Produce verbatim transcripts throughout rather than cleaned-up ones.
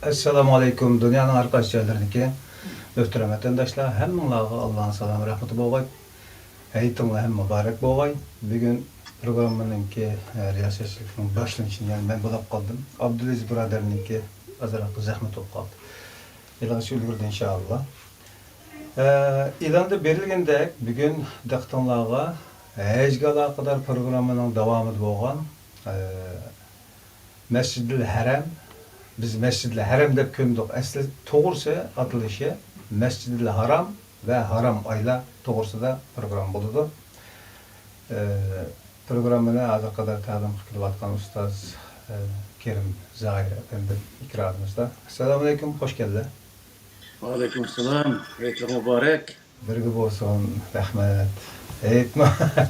ئەسسالامۇ ئەلەيكۇم، دۇنيانىڭ ھەر قايسى جايلىرىدىكى مۆھتەرەم ۋەتەنداشلار، ھەممىڭلارغا ئاللانىڭ سالامى، رەھمىتى بولغاي. ھېيتىڭلار ھەم مۇبارەك بولغاي. بۈگۈن پروگراممىنىڭكى، ئە، رىياسەتچىلىكىنىڭ باشلىنىشىنى، يەنى مەن بولاپ قالدىم. ئابدۇلئەزىز بۇرادەرنىڭكى ئازراق زەھمەت بولۇپ قالدى. ئېلىغىچە ئۈلگۈردى، ئىنشائاللا. ئە، ئېلاندا بېرىلگەندەك، بۈگۈن دىققىتىڭلارغا ھەجگە ئالاقىدار پروگراممىنىڭ داۋامىدا بولغان، ئە، مەسجىدىل ھەرەم، بىز مەسجىدىل ھەرەم دەپ كۆندۇق. ئەسلى توغرىسى ئاتىلىشى مەسجىدىل ھارام ۋە ھارام ئايلار توغرىسىدا پروگرامما بولىدۇ. ئە، پروگراممىنى ھازىرغا قەدەر تەلىم قىلىپ كېلىۋاتقان ئۇستاز، ئە، كېرىم زاھىر ئەپەندىم ئىكرامىمىزدا. ئەسسالامۇ ئەلەيكۇم، خوش كەلدى. ۋەئەلەيكۇم ئەسسالام. ھېيتلىق مۇبارەك. بىرگە بولسۇن، رەھمەت. ھېيتمۇ-،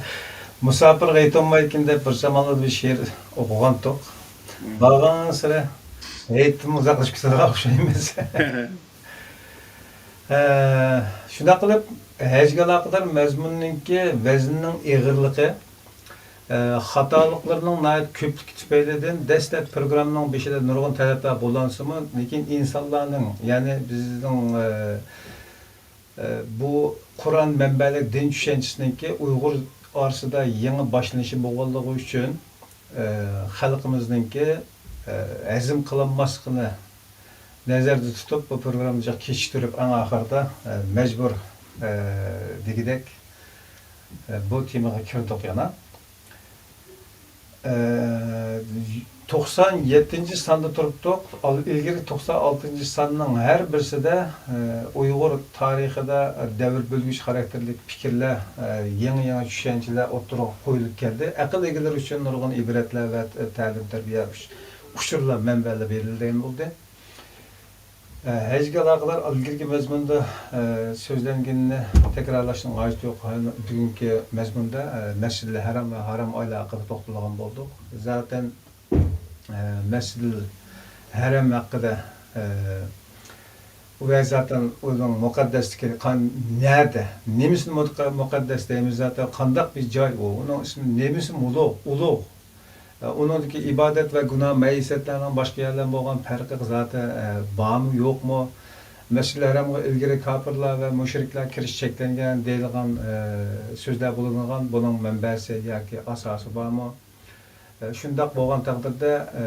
مۇساپىرغا ھېيت بولمايدىكەن دەپ بىر زامانلاردا بىر شېئىر ئوقۇغانتۇق. مم. بارغانسېرى ھېيتمۇ ئۇزاقلىشىپ كېتىدىغان ئوخشايمىز. ئە، شۇنداق قىلىپ، ھەجگە ئالاقىدار مەزمۇننىڭكى ۋەزنىنىڭ ئېغىرلىقى، ئە، خاتالىقلىرىنىڭ ناھايىتى كۆپلۈكى تۈپەيلىدىن دەسلەپ پروگراممىنىڭ بېشىدا نۇرغۇن تەلەپلەر قوللانسىمۇ، لېكىن ئىنسانلارنىڭ، يەنى بىزنىڭ، ئە، ئە، بۇ قۇرئان مەنبەلىك دىن چۈشەنچىسىنىڭكى ئۇيغۇر ئارىسىدا يېڭى باشلىنىشى بولغانلىقى ئۈچۈن، ئە، خەلقىمىزنىڭكى، ئە، ھەزىم قىلالماسلىقىنى نەزەردە تۇتۇپ، بۇ پروگراممىنى جىق كېچىكتۈرۈپ، ئەڭ ئاخىرىدا، ئە، مەجبۇر، ئە، دېگۈدەك، ئە، بۇ تېمىغا كىردۇق يەنە. ئە، توقسان يەتتىنچى ساندا تۇرۇپتۇق. ئال-، ئىلگىرى توقسان ئالتىنچى ساننىڭ ھەر بىرسىدە، ئە، ئۇيغۇر تارىخىدا دەۋر بۆلگۈچ خاراكتېرلىك پىكىرلەر، ئە، يېڭى-يېڭى چۈشەنچىلەر ئوتتۇرىغا قويۇلۇپ كەلدى. ئەقىل ئىگىلىرى ئۈچۈن نۇرغۇن ئىبرەتلەر ۋە تەلىم-تەربىيە ئۇچ-، ئۇچۇرلار، مەنبەلەر بېرىلىدىغان بولدى. ئە، ھەجگە ئالاقىدار ئىلگىرىكى مەزمۇندا، ئە، سۆزلەنگىنىنى تەكرارلاشنىڭ ھاجىتى يوق. بۈگۈنكى مەزمۇندا، ئە، مەسجىدىل ھەرام ۋە ھارام ئايلار ھەققىدە توختالغان بولدۇق. زاتەن، ئە، مەسجىدىل ھەرام ھەققىدە، ئە، ۋە زاتەن ئۇنىڭ مۇقەددەسلىكى قان-، نەدە؟ نېمىسىنى مۇقە-، مۇقەددەس دەيمىز زاتەن؟ قانداق بىر جاي ئۇ؟ ئۇنىڭ ئىسمى نېمىسى ئۇلۇغ؟ ئۇلۇغ. ئۇنىڭدىكى ئىبادەت ۋە گۇناھ مەيسەتلەرنىڭ باشقا يەرلەردىن بولغان پەرقى زاتەن، ئە، بارمۇ، يوقمۇ؟ مەسجىدىل ھەرامغا ئىلگىرى كاپىرلار ۋە مۇشرىكلار كىرىش چەكلەنگەن دەيدىغان، ئە، سۆزلەر بولۇنغان. بۇنىڭ مەنبەسى ياكى ئاساسى بارمۇ؟ ئە، شۇنداق بولغان تەقدىردە، ئە،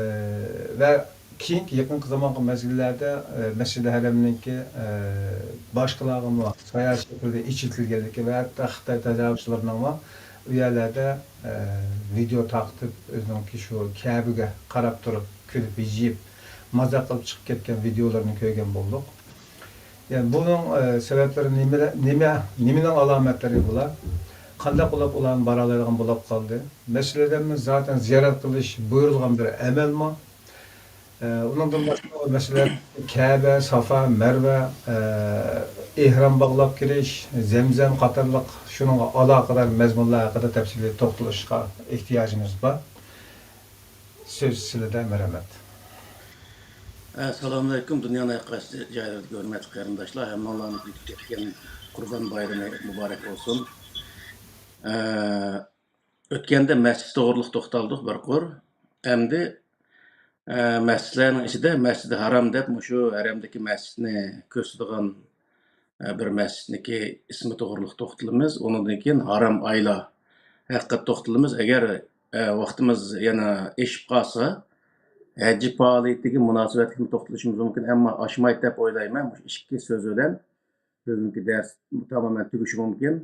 ۋە كېيىنكى يېقىنقى زامانقى مەزگىللەردە، ئە، مەسجىدىل ھەرەمنىڭكى، ئە، باشقىلارغىمۇ ساياھەت شەكلىدە ئېچىۋېتىلگەنلىكى ۋە ھەتتا خىتاي تاجاۋۇزچىلىرىنىڭمۇ ئۇ يەرلەردە، ئە، ۋىدېئو تارقىتىپ، ئۆزىنىڭكى شۇ كەبىگە قاراپ تۇرۇپ، كۈلۈپ، ھىجىيىپ، مازاق قىلىپ چىقىپ كەتكەن ۋىدېئولىرىنى كۆرگەن بولدۇق. يەنى بۇنىڭ، ئە، سەۋەبلىرى نېمىلە-، نېمە، نېمىنىڭ ئالامەتلىرى بۇلار؟ قانداق بولۇپ ئۇلارمۇ بارالايدىغان بولۇپ قالدى؟ مەسىلەن، ئادەمنى زاتەن زىيارەت قىلىش بۇيرۇلغان بىر ئەمەلمۇ؟ ئە، ئۇنىڭدىن باشقا مەسىلەن، كەبە، سافا، مەرۋە، ئە، ئېھرام باغلاپ كىرىش، زەمزەم قاتارلىق شۇنىڭغا ئالاقىدار مەزمۇنلار ھەققىدە تەپسىلىي توختىلىشقا ئېھتىياجىمىز بار. سۆز سىلىدە، مەرھەمەت. ئەسسالامۇئەلەيكۇم، دۇنيانىڭ ھەر قايسى جايلىرىدىكى ھۆرمەتلىك قېرىنداشلار، ھەممىڭلارنىڭ ئۆتۈپ كەتكەن قۇربان بايرىمى مۇبارەك بولسۇن. ئە، ئۆتكەندە مەسچىت توغرىلىق توختالدۇق بىر قۇر. ئەمدى، ئە، مەسچىتلەرنىڭ ئىچىدە مەسجىدى ھارام دەپ مۇشۇ ھەرەمدىكى مەسچىتنى كۆرسىتىدىغان، ئە، بىر مەسچىتنىكى ئىسمى توغرىلىق توختىلىمىز. ئۇنىڭدىن كېيىن ھارام ئايلار ھەققىدە توختىلىمىز. ئەگەر، ئە، ۋاقتىمىز يەنە ئېشىپ قالسا، ھەج پائالىيىتىگە مۇناسىۋەتلىكمۇ توختىلىشىمىز مۇمكىن، ئەمما ئاشمايدۇ دەپ ئويلايمەن. مۇشۇ ئىككى سۆز بىلەن بۈگۈنكى دەرس تامامەن تۈگىشى مۇمكىن.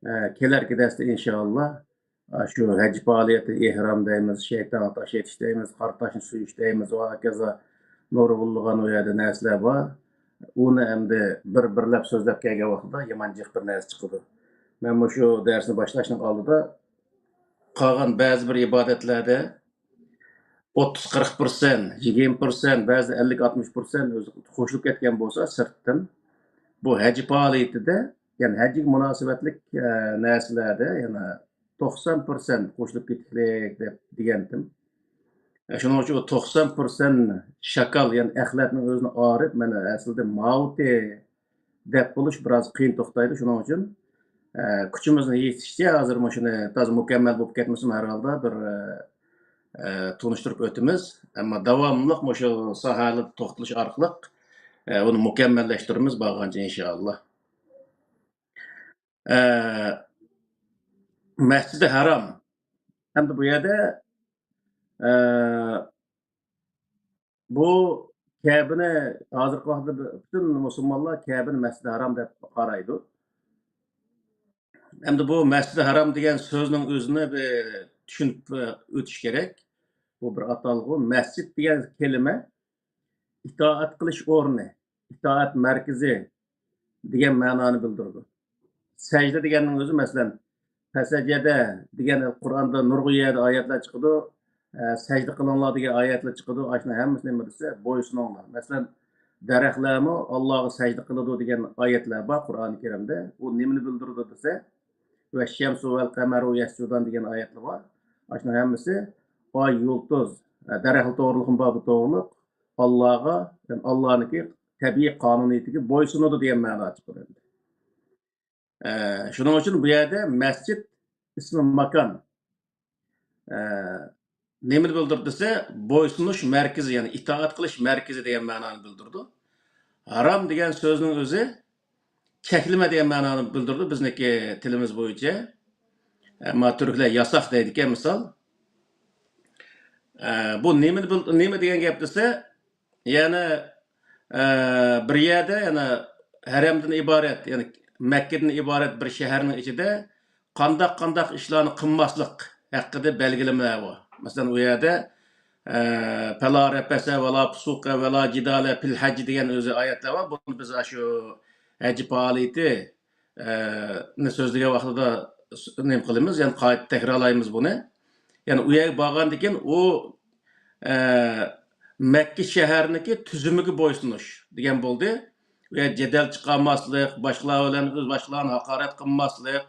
ئە، كېلەركى دەرستە ئىنشائاللا، ئە، شۇ ھەج پائالىيىتى، ئېھرام دەيمىز، شەيتانغا تاش ئېتىش دەيمىز، قارا تاشنى سۆيۈش دەيمىز، ۋە ھاكازا نۇرغۇنلىغان ئۇ يەردە نەرسىلەر بار. ئۇنى ئەمدى بىر-بىرلەپ سۆزلەپ كەلگەن ۋاقتىدا يامان جىق بىر نەرسە چىقىدۇ. مەن مۇشۇ دەرسنى باشلاشنىڭ ئالدىدا قالغان بەزى بىر ئىبادەتلەردە ئوتتۇز، قىرىق پىرسەنت، يىگىرمە پىرسەنت، بەزىدە ئەللىك، ئاتمىش پىرسەنت ئۆزى قوشۇلۇپ كەتكەن بولسا سىرتتىن، بۇ ھەج پائالىيىتىدە، يەنى ھەجگە مۇناسىۋەتلىك، ئە، نەرسىلەردە يەنە توقسان پىرسەنت قوشۇلۇپ كېتىكلىك دەپ دېگەنتىم. ئە، شۇنىڭ ئۈچۈن ئۇ توقسان پىرسەنت شاكال، يەنى ئەخلەتنىڭ ئۆزىنى ئايرىپ، مانا ئەسلىدە ماۋۇتى دەپ بولۇش بىراز قىيىن توختايدۇ. شۇنىڭ ئۈچۈن، ئە، كۈچىمىزنىڭ يېتىشىچە ھازىر مۇشۇنى تازا مۇكەممەل بولۇپ كەتمىسىمۇ، ھەر ھالدا بىر، ئە، ئە، تونۇشتۇرۇپ ئۆتىمىز. ئەمما داۋاملىق مۇشۇ ساھەلەردە توختىلىش ئارقىلىق، ئە، ئۇنى مۇكەممەللەشتۈرىمىز بارغانچە ئىنشائاللا. ئە، مەسجىدى ھارام. ئەمدى بۇ يەردە، ئە، بۇ كەبىنى ھازىرقى ۋاقىتتا پۈتۈن مۇسۇلمانلار كەبىنى مەسجىدى ھارام دەپ قارايدۇ. ئەمدى بۇ مەسجىدى ھارام دېگەن سۆزنىڭ ئۆزىنى بىر چۈشىنىپ ئۆتۈش كېرەك. بۇ بىر ئاتالغۇ. مەسچىت دېگەن كەلىمە ئىتائەت قىلىش ئورنى، ئىتائەت مەركىزى دېگەن مەنانى بىلدۈرىدۇ. سەجدە دېگەننىڭ ئۆزى، مەسىلەن، پەسەجەدە دېگەن قۇرئاندا نۇرغۇن يەردە ئايەتلەر چىقىدۇ. ئە، سەجدە قىلىڭلار دېگەن ئايەتلەر چىقىدۇ. ئاشۇنىڭ ھەممىسى نېمە دېسە، بويسۇنۇڭلار. مەسىلەن، دەرەخلەرمۇ ئاللاغا سەجدە قىلىدۇ دېگەن ئايەتلەر بار قۇرئانى كەرىمدە. ئۇ نېمىنى بىلدۈرىدۇ دېسە، ۋەششەمسۇ ۋەل قەمەرۇ يەسجۇدان دېگەن ئايەتلەر بار. ئاشۇنىڭ ھەممىسى ئاي، يۇلتۇز، ئە، دەرەخلەر توغرۇلۇقمۇ بار بۇ توغرۇلۇق. ئاللاغا، يەنى ئاللانىڭكى تەبىئىي قانۇنىيىتىگە بويسۇنىدۇ دېگەن مەنىدە چىقىدۇ ئەمدى. ئە، شۇنىڭ ئۈچۈن بۇ يەردە مەسچىت ئىسمى ماكان. ئە، نېمىنى بىلدۈرىدۇ دېسە، بويسۇنۇش مەركىزى، يەنى ئىتائەت قىلىش مەركىزى دېگەن مەنانى بىلدۈرىدۇ. ھارام دېگەن سۆزنىڭ ئۆزى چەكلىمە دېگەن مەنانى بىلدۈرىدۇ بىزنىڭكى تىلىمىز بويىچە. ئەمما تۈركلەر ياساق دەيدىكەن، مىسال. ئە، بۇ نېمىنى بىل-، نېمە دېگەن گەپ دېسە، يەنى، ئە، بىر يەردە، يەنى ھەرەمدىن ئىبارەت، يەنى مەككىدىن ئىبارەت بىر شەھەرنىڭ ئىچىدە قانداق، قانداق ئىشلارنى قىلماسلىق ھەققىدە بەلگىلىمىلەر بار. مەسىلەن، ئۇ يەردە، ئە، پەلا رەپەسە ۋەلا پۇسۇقە ۋەلا جىدالە پىل ھەج دېگەن ئۆزى ئايەتلەر بار. بۇنى بىز ئاشۇ ھەج پائالىيىتى، ئە، نى سۆزلىگەن ۋاقتىدا س-، نېمە قىلىمىز، يەنى قايتا تەكرارلايمىز بۇنى. يەنى ئۇ يەرگە بارغاندىن كېيىن ئۇ، ئە، مەككە شەھەرنىڭكى تۈزۈمىگە بويسۇنۇش دېگەن بولدى. ئۇ يەردە جېدەل چىقارماسلىق، باشقىلار بىلەن ئۆز باشقىلارنى ھاقارەت قىلماسلىق،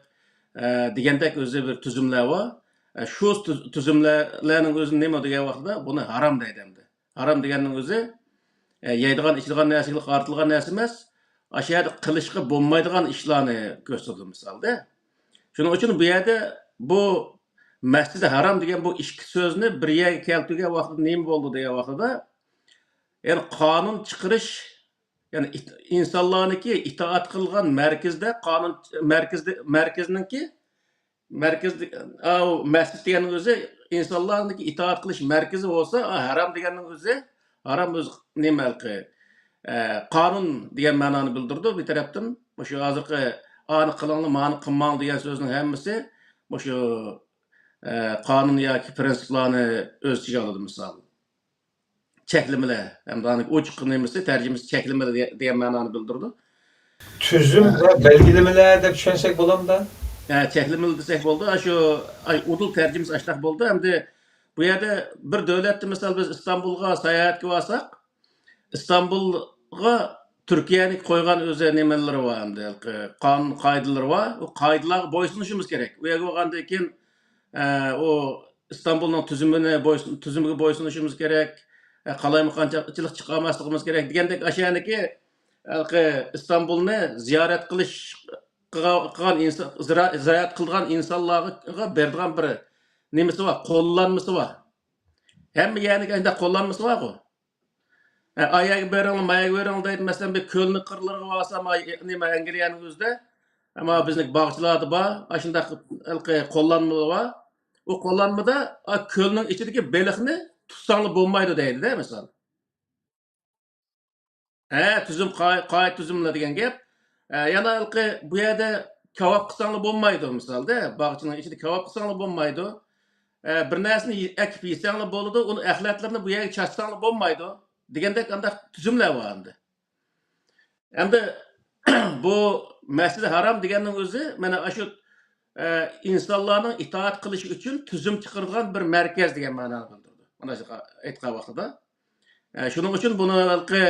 ئە، دېگەندەك ئۆزى بىر تۈزۈملەر بار. ئە، شۇ تۈز-، تۈزۈملەرنىڭ ئۆزى نېمە دېگەن ۋاقتىدا بۇنى ھارام دەيدۇ ئەمدى. ھارام دېگەننىڭ ئۆزى، ئە، يەيدىغان، ئىچىدىغان نەرسىگە ئارتىلغان نەرسە ئەمەس، ئاشۇ يەردە قىلىشقا بولمايدىغان ئىشلارنى كۆرسىتىدۇ مىسالدا. شۇنىڭ ئۈچۈن بۇ يەردە بۇ مەسجىدى ھارام دېگەن بۇ ئىككى سۆزنى بىر يەرگە كەلتۈرگەن ۋاقتىدا نېمە بولدى دېگەن ۋاقتىدا، يەنى قانۇن چىقىرىش، يەنى ئىت-، ئىنسانلارنىڭكى ئىتائەت قىلغان مەركىزدە قانۇن، مەركىزدە، مەركىزنىڭكى مەركەز دېگەن، ئاۋۇ مەسچىت دېگەننىڭ ئۆزى ئىنسانلارنىڭكى ئىتائەت قىلىش مەركىزى بولسا، ئا، ھارام دېگەننىڭ ئۆزى، ھارام ئۆزى نېمە ھېلىقى، ئە، قانۇن دېگەن مەنانى بىلدۈرىدۇ بىر تەرەپتىن. مۇشۇ ھازىرقى ئانى قىلىڭلار، مانى قىلماڭ دېگەن سۆزنىڭ ھەممىسى مۇشۇ، ئە، قانۇن ياكى پىرىنسىپلارنى ئۆز ئىچىگە ئالىدۇ، مىسال. چەكلىمىلەر، ھەمدە ئۇنىڭ ئوچۇق نېمىسى، تەرجىمىسى چەكلىمىلەر دېگەن مەنانى بىلدۈرىدۇ. تۈزۈم ۋە بەلگىلىمىلەر دەپ چۈشەنسەك بولامدا؟ ھە، چەكلىمىلەر دېسەك بولىدۇ. ئاشۇ، ئاي، ئۇدۇل تەرجىمىسى ئاشتاق بولىدۇ. ئەمدى بۇ يەردە بىر دۆلەتتە، مىسال، بىز ئىستانبۇلغا ساياھەتكە بارساق، ئىستانبۇلغا تۈركىيەنىڭ قويغان ئۆزى نېمىلىرى بار، ئەمدى قانۇن قائىدىلىرى بار. ئۇ قائىدىلارغا بويسۇنۇشىمىز كېرەك. ئۇ يەرگە بارغاندىن كېيىن، ئە، ئۇ ئىستانبۇلنىڭ تۈزۈمىنى بويسۇن-، تۈزۈمىگە بويسۇنۇشىمىز كېرەك، ئە، قالايمىقانچىلىق چىقارماسلىقىمىز كېرەك دېگەندەك، ئاشۇ يەردىكى ھېلىقى ئىستانبۇلنى زىيارەت قىلىش قىلغان، قىلغان ئىنسان، زىرا-، زىيارەت قىلغان ئىنسانلارغا بېرىدىغان بىر نېمىسى بار، قوللانمىسى بار. ھەممە يەرنىڭ ئاشۇنداق قوللانمىسى بارغۇ. ئە، ئا يەرگە بېرىڭلار، ما يەرگە بېرىڭلار دەيدۇ. مەسىلەن، بىر كۆلنىڭ قىرلىرىغا بارسام، ئا، نېمە، ئەنگلىيەنىڭ ئۆزىدە، ئەمما بىزنىڭ باغچىلاردا بار، ئاشۇنداق ھېلىقى قوللانمىلار بار. ئۇ قوللانمىدا، ئا، كۆلنىڭ ئىچىدىكى بېلىقنى تۇتساڭلار بولمايدۇ دەيدۇ-دە، مىسال. ھە، تۈزۈم، قائىدە، قائىدە تۈزۈملەر دېگەن گەپ. ئە، يەنە ھېلىقى بۇ يەردە كاۋاپ قىلساڭلار بولمايدۇ، مىسالدا، باغچىنىڭ ئىچىدە كاۋاپ قىلساڭلار بولمايدۇ. ئە، بىر نەرسىنى يې-، ئەكىپ يېسەڭلار بولىدۇ، ئۇنى ئەخلەتلىرىنى بۇ يەرگە چاچساڭلار بولمايدۇ، دېگەندەك ئانداق تۈزۈملەر بار ئەمدى. ئەمدى بۇ مەسجىدى ھارام دېگەننىڭ ئۆزى، مانا، ئاشۇ، ئە، ئىنسانلارنىڭ ئىتائەت قىلىشى ئۈچۈن تۈزۈم چىقىرىدىغان بىر مەركەز دېگەن مەنانى بىلدۈرىدۇ، مانا شۇ ئېيتقان ۋاقتىدا. ئە، شۇنىڭ ئۈچۈن بۇنى ھېلىقى،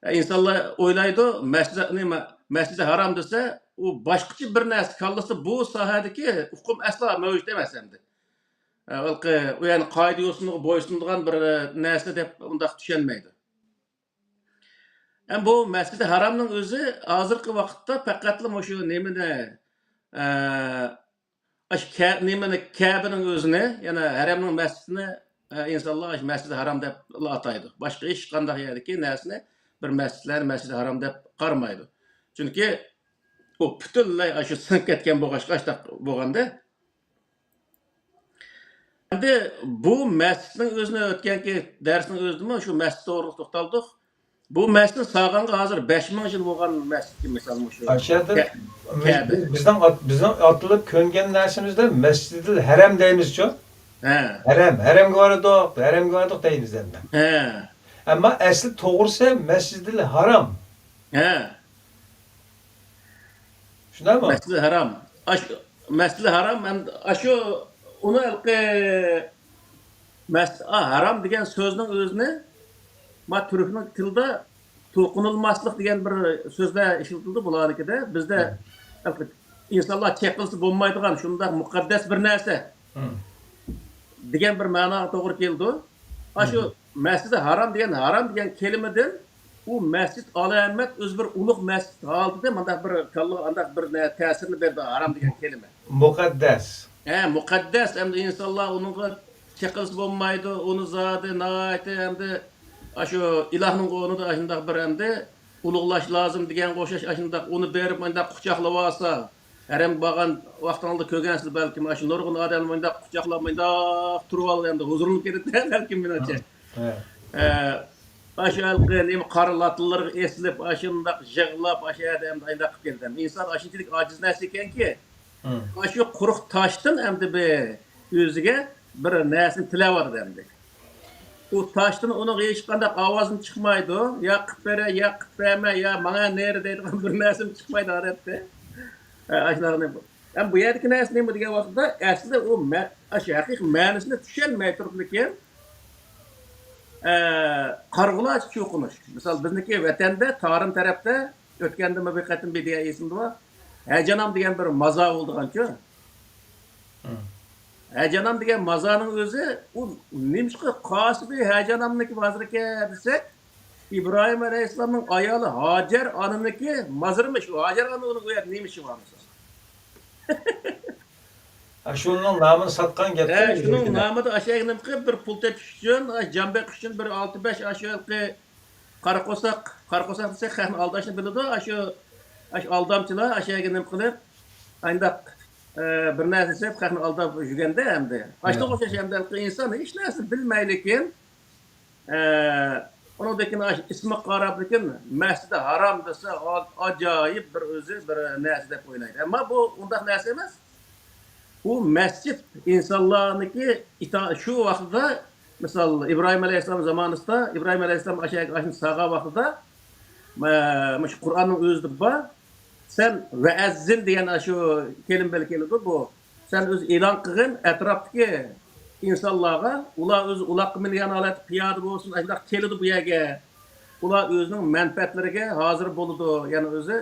ئە، ئىنسانلار ئويلايدۇ، مەسجىدى، نېمە، مەسجىدى ھارام دېسە، ئۇ باشقىچە بىر نەرسە كاللىسىدا بۇ ساھەدىكى ئۇقۇم ئەسلا مەۋجۇت ئەمەس ئەمدى. ئە، ھېلىقى، ئۇ يەنى قائىدە يوسۇنىغا بويسۇنىدىغان بىر، ئە، نەرسە دەپ ئۇنداق چۈشەنمەيدۇ. ئەم، بۇ مەسجىدى ھارامنىڭ ئۆزى ھازىرقى ۋاقىتتا پەقەتلا مۇشۇ نېمىنى، ئە، ئاشۇ كە-، نېمىنى، كەبىنىڭ ئۆزىنى، يەنى ھەرەمنىڭ مەسچىتىنى ئە، ئىنسانلار ئاشۇ مەسجىدى ھارام دەپ ئاتايدۇ. باشقا ھېچقانداق يەردىكى نەرسىنى بىر مەسچىتلەرنى مەسجىدى ھارام دەپ قارىمايدۇ. چۈنكى ئۇ پۈتۈنلەي ئاشۇ سىڭىپ كەتكەن بولغاچقا، ئاشۇنداق بولغاندا. ئەمدى بۇ مەسچىتنىڭ ئۆزىنى ئۆتكەنكى دەرسنىڭ ئۆزىدىمۇ شۇ مەسچىت توغرىلىق توختالدۇق. بۇ مەسچىتنى سالغانغا ھازىر بەش مىڭ يىل بولغان مەسچىتكەن، مىسال، مۇشۇ ئاشۇ يەردە كە-، مۇ-، كەبە. بىز-، بىزنىڭ ئات-، بىزنىڭ ئاتىلىپ كۆنگەن نەرسىمىزدە مەسجىدىل ھەرەم دەيمىزچۇ؟ ھە. ھەرەم، ھەرەمگە بارىدۇق، ھەرەمگە بارىدۇق دەيمىز ئەمدى. ھە. ئەمما ئەسلى توغرىسى مەسجىدىل ھارام. ھە. شۇنداقمۇ؟ مەسجىدىل ھارام. ئاشۇ مەسجىدىل ھارام، ئەمدى ئاشۇ ئۇنى ھېلىقى مەس-، ئا، ھارام دېگەن سۆزنىڭ ئۆزىنى، ما، تۈركنىڭ تىلىدا توقۇنۇلماسلىق دېگەن بىر سۆزلەر ئىشلىتىلىدۇ بۇلارنىڭكىدا. بىزدە ھە. ئىنسانلار چېقىلسا بولمايدىغان شۇنداق مۇقەددەس بىر نەرسە ھە. دېگەن بىر مەناغا توغرا كېلىدۇ. ئاشۇ ھە. مەسجىدى ھارام دېگەن، ھارام دېگەن كەلىمىدىن ئۇ مەسجىد ئالەمەت ئۆزى بىر ئۇلۇغ مەسجىد ھالىتىدە مۇنداق بىر كاللىغا ئانداق بىر نە-، تەسىرنى بەردى ھارام دېگەن كەلىمە. مۇقەددەس. ھە، مۇقەددەس، ئەمدى ئىنسانلار ئۇنىڭغا چېقىلسا بولمايدۇ، ئۇنى زادى ناھايىتى ئەمدى ئاشۇ ئىلاھنىڭ ئورنىدا ئاشۇنداق بىر ئەمدى ئۇلۇغلاش لازىم دېگەنگە ئوخشاش ئاشۇنداق ئۇنى بېرىپ مۇنداق قۇچاقلىۋالسا، ھەرەمگە بارغان ۋاقتىڭلاردا كۆرگەنسىلەر بەلكىم، ئاشۇ نۇرغۇن ئادەملەر مۇنداق قۇچاقلاپ مۇنداق تۇرۇۋالىدۇ، ئەمدى ھۇزۇرلىنىپ كېتىدۇ بەلكىم مېنىڭچە. ھە. ئە، ئاشۇ ھېلىقى نېمە قارا لاتىلىرىغا ئېسىلىپ، ئاشۇنداق يىغلاپ، ئاشۇ يەردە ئەمدى ئانداق قىلىپ كېلىدۇ. ئىنسان ئاشۇنچىلىك ئاجىز نەرسە ئىكەنكى، ئاشۇ قۇرۇق تاشتىن ئەمدى بىر ئۆزىگە بىر نەرسىنى تىلەۋاتىدۇ ئەمدى. ئۇ تاشتىن ئۇنىڭغا ھېچقانداق ئاۋازمۇ چىقمايدۇ. يا قىلىپ بېرە، يا قىلىپ بەرمە، يا ماڭا نېرى دەيدىغان بىر نەرسىمۇ چىقمايدۇ ئادەتتە. ئە، ئاشۇنداق. ئەمما بۇ يەردىكى نەرسە نېمە دېگەن ۋاقىتتا، ئەسلىدە ئۇ مە-، ئاشۇ ھەقىقىي مەنىسىنى چۈشەنمەي تۇرۇپلىكىن، ئە، قارىغۇلارچە چوقۇنۇش. مىسال، بىزنىڭكى ۋەتەندە، تارىم تەرەپتە، ئۆتكەندىمۇ بىر قېتىم بىر دېگەن ئېسىمدىمۇ، ھەجانام دېگەن بىر مازار بولىدىغانچۇ. ھەجانام دېگەن مازارنىڭ ئۆزى، ئۇ نېمىشقا قاسىبى ھەجانامنىڭكى مازىرىكەن دېسەك، ئىبراھىم ئەلەيھىسسالامنىڭ ئايالى ھاجەر ئانىنىڭكى مازىرىمۇ شۇ؟ ھاجەر ئانا ئۇنىڭ ئۇ يەردە نېمە ئىشى بار مىسال؟ ھە، شۇنىڭ نامىنى ساتقان گەپتە. ھە، شۇنىڭ نامىدا ئاشۇ يەرگە نېمە قىلىپ، بىر پۇل تېپىش ئۈچۈن، ئاشۇ جان بېقىش ئۈچۈن بىر ئالتە بەش ئاشۇ ھېلىقى قارا قورساق، قارا قورساق دېسەك، خەقنى ئالداشنى بىلىدۇ. ئاشۇ، ئاشۇ ئالدامچىلار ئاشۇ يەرگە نېمە قىلىپ، ئانداق، ئە، بىر نەرسە دېسەك، خەقنى ئالداپ يۈرگەندە ئەمدى. ئاشۇنىڭغا ئوخشاش ئەمدى ھېلىقى ئىنسان ھېچ نەرسە بىلمەيلىكىن، ئە، ئۇنىڭدىن كېيىن ئاشۇ ئىسمىغا قاراپلىكىن مەسجىدى ھارام دېسە، ئا-، ئاجايىپ بىر ئۆزى بىر نەرسە دەپ ئويلايدۇ. ئەمما بۇ ئۇنداق نەرسە ئەمەس. بۇ مەسچىت ئىنسانلارنىڭكى ئىتا-، شۇ ۋاقتىدا، مىسال، ئىبراھىم ئەلەيھىسسالام زامانىسىدا، ئىبراھىم ئەلەيھىسسالام ئاشۇ يەرگە ئاشۇنى سالغان ۋاقتىدا، مە-، مۇشۇ قۇرئاننىڭ ئۆزىدە بار. سەن ۋەئەززىن دېگەن ئاشۇ كەلىمە بىلەن كېلىدۇ بۇ. سەن ئۆزى ئېلان قىلغىن ئەتراپتىكى ئىنسانلارغا، ئۇلار ئۆزى ئۇلاققا مىنگەن ھالەتتە پىيادە بولسۇن، ئاشۇنداق كېلىدۇ بۇ يەرگە. ئۇلار ئۆزىنىڭ مەنپەئەتلىرىگە ھازىر بولىدۇ. يەنى ئۆزى،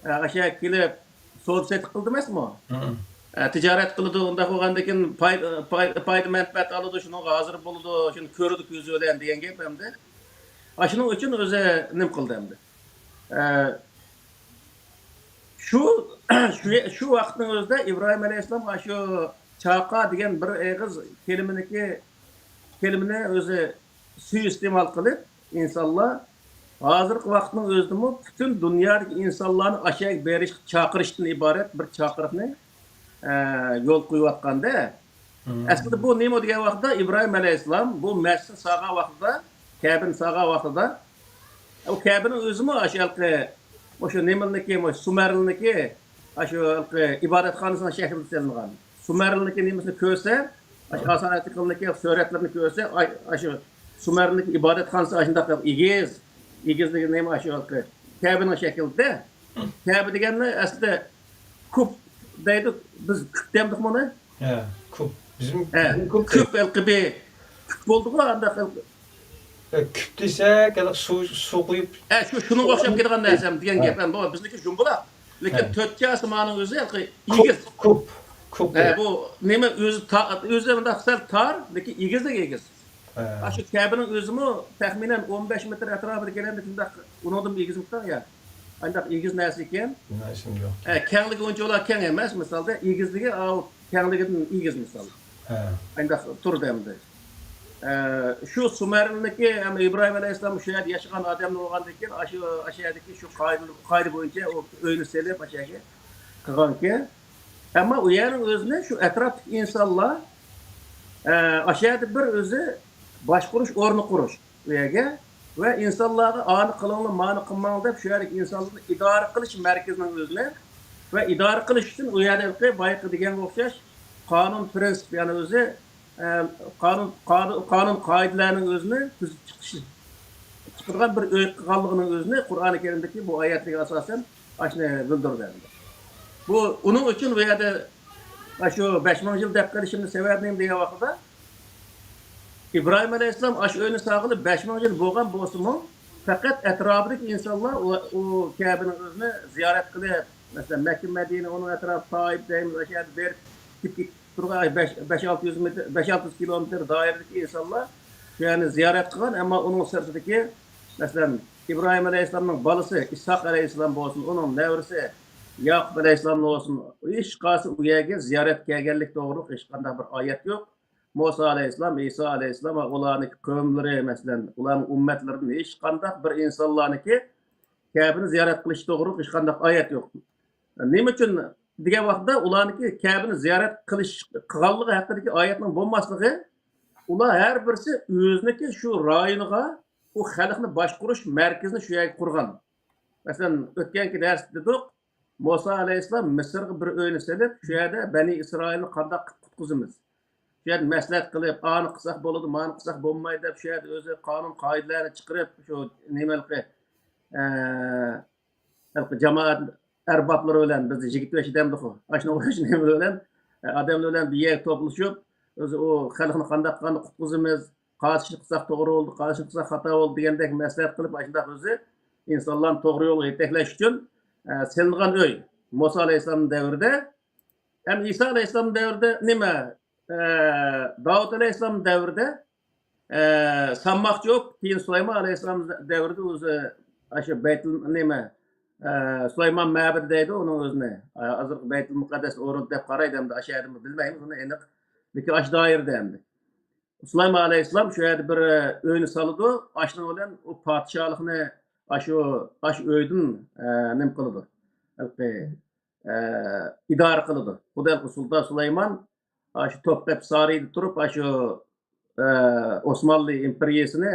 ئە، ئاشۇ يەرگە كېلىپ، سودا سېتىق قىلىدۇ ئەمەسمۇ؟ ھە. ئە، تىجارەت قىلىدۇ، ئۇنداق بولغاندىن كېيىن پاي-، پاي-، پايدا مەنپەئەت ئالىدۇ، شۇنىڭغا ھازىر بولىدۇ، شۇنى كۆرىدۇ كۆزى بىلەن دېگەن گەپ ئەمدى. ئاشۇنىڭ ئۈچۈن ئۆزى نېمە قىلدى ئەمدى؟ ئە، شۇ، شۇ، شۇ ۋاقىتنىڭ ئۆزىدە ئىبراھىم ئەلەيھىسسالام ئاشۇ چاقا دېگەن بىر ئېغىز كەلىمىنىڭكى، كەلىمىنى ئۆزى سۇيىئىستېمال قىلىپ، ئىنسانلار ھازىرقى ۋاقىتنىڭ ئۆزىدىمۇ پۈتۈن دۇنيادىكى ئىنسانلارنى ئاشۇ يەرگە بېرىشقا چاقىرىشتىن ئىبارەت بىر چاقىرىقنى، ئە، يول قويۇۋاتقاندا، مم. ئەسلىدە بۇ نېمە دېگەن ۋاقىتتا ئىبراھىم ئەلەيھىسسالام بۇ مەسچىتنى سالغان ۋاقتىدا، كەبىنى سالغان ۋاقتىدا، ئۇ كەبىنىڭ ئۆزىمۇ ئاشۇ ھېلىقى، مۇشۇ نېمىلىكى، مۇشۇ سۇمەرلىكى، ئاشۇ ھېلىقى ئىبادەتخانىسىنىڭ شەكلىدە سېلىنغان. سۇمەرلىكى نېمىسىنى كۆرسە، ئاشۇ ئاسان ئەتىقىلىكى سۈرەتلىرىنى كۆرسە، ئاي-، ئاشۇ سۇمەرلىكى ئىبادەتخانىسى ئاشۇنداق ئېگىز، ئېگىزلىكى نېمە ئاشۇ ھېلىقى كەبىنىڭ شەكلىدە. كەبە دېگەننى ئەسلىدە كۇپ دەيدۇ، بىز كۈپ دەمدۇق بۇنى؟ ھە، كۇپ. بىزمۇ، ھە، بىزمۇ كۇپ كۈپ دەيدۇ. ھېلىقى بىر كۈپ بولدىغۇ، ئانداق ھېلىقى. ھە، كۈپ دېسەك، ھېلىقى سۇ، سۇ قۇيۇپ. ھە، شۇ، شۇنىڭغا ئوخشاپ كېتىدىغان نەرسە دېگەن ھە. گەپ. ئەمدى بابا، بىزنىڭكى جۇمبۇلاق. لېكىن ھە. تۆت چاسىمانىڭ ئۆزى ھېلىقى كۇپ، ئېگىز. كۇپ، كۇپ. ھە، بۇ نېمە ئۆزى تا-، ئۆزى مۇنداق سەل تار، لېكىن ئېگىزلىكى ئېگىز. ھە. ئاشۇ كەبىنىڭ ئۆزىمۇ تەخمىنەن ئون بەش مېتىر ئەتراپىدا كېلەمدىكىن، ئۇنىڭدىنمۇ ئېگىزمىكىن يا؟ ئانداق ئېگىز نەرسە ئىكەن. مېنىڭ ئېسىمدە يوق. ھە، كەڭلىكى ئۇنچىۋالا كەڭ ئەمەس، مىسالدا ئېگىزلىكى ئاۋۇ كەڭلىكىدىن ئېگىز مىسال. ھە. ئانداق تۇردى ئەمدى. ئە، شۇ سۇمەرنىكى، ئەمما ئىبراھىم ئەلەيھىسسالام شۇ يەردە ياشىغان ئادەملەر بولغاندىن كېيىن، ئاشۇ، ئاشۇ يەردىكى شۇ قائىدە، قائىدە بويىچە ئۇ ئۆينى سېلىپ، ئاشۇ يەرگە قىلغانكەن. ئەمما ئۇ يەرنىڭ ئۆزىنى شۇ ئەتراپتىكى ئىنسانلار، ئە، ئاشۇ يەردە بىر ئۆزى باشقۇرۇش ئورنى قۇرۇش ئۇ يەرگە ۋە ئىنسانلارغا ئانى قىلىڭلار، مانى قىلماڭلار دەپ شۇ يەردىكى ئىنسانلارنى ئىدارە قىلىش مەركىزىنىڭ ئۆزىنى ۋە ئىدارە قىلىش ئۈچۈن ئۇ يەردە بايىقى دېگەنگە ئوخشاش قانۇن، پرىنسىپ، يەنى ئۆزى ئە، قانۇن، قانۇن، قانۇن قائىدىلەرنىڭ ئۆزىنى تۈزۈپ چىقىش، چىقىدىغان بىر ئۆي قىلغانلىقىنىڭ ئۆزىنى قۇرئانى كەرىمدىكى بۇ ئايەتلەرگە ئاساسەن ئاشۇنى بىلدۈرىدۇ. بۇ، ئۇنىڭ ئۈچۈن بۇ يەردە شۇ بەش مىڭ يىل دەپ قېلىشىمنىڭ سەۋەبى نېمە دېگەن ۋاقىتتا، ئىبراھىم ئەلەيھىسسالام ئاشۇ ئۆينى سالغىلى بەش مىڭ يىل بولغان بولسىمۇ، پەقەت ئەتراپىدىكى ئىنسانلار ئۇ، ئۇ كەبىنىڭ ئۆزىنى زىيارەت قىلىپ، مەسىلەن، مەككە، مەدىنە، ئۇنىڭ ئەتراپى، تائىپ دەيمىز، ئاشۇ يەردە بېرىپ كېلىپ تۇرغان بەش، بەش ئالتە يۈز مېتىر، بەش ئالتە يۈز كىلومېتىر دائىرىدىكى ئىنسانلار شۇ يەرنى زىيارەت قىلغان، ئەمما ئۇنىڭ سىرتىدىكى، مەسىلەن، ئىبراھىم ئەلەيھىسسالامنىڭ بالىسى ئىسھاق ئەلەيھىسسالام بولسۇن، ئۇنىڭ نەۋرىسى ياقۇپ ئەلەيھىسسالام بولسۇن، ھېچقايسى ئۇ يەرگە زىيارەت كەلگەنلىك توغرۇلۇق ھېچقانداق بىر ئايەت يوق. مۇسا ئەلەيھىسسالام، ئىسا ئەلەيھىسسالام ۋە ئۇلارنىڭ قەۋملىرى، مەسىلەن، ئۇلارنىڭ ئۈممەتلىرىدىن ھېچقانداق بىر ئىنسانلارنىڭكى كەبىنى زىيارەت قىلىش توغرۇلۇق ھېچقانداق ئايەت يوق. نېمە ئۈچۈن دېگەن ۋاقىتتا، ئۇلارنىڭكى كەبىنى زىيارەت قىلىش، قىلغانلىقى ھەققىدىكى ئايەتنىڭ بولماسلىقى، ئۇلار ھەر بىرسى ئۆزىنىڭكى شۇ رايونىغا، ئۇ خەلقنى باشقۇرۇش مەركىزىنى شۇ يەرگە قۇرغان. مەسىلەن، ئۆتكەنكى دەرستە دېدۇق، مۇسا ئەلەيھىسسالام مىسىرغا بىر ئۆينى سېلىپ، شۇ يەردە بەنى ئىسرائىلنى قانداق قىلىپ قۇتقۇزىمىز؟ شۇ يەردە مەسلىھەت قىلىپ، ئانى قىلساق بولىدۇ، مانى قىلساق بولمايدۇ دەپ، شۇ يەردە ئۆزى قانۇن قائىدىلەرنى چىقىرىپ، شۇ نېمىلىقى، ئە، ھېلىقى جامائەت ئەربابلىرى بىلەن، بىزدە يىگىت بېشى دەمدىخۇ، ئاشۇنىڭغا ئوخشاش نېمىلەر بىلەن، ئە، ئادەملەر بىلەن بىر يەرگە توپلىشىپ، ئۆزى ئۇ خەلقنى قانداق قىلغاندا قۇتقۇزىمىز، قايسى ئىشنى قىلساق توغرا بولدى، قايسى ئىشنى قىلساق خاتا بولدى دېگەندەك مەسلىھەت قىلىپ، ئاشۇنداق ئۆزى ئىنسانلارنى توغرا يولغا يېتەكلەش ئۈچۈن، ئە، سېلىنغان ئۆي. مۇسا ئەلەيھىسسالامنىڭ دەۋرىدە، ھەم ئىسا ئەلەيھىسسالامنىڭ دەۋرىدە نېمە، ئە، داۋۇت ئەلەيھىسسالامنىڭ دەۋرىدە، ئە، سالماقچى بولۇپ، كېيىن سۇلايمان ئەلەيھىسسالام دەۋرىدە ئۆزى ئاشۇ بەيتۇل، نېمە، ئە، سۇلايمان مەبىدى دەيدۇ ئۇنىڭ ئۆزىنى. ئە، ھازىرقى بەيتۇل مۇقەددەس ئورۇن دەپ قارايدۇ ئەمدى، ئاشۇ يەردىمۇ بىلمەيمىز ئۇنى ئېنىق. لېكىن ئاشۇ دائىرىدە ئەمدى. سۇلايمان ئەلەيھىسسالام شۇ يەردە بىر، ئە، ئۆينى سالىدۇ. ئاشۇنىڭ بىلەن ئۇ پادىشاھلىقنى ئاشۇ، ئاشۇ ئۆيدىن، ئە، نېمە قىلىدۇ؟ ھېلىقى، ئە، ئىدارە قىلىدۇ. خۇددى ھېلىقى سۇلتان سۇلايمان ئاشۇ توپقەپە سارىيىدا تۇرۇپ، ئاشۇ، ئە، ئوسمانلى ئىمپېرىيىسىنى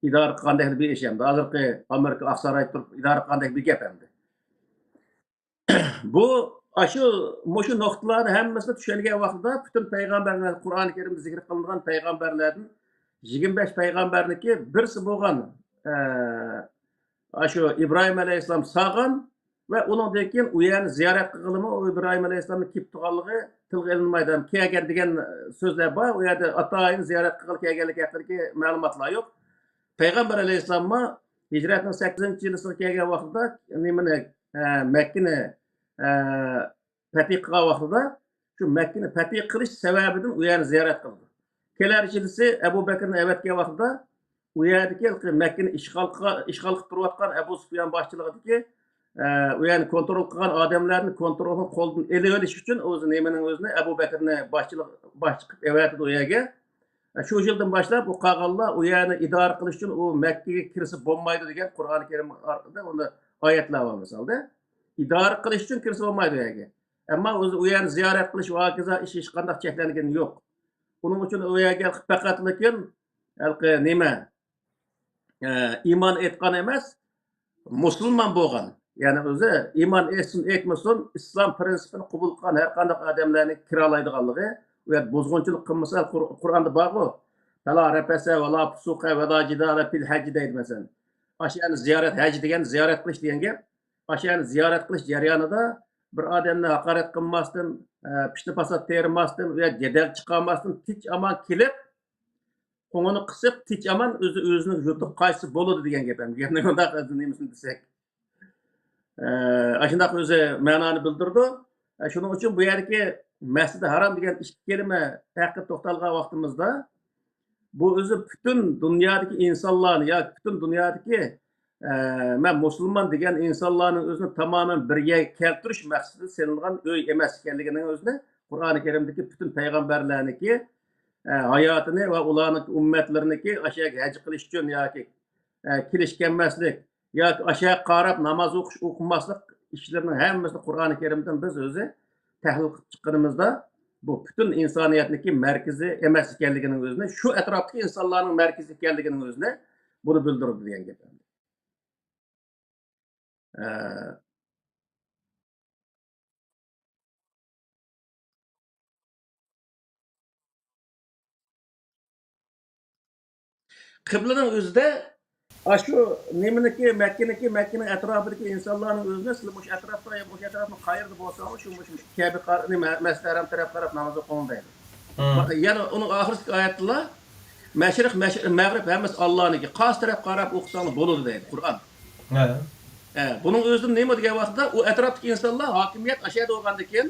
ئىدارە قىلغاندەك بىر ئىش ئەمدى. ھازىرقى ئامېرىكا ئاقسارايدا تۇرۇپ ئىدارە قىلغاندەك بىر گەپ ئەمدى. بۇ، ئاشۇ، مۇشۇ نۇقتىلارنى ھەممىسىنى چۈشەنگەن ۋاقتىدا پۈتۈن پەيغەمبەرلەر، قۇرئانى كەرىمدە زىكىر قىلىنغان پەيغەمبەرلەردىن يىگىرمە بەش پەيغەمبەرنىڭكى بىرسى بولغان، ئە، ئاشۇ ئىبراھىم ئەلەيھىسسالام سالغان ۋە ئۇنىڭدىن كېيىن ئۇ يەرنى زىيارەت قىلغىلىمۇ ئۇ ئىبراھىم ئەلەيھىسسالامنىڭ كېلىپ تۇرغانلىقى تىلغا ئېلىنمايدۇ. ھەم كەلگەن دېگەن سۆزلەر بار. ئۇ يەردە ئاتايىن زىيارەت قىلغىلى كەلگەنلىكى ھەققىدىكى مەلۇماتلار يوق. پەيغەمبەر ئەلەيھىسسالاممۇ ھىجرەتنىڭ سەككىزىنچى يىلىسىغا كەلگەن ۋاقتىدا نېمىنى، ئە، مەككىنى، ئە، پەتھى قىلغان ۋاقتىدا شۇ مەككىنى پەتھى قىلىش سەۋەبىدىن ئۇ يەرنى زىيارەت قىلىدۇ. كېلەر يىلىسى ئەبۇ بەكرىنى ئەۋەتكەن ۋاقتىدا ئۇ يەردىكى مەككىنى ئىشغال قىلغان، ئىشغال قىلىپ تۇرۇۋاتقان ئەبۇ سۇفيان باشچىلىقىدىكى، ئە، ئۇ يەرنى كونترول قىلغان ئادەملەرنى كونترولنى قولدىن ئېلىۋېلىش ئۈچۈن ئۆزى نېمىنىڭ ئۆزىنى ئەبۇ بەكرىنى باشچىلىق، باشچى قىلىپ ئەۋەتىدۇ ئۇ يەرگە. شۇ يىلدىن باشلاپ ئۇ قالغانلار ئۇ يەرنى ئىدارە قىلىش ئۈچۈن ئۇ مەككىگە كىرسە بولمايدۇ دېگەن قۇرئانى كەرىم ئارقىدا ئۇندا ئايەتلەر بار مىسالدا. ئىدارە قىلىش ئۈچۈن كىرسە بولمايدۇ ئۇ يەرگە. ئەمما ئۆزى ئۇ يەرنى زىيارەت قىلىش ۋە ھاكازا ئىش ھېچقانداق چەكلەنگىنى يوق. ئۇنىڭ ئۈچۈن ئۇ يەرگە پەقەتلا ھېلىقى نېمە، ئە، ئىمان ئېيتقان ئەمەس، مۇسۇلمان بولغان. يەنى ئۆزى ئىمان ئېيتسۇن، ئېيتمىسۇن، ئىسلام پرىنسىپىنى قوبۇل قىلغان ھەر قانداق ئادەملەرنى كىرالايدىغانلىقى، ئۇ يەردە بۇزغۇنچىلىق قىلمىسا، قۇر-، قۇرئاندا بارغۇ، «فلا رفس ولا فسوق ولا جدال في الحج» دەيدۇ مەسىلەن. ئاشۇ يەرنى زىيارەت، ھەج دېگەن زىيارەت قىلىش دېگەن گەپ. ئاشۇ يەرنى زىيارەت قىلىش جەريانىدا بىر ئادەمنى ھاقارەت قىلماستىن، ئە، پىتنە پاسات تېرىماستىن، ئۇ يەردە جېدەل چىقارماستىن، تىنچ ئامان كېلىپ، قوڭىنى قىسىپ، تىنچ ئامان ئۆزى ئۆزىنىڭ يۇرتىغا قايتسا بولىدۇ دېگەن گەپ. ئەمدى گەپنى مۇنداق نېمىسىنى دېسەك، ئە، ئاشۇنداق ئۆزى مەنانى بىلدۈرىدۇ. ئە، شۇنىڭ ئۈچۈن بۇ يەردىكى مەسجىدى ھارام دېگەن ئىككى كەلىمە ھەققىدە توختالغان ۋاقتىمىزدا، بۇ ئۆزى پۈتۈن دۇنيادىكى ئىنسانلارنى ياكى پۈتۈن دۇنيادىكى، ئە، مەن مۇسۇلمان دېگەن ئىنسانلارنىڭ ئۆزىنى تامامەن بىر يەرگە كەلتۈرۈش مەقسىتىدە سېلىنغان ئۆي ئەمەس ئىكەنلىكىنىڭ ئۆزىنى قۇرئانى كەرىمدىكى پۈتۈن پەيغەمبەرلەرنىڭكى ئە، ھاياتىنى ۋە ئۇلارنىڭ ئۈممەتلىرىنىڭكى ئاشۇ يەرگە ھەج قىلىش ئۈچۈن ياكى، ئە، كېلىش كەلمەسلىك ياكى ئاشۇ يەرگە قاراپ ناماز ئوقۇش، ئوقۇماسلىق ئىشلىرىنىڭ ھەممىسىنى قۇرئانى كەرىمدىن بىز ئۆزى تەھلىل قىلىپ چىققىنىمىزدا، بۇ پۈتۈن ئىنسانىيەتنىڭكى مەركىزى ئەمەس ئىكەنلىكىنىڭ ئۆزىنى، شۇ ئەتراپتىكى ئىنسانلارنىڭ مەركىزى ئىكەنلىكىنىڭ ئۆزىنى بۇنى بىلدۈرىدۇ دېگەن گەپ. ئە، قىبلىنىڭ ئۆزىدە ئاشۇ نېمىنىكى، مەككىنىكى، مەككىنىڭ ئەتراپىدىكى ئىنسانلارنىڭ ئۆزىنى سىلەر مۇشۇ ئەتراپتا يا مۇشۇ ئەتراپنىڭ قايىرىدا بولساڭلار، شۇ، مۇشۇ كەبە قار-، نېمە، مەسجىدى ھەرام تەرەپ قاراپ ناماز ئوقۇڭ دەيدۇ. مم. يەنە ئۇنىڭ ئاخىرىدىكى ئايەتتىلا، مەشرىق، مەش-، مەغرىب ھەممىسى ئاللانىڭكى، قايسى تەرەپ قاراپ ئوقۇساڭلار بولىدۇ دەيدۇ قۇرئان. ھە. ھە، بۇنىڭ ئۆزىدىن نېمە دېگەن ۋاقىتتا، ئۇ ئەتراپتىكى ئىنسانلار ھاكىمىيەت ئاشۇ يەردە بولغاندىكىن،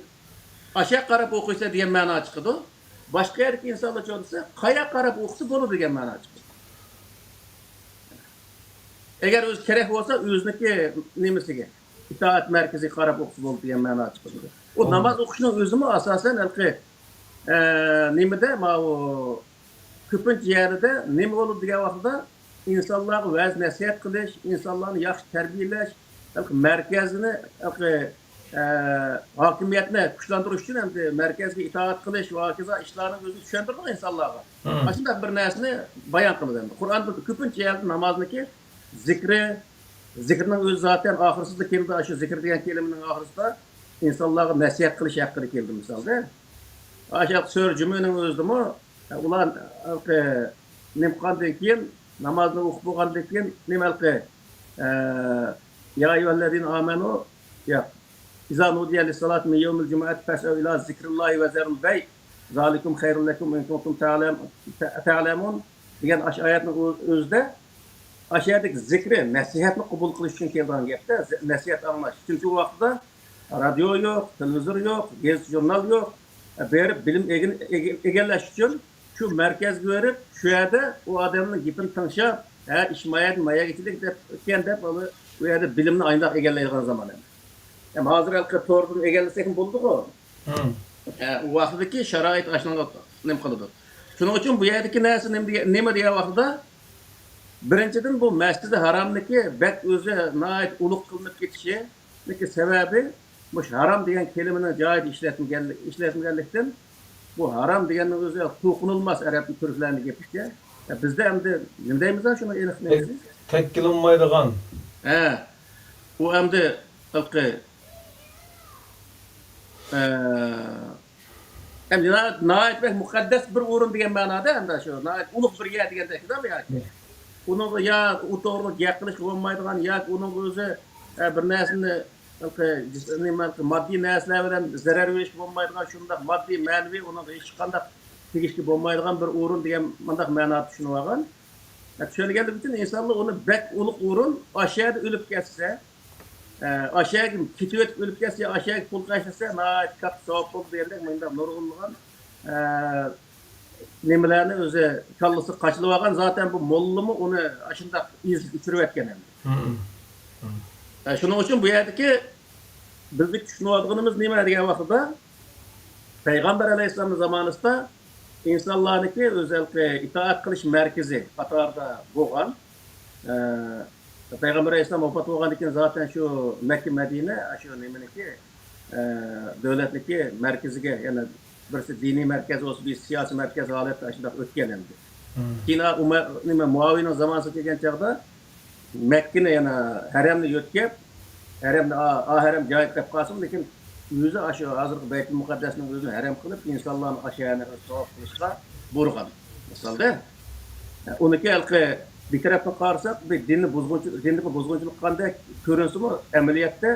ئاشۇ يەرگە قاراپ ئوقۇيسىلەر دېگەن مەنا چىقىدۇ. باشقا يەردىكى ئىنسانلارچۇ دېسە، قاياققا قاراپ ئوقۇسا بولىدۇ دېگەن مەنا چىقىدۇ. ئەگەر ئۆزى كېرەك بولسا، ئۆزىنىڭكى نېمىسىگە، ئىتائەت مەركىزىگە قاراپ ئوقۇسا بولىدۇ دېگەن مەنا چىقىدۇ. ئۇ ناماز ئوقۇشنىڭ ئۆزىمۇ ئاساسەن ھېلىقى، ئە، نېمىدە، ماۋۇ كۆپىنچە يەردە نېمە بولىدۇ دېگەن ۋاقتىدا، ئىنسانلارغا ۋەز نەسىھەت قىلىش، ئىنسانلارنى ياخشى تەربىيەلەش، ھېلىقى مەركەزنى، ھېلىقى، ئە، ھاكىمىيەتنى كۈچلەندۈرۈش ئۈچۈن ئەمدى مەركەزگە ئىتائەت قىلىش ۋە ھاكازا ئىشلارنىڭ ئۆزىنى چۈشەندۈرىدۇ ئىنسانلارغا. مم. ئاشۇنداق بىر نەرسىنى بايان قىلىدۇ ئەمدى. قۇرئاندا كۆپىنچە يەردە نامازنىڭكى زىكرى، زىكىرنىڭ ئۆزى زاتەن ئاخىرسىدا كېلىدۇ، ئاشۇ زىكىر دېگەن كەلىمىنىڭ ئاخىرسىدا ئىنسانلارغا نەسىھەت قىلىش ھەققىدە كېلىدۇ مىسالدا. ئاشۇ سۈرە جۈمەنىڭ ئۆزىدىمۇ ئۇلار ھېلىقى نېمە قىلغاندىن كېيىن، نامازنى ئوقۇپ بولغاندىن كېيىن، نېمە ھېلىقى، ئە، يا ئەييۇھەللەزىنە ئامەنۇ، ياق. ئىزا نۇدىيە لىسسالاتى مىن يەۋمىل جۇمۇئەتى فەسئەۋ ئىلا زىكرىللاھى ۋە زەرۇل بەي، زالىكۇم خەيرۇل لەكۇم ئىن كۇنتۇم تەلەم-، تە-، تەلەمۇن دېگەن ئاشۇ ئايەتنىڭ ئۆ-، ئۆزىدە ئاشۇ يەردىكى زىكرى، نەسىھەتنى قوبۇل قىلىش ئۈچۈن كەلگەن گەپتە، زە-، نەسىھەت ئاڭلاش. چۈنكى ئۇ ۋاقىتتا رادىيو يوق، تېلېۋىزور يوق، گېزىت-ژۇرنال يوق. بېرىپ بىلىم ئېگىن-، ئېگە-، ئىگىلەش ئۈچۈن شۇ مەركەزگە بېرىپ، شۇ يەردە ئۇ ئادەمنىڭ گېپىنى تىڭشاپ، ھە، ئىش ما يەردىن ما يەرگە كېتىدىكەن دەپ، ئۇ يەردە بىلىمنى ئاينداق ئىگىلەيدىغان زامان ئەمدى. ھەم ھازىر ھېلىقى توردىن ئىگىلىسەكمۇ بولىدىغۇ. ھە، ئۇ ۋاقتىدىكى شارائىت ئاشۇنىڭغا نېمە قىلىدۇ. شۇنىڭ ئۈچۈن بۇ يەردىكى نەرسە نېمە دېگەن، نېمە دېگەن ۋاقتىدا، بىرىنچىدىن، بۇ مەسجىدى ھارامنىڭكى بەك ئۆزى ناھايىتى ئۇلۇغ قىلىنىپ كېتىشىنىڭكى سەۋەبى، مۇشۇ ھارام دېگەن كەلىمىنىڭ جايىدا ئىشلەتمىگەنلىك، ئىشلەتمىگەنلىكتىن، بۇ ھارام دېگەننىڭ ئۆزى توقۇنۇلماس ئەرەبنىڭ، تۈركلەرنىڭ گېپىچە. يا بىزدە ئەمدى نېمە دەيمىز شۇنى ئېنىق نېمىز؟ تەككىلىنمايدىغان. ھە. ئۇ ئەمدى ھېلىقى، ئە، ئەمدى ناھايىتى، ناھايىتى بەك مۇقەددەس بىر ئورۇن دېگەن مەنادا، ئەمدى شۇ ناھايىتى ئۇلۇغ بىر يەر دېگەندەك ياكى. ئۇنىڭغا يا ئۇ توغرىلىق گەپ قىلىشقا بولمايدىغان، ياكى ئۇنىڭغا ئۆزى، ئە، بىر نەرسىنى، ھېلىقى جىس-، نېمە، ھېلىقى ماددىي نەرسىلەر بىلەن زەرەر بېرىشكە بولمايدىغان، شۇنداق ماددىي، مەنىۋى ئۇنىڭغا ھېچقانداق تېگىشكە بولمايدىغان بىر ئورۇن دېگەن مۇنداق مەنادا چۈشىنىۋالغان. ھە، چۈشەنگەنلىكى ئۈچۈن ئىنسانلار ئۇنى بەك ئۇلۇغ ئورۇن، ئاشۇ يەردە ئۆلۈپ كەتسە، ئە، ئاشۇ يەرگە كېتىۋېتىپ ئۆلۈپ كەتسە، ئاشۇ يەرگە پۇل خەجلىسە، ناھايىتى كاتتا ساۋاب بولىدۇ دېگەندەك، مۇنداق نۇرغۇنلىغان، ئە، نېمىلەرنى ئۆزى كاللىسىغا قاچىلىۋالغان. زاتەن بۇ موللىمۇ ئۇنى ئاشۇنداق ئېزىپ ئۆچۈرۈۋەتكەن ئەمدى. مم. مم. ئە، شۇنىڭ ئۈچۈن بۇ يەردىكى بىزنىڭ چۈشىنىۋاتقىنىمىز نېمە دېگەن ۋاقتىدا، پەيغەمبەر ئەلەيھىسسالامنىڭ زامانىسىدا ئىنسانلارنىڭكى ئۆزى ھېلىقى ئىتائەت قىلىش مەركىزى قاتارىدا بولغان، ئە، پەيغەمبەر ئەلەيھىسسالام ۋاپات بولغاندىن كېيىن زاتەن شۇ مەككە، مەدىنە، شۇ نېمىنىڭكى، ئە، دۆلەتنىڭكى مەركىزىگە، يەنە بىرسى دىنىي مەركەز بولسا، بىرسى سىياسىي مەركەز ھالەتتە شۇنداق ئۆتكەن ئەمدى. مم. كېيىن ئۇمەر، نېمە، مۇئاۋىينىڭ زامانىسىغا كەلگەن چاغدا، مەككىنى، يەنە ھەرەمنى يۆتكەپ، ھەرەمنى، ئا، ئا ھەرەم جايىدا دەپ قالسىمۇ، لېكىن ئۆزى ئاشۇ ھازىرقى بەيتۇل مۇقەددەسنىڭ ئۆزىنى ھەرەم قىلىپ، ئىنسانلارنى ئاشۇ يەرنى ئۆزى تاۋاپ قىلىشقا بۇيرۇغان. مىسالدا، ئۇنىڭكى ھېلىقى بىر تەرەپتىن قارىساق، بىر دىننى بۇزغۇنچىلىق، دىننى بۇزغۇنچىلىق قىلغاندەك كۆرۈنسىمۇ، ئەمەلىيەتتە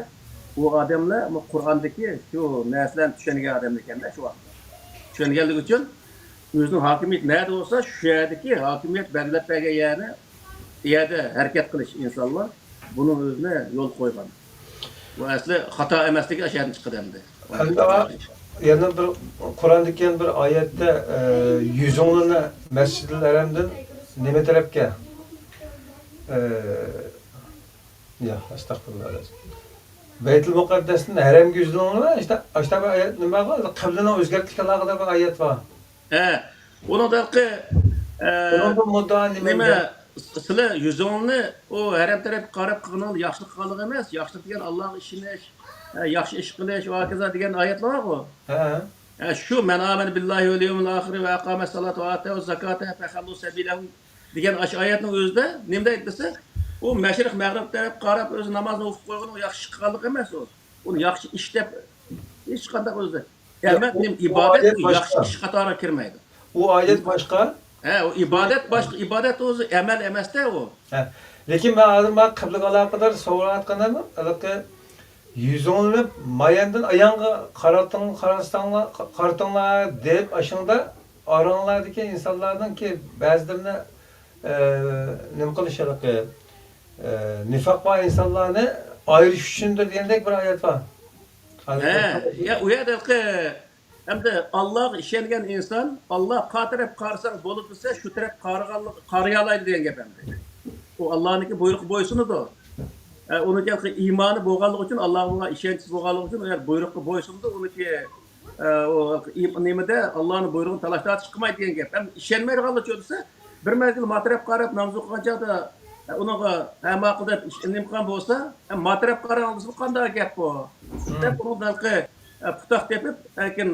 ئۇ ئادەملەر بۇ قۇرئاندىكى شۇ نەرسىلەرنى چۈشەنگەن ئادەملەر ئىكەندە شۇ ۋاقىتتا. چۈشەنگەنلىكى ئۈچۈن ئۆزىنىڭ ھاكىمىيىتى نەدە بولسا، شۇ يەردىكى ھاكىمىيەت بەلگىلەپ بەرگەن يەرنى، يەردە ھەرىكەت قىلىش ئىنسانلار بۇنىڭ ئۆزىنى يول قويغان. بۇ ئەسلى خاتا ئەمەسلىكى ئاشۇ يەردىن چىقىدۇ ئەمدى. ئەمدى ئا-، يەنە بىر قۇرئاندىكى يەنە بىر ئايەتتە، ئە، يۈزۈڭلارنى مەسجىدىل ھەرەمدىن نېمە تەرەپكە؟ ئە، يا، ئەستەغپۇرۇللا. بەيتۇل مۇقەددەستىن ھەرەمگە يۈزلىنىڭلار، ئاشتا، ئاشتا بىر ئايەت نېمە بار؟ قىبلىنى ئۆزگەرتكەن ھەققىدە بىر ئايەت بار. ھە، ئۇنىڭدا ھېلىقى، ئە، ئۇنىڭدا مۇددىئا نېمە؟ نېمە، سىلى يۈزۈڭنى ئۇ ھەرەم تەرەپكە قاراپ قىلغىنىڭ ياخشىلىق قىلغانلىق ئەمەس. ياخشىلىق دېگەن ئاللاغا ئىشىنىش، ئە، ياخشى ئىش قىلىش ۋە ھاكازا دېگەن ئايەتلەر بارغۇ. ھە. ئە، شۇ مەن ئامەنە بىللاھى ۋەل يەۋمىل ئاخىرى ۋە ئەقامەس سالاتا ۋە ئاتەۋۇز زاكاتە فەخەللۇ سەبىلەھۇم دېگەن ئاشۇ ئايەتنىڭ ئۆزىدە نېمە دەيدۇ دېسە، ئۇ مەشرىق مەغرىب تەرەپكە قاراپ ئۆزى نامازنى ئوقۇپ قويغىنى ياخشى ئىش قىلغانلىق ئەمەس ئۇ. ئۇنى ياخشى ئىش دەپ ھېچقانداق ئۆزى. ئەمەل، ئۇ، ئۇ ئىبادەت ئايەت ئۇ ياخشى باشقا. ئىش قاتارىغا كىرمەيدۇ. ئۇ ئايەت باشقا. ھە، ئۇ ئىبادەت باشقا، ئىبادەت ئۆزى ئەمەل ئەمەستە ئۇ. ھە. لېكىن مەن ھازىر مانا قىبلىگە ئالاقىدار سوئال ئاتقىنىم، ھېلىقى يۈزۈڭلىنىپ ماياندىن ئاياڭغا قارىتىڭ-، قارىساڭلار، قارىتىڭلار دەپ ئاشۇڭدا ئاراڭلاردىكى ئىنسانلارنىڭكى بەزىلىرىنى، ئە، نېمە قىلىش ھېلىقى، ئە، نىفاق بار ئىنسانلارنى ئايرىش ئۈچۈندۇر دېگەندەك بىر ئايەت بار. ھە، يا، ئۇ يەردە ھېلىقى ئەمدى ئاللاغا ئىشەنگەن ئىنسان، ئاللا قا تەرەپ قارىساڭ بولىدۇ دېسە، شۇ تەرەپ قارىغانلىق-، قارىيالايدۇ دېگەن گەپ ئەمدى. ئۇ ئاللانىڭكى بۇيرۇقىغا بويسۇنىدۇ. ئە، ئۇنىڭكى ئىمانى بولغانلىقى ئۈچۈن، ئاللاغا بولغان ئىشەنچى بولغانلىقى ئۈچۈن، ئۇ يەر بۇيرۇققا بويسۇنىدۇ. ئۇنىڭكى، ئە، ئۇ ئىم-، نېمىدە ئاللانىڭ بۇيرۇقىنى تالاش تارتىش قىلمايدۇ دېگەن گەپ. ئەمدى ئىشەنمەيدىغانلار چۆ دېسە، بىر مەزگىل ما تەرەپ قاراپ ناماز ئوقۇغان چاغدا، ئە، ئۇنىڭغا، ئە، ماقۇل دەپ ئىش-، نېمە قىلغان بولسا، ئە، ما تەرەپ قاراڭ دېسە، بۇ قانداق گەپ بۇ؟ دەپ ئۇنىڭ ھېلىقى، ئە، پۇتاق تېپىپ، لېكىن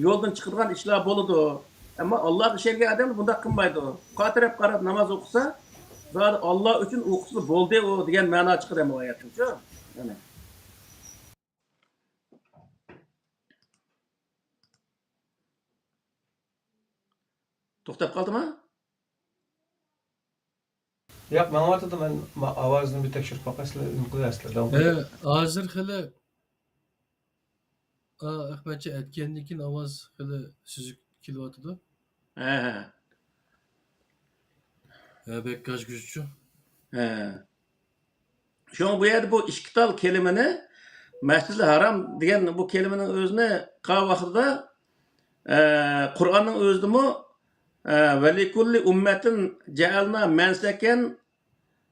يولدىن چىقىدىغان ئىشلار بولىدۇ. ئەمما ئاللاغا ئىشەنگەن ئادەم بۇنداق قىلمايدۇ. قا تەرەپ قاراپ ناماز ئوقۇسا، زادى ئاللا ئۈچۈن ئوقۇسا بولدى ئۇ دېگەن مەنا چىقىدۇ ئەمما ئايەتتىن شۇ. يەنى. توختاپ قالدىما؟ ياق، ماڭىۋاتىدۇ، مەن ما-، ئاۋازنى بىر تەكشۈرۈپ باقاي، سىلەر ئۈن قىلىۋەرسىلەر، داۋام قىلىڭ. ھە، ھازىر خېلى، ئا، ئەخمەتجان ئېيتكەندىن كېيىن ئاۋاز خېلى سۈزۈك كېلىۋاتىدۇ. ھە، ھە. ھە، بەك گاج-گۇجچۇ. ھە. شۇڭا بۇ يەردە بۇ ئىككى تال كەلىمىنى مەسجىدىل ھارام دېگەن بۇ كەلىمىنىڭ ئۆزىنى قىلغان ۋاقتىدا، ئە، قۇرئاننىڭ ئۆزىدىمۇ، ئە، ۋەلىكۇللى ئۇممەتىن جەئەلنا مەنسەكەن،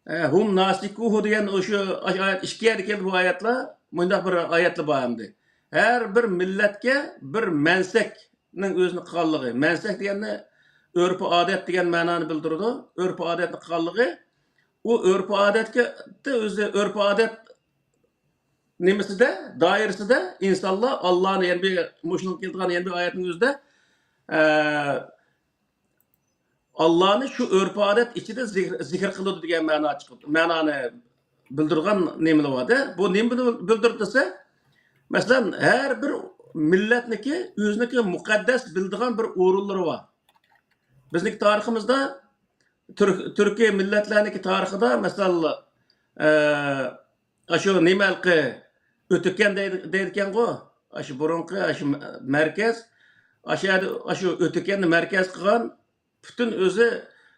ئە، ھۇم ناسىكۇھۇ دېگەن ئۇ شۇ ئايەت، ئىككى يەردە كەلدى بۇ ئايەتلەر. مۇنداق بىر ئايەتلەر بار ئەمدى. ھەر بىر مىللەتكە بىر مەنسەكنىڭ ئۆزىنى قىلغانلىقى. مەنسەك دېگەننى ئۆرپ-ئادەت دېگەن مەنانى بىلدۈرىدۇ. ئۆرپ-ئادەتنى قىلغانلىقى. ئۇ ئۆرپ-ئادەتكە، ئۆزى ئۆرپ-ئادەت نېمىسىدە، دائىرىسىدە ئىنسانلار ئاللانى، يەنە بىر مۇشۇنىڭغا كېلىدىغان يەنە بىر ئايەتنىڭ ئۆزىدە، ئە، ئاللانى شۇ ئۆرپ-ئادەت ئىچىدە زىكىر، زىكىر قىلىدۇ دېگەن مەنا چىقىدۇ. مەنانى بىلدۈرىدىغان نېمىلەر بار-دە. بۇ نېمىنى بىلدۈرىدۇ دېسە، مەسىلەن، ھەر بىر مىللەتنىكى ئۆزىنىڭكى مۇقەددەس بىلىدىغان بىر ئورۇنلىرى بار. بىزنىڭكى تارىخىمىزدا تۈرك، تۈركىي مىللەتلەرنىڭكى تارىخىدا، مەسىلەن، ئە، ئاشۇ نېمە ھېلىقى ئۆتۈكەن دەيدۇ، دەيدىكەنغۇ، ئاشۇ بۇرۇنقى ئاشۇ مەركەز، ئاشۇ يەردە ئاشۇ ئۆتۈكەننى مەركەز قىلغان پۈتۈن ئۆزى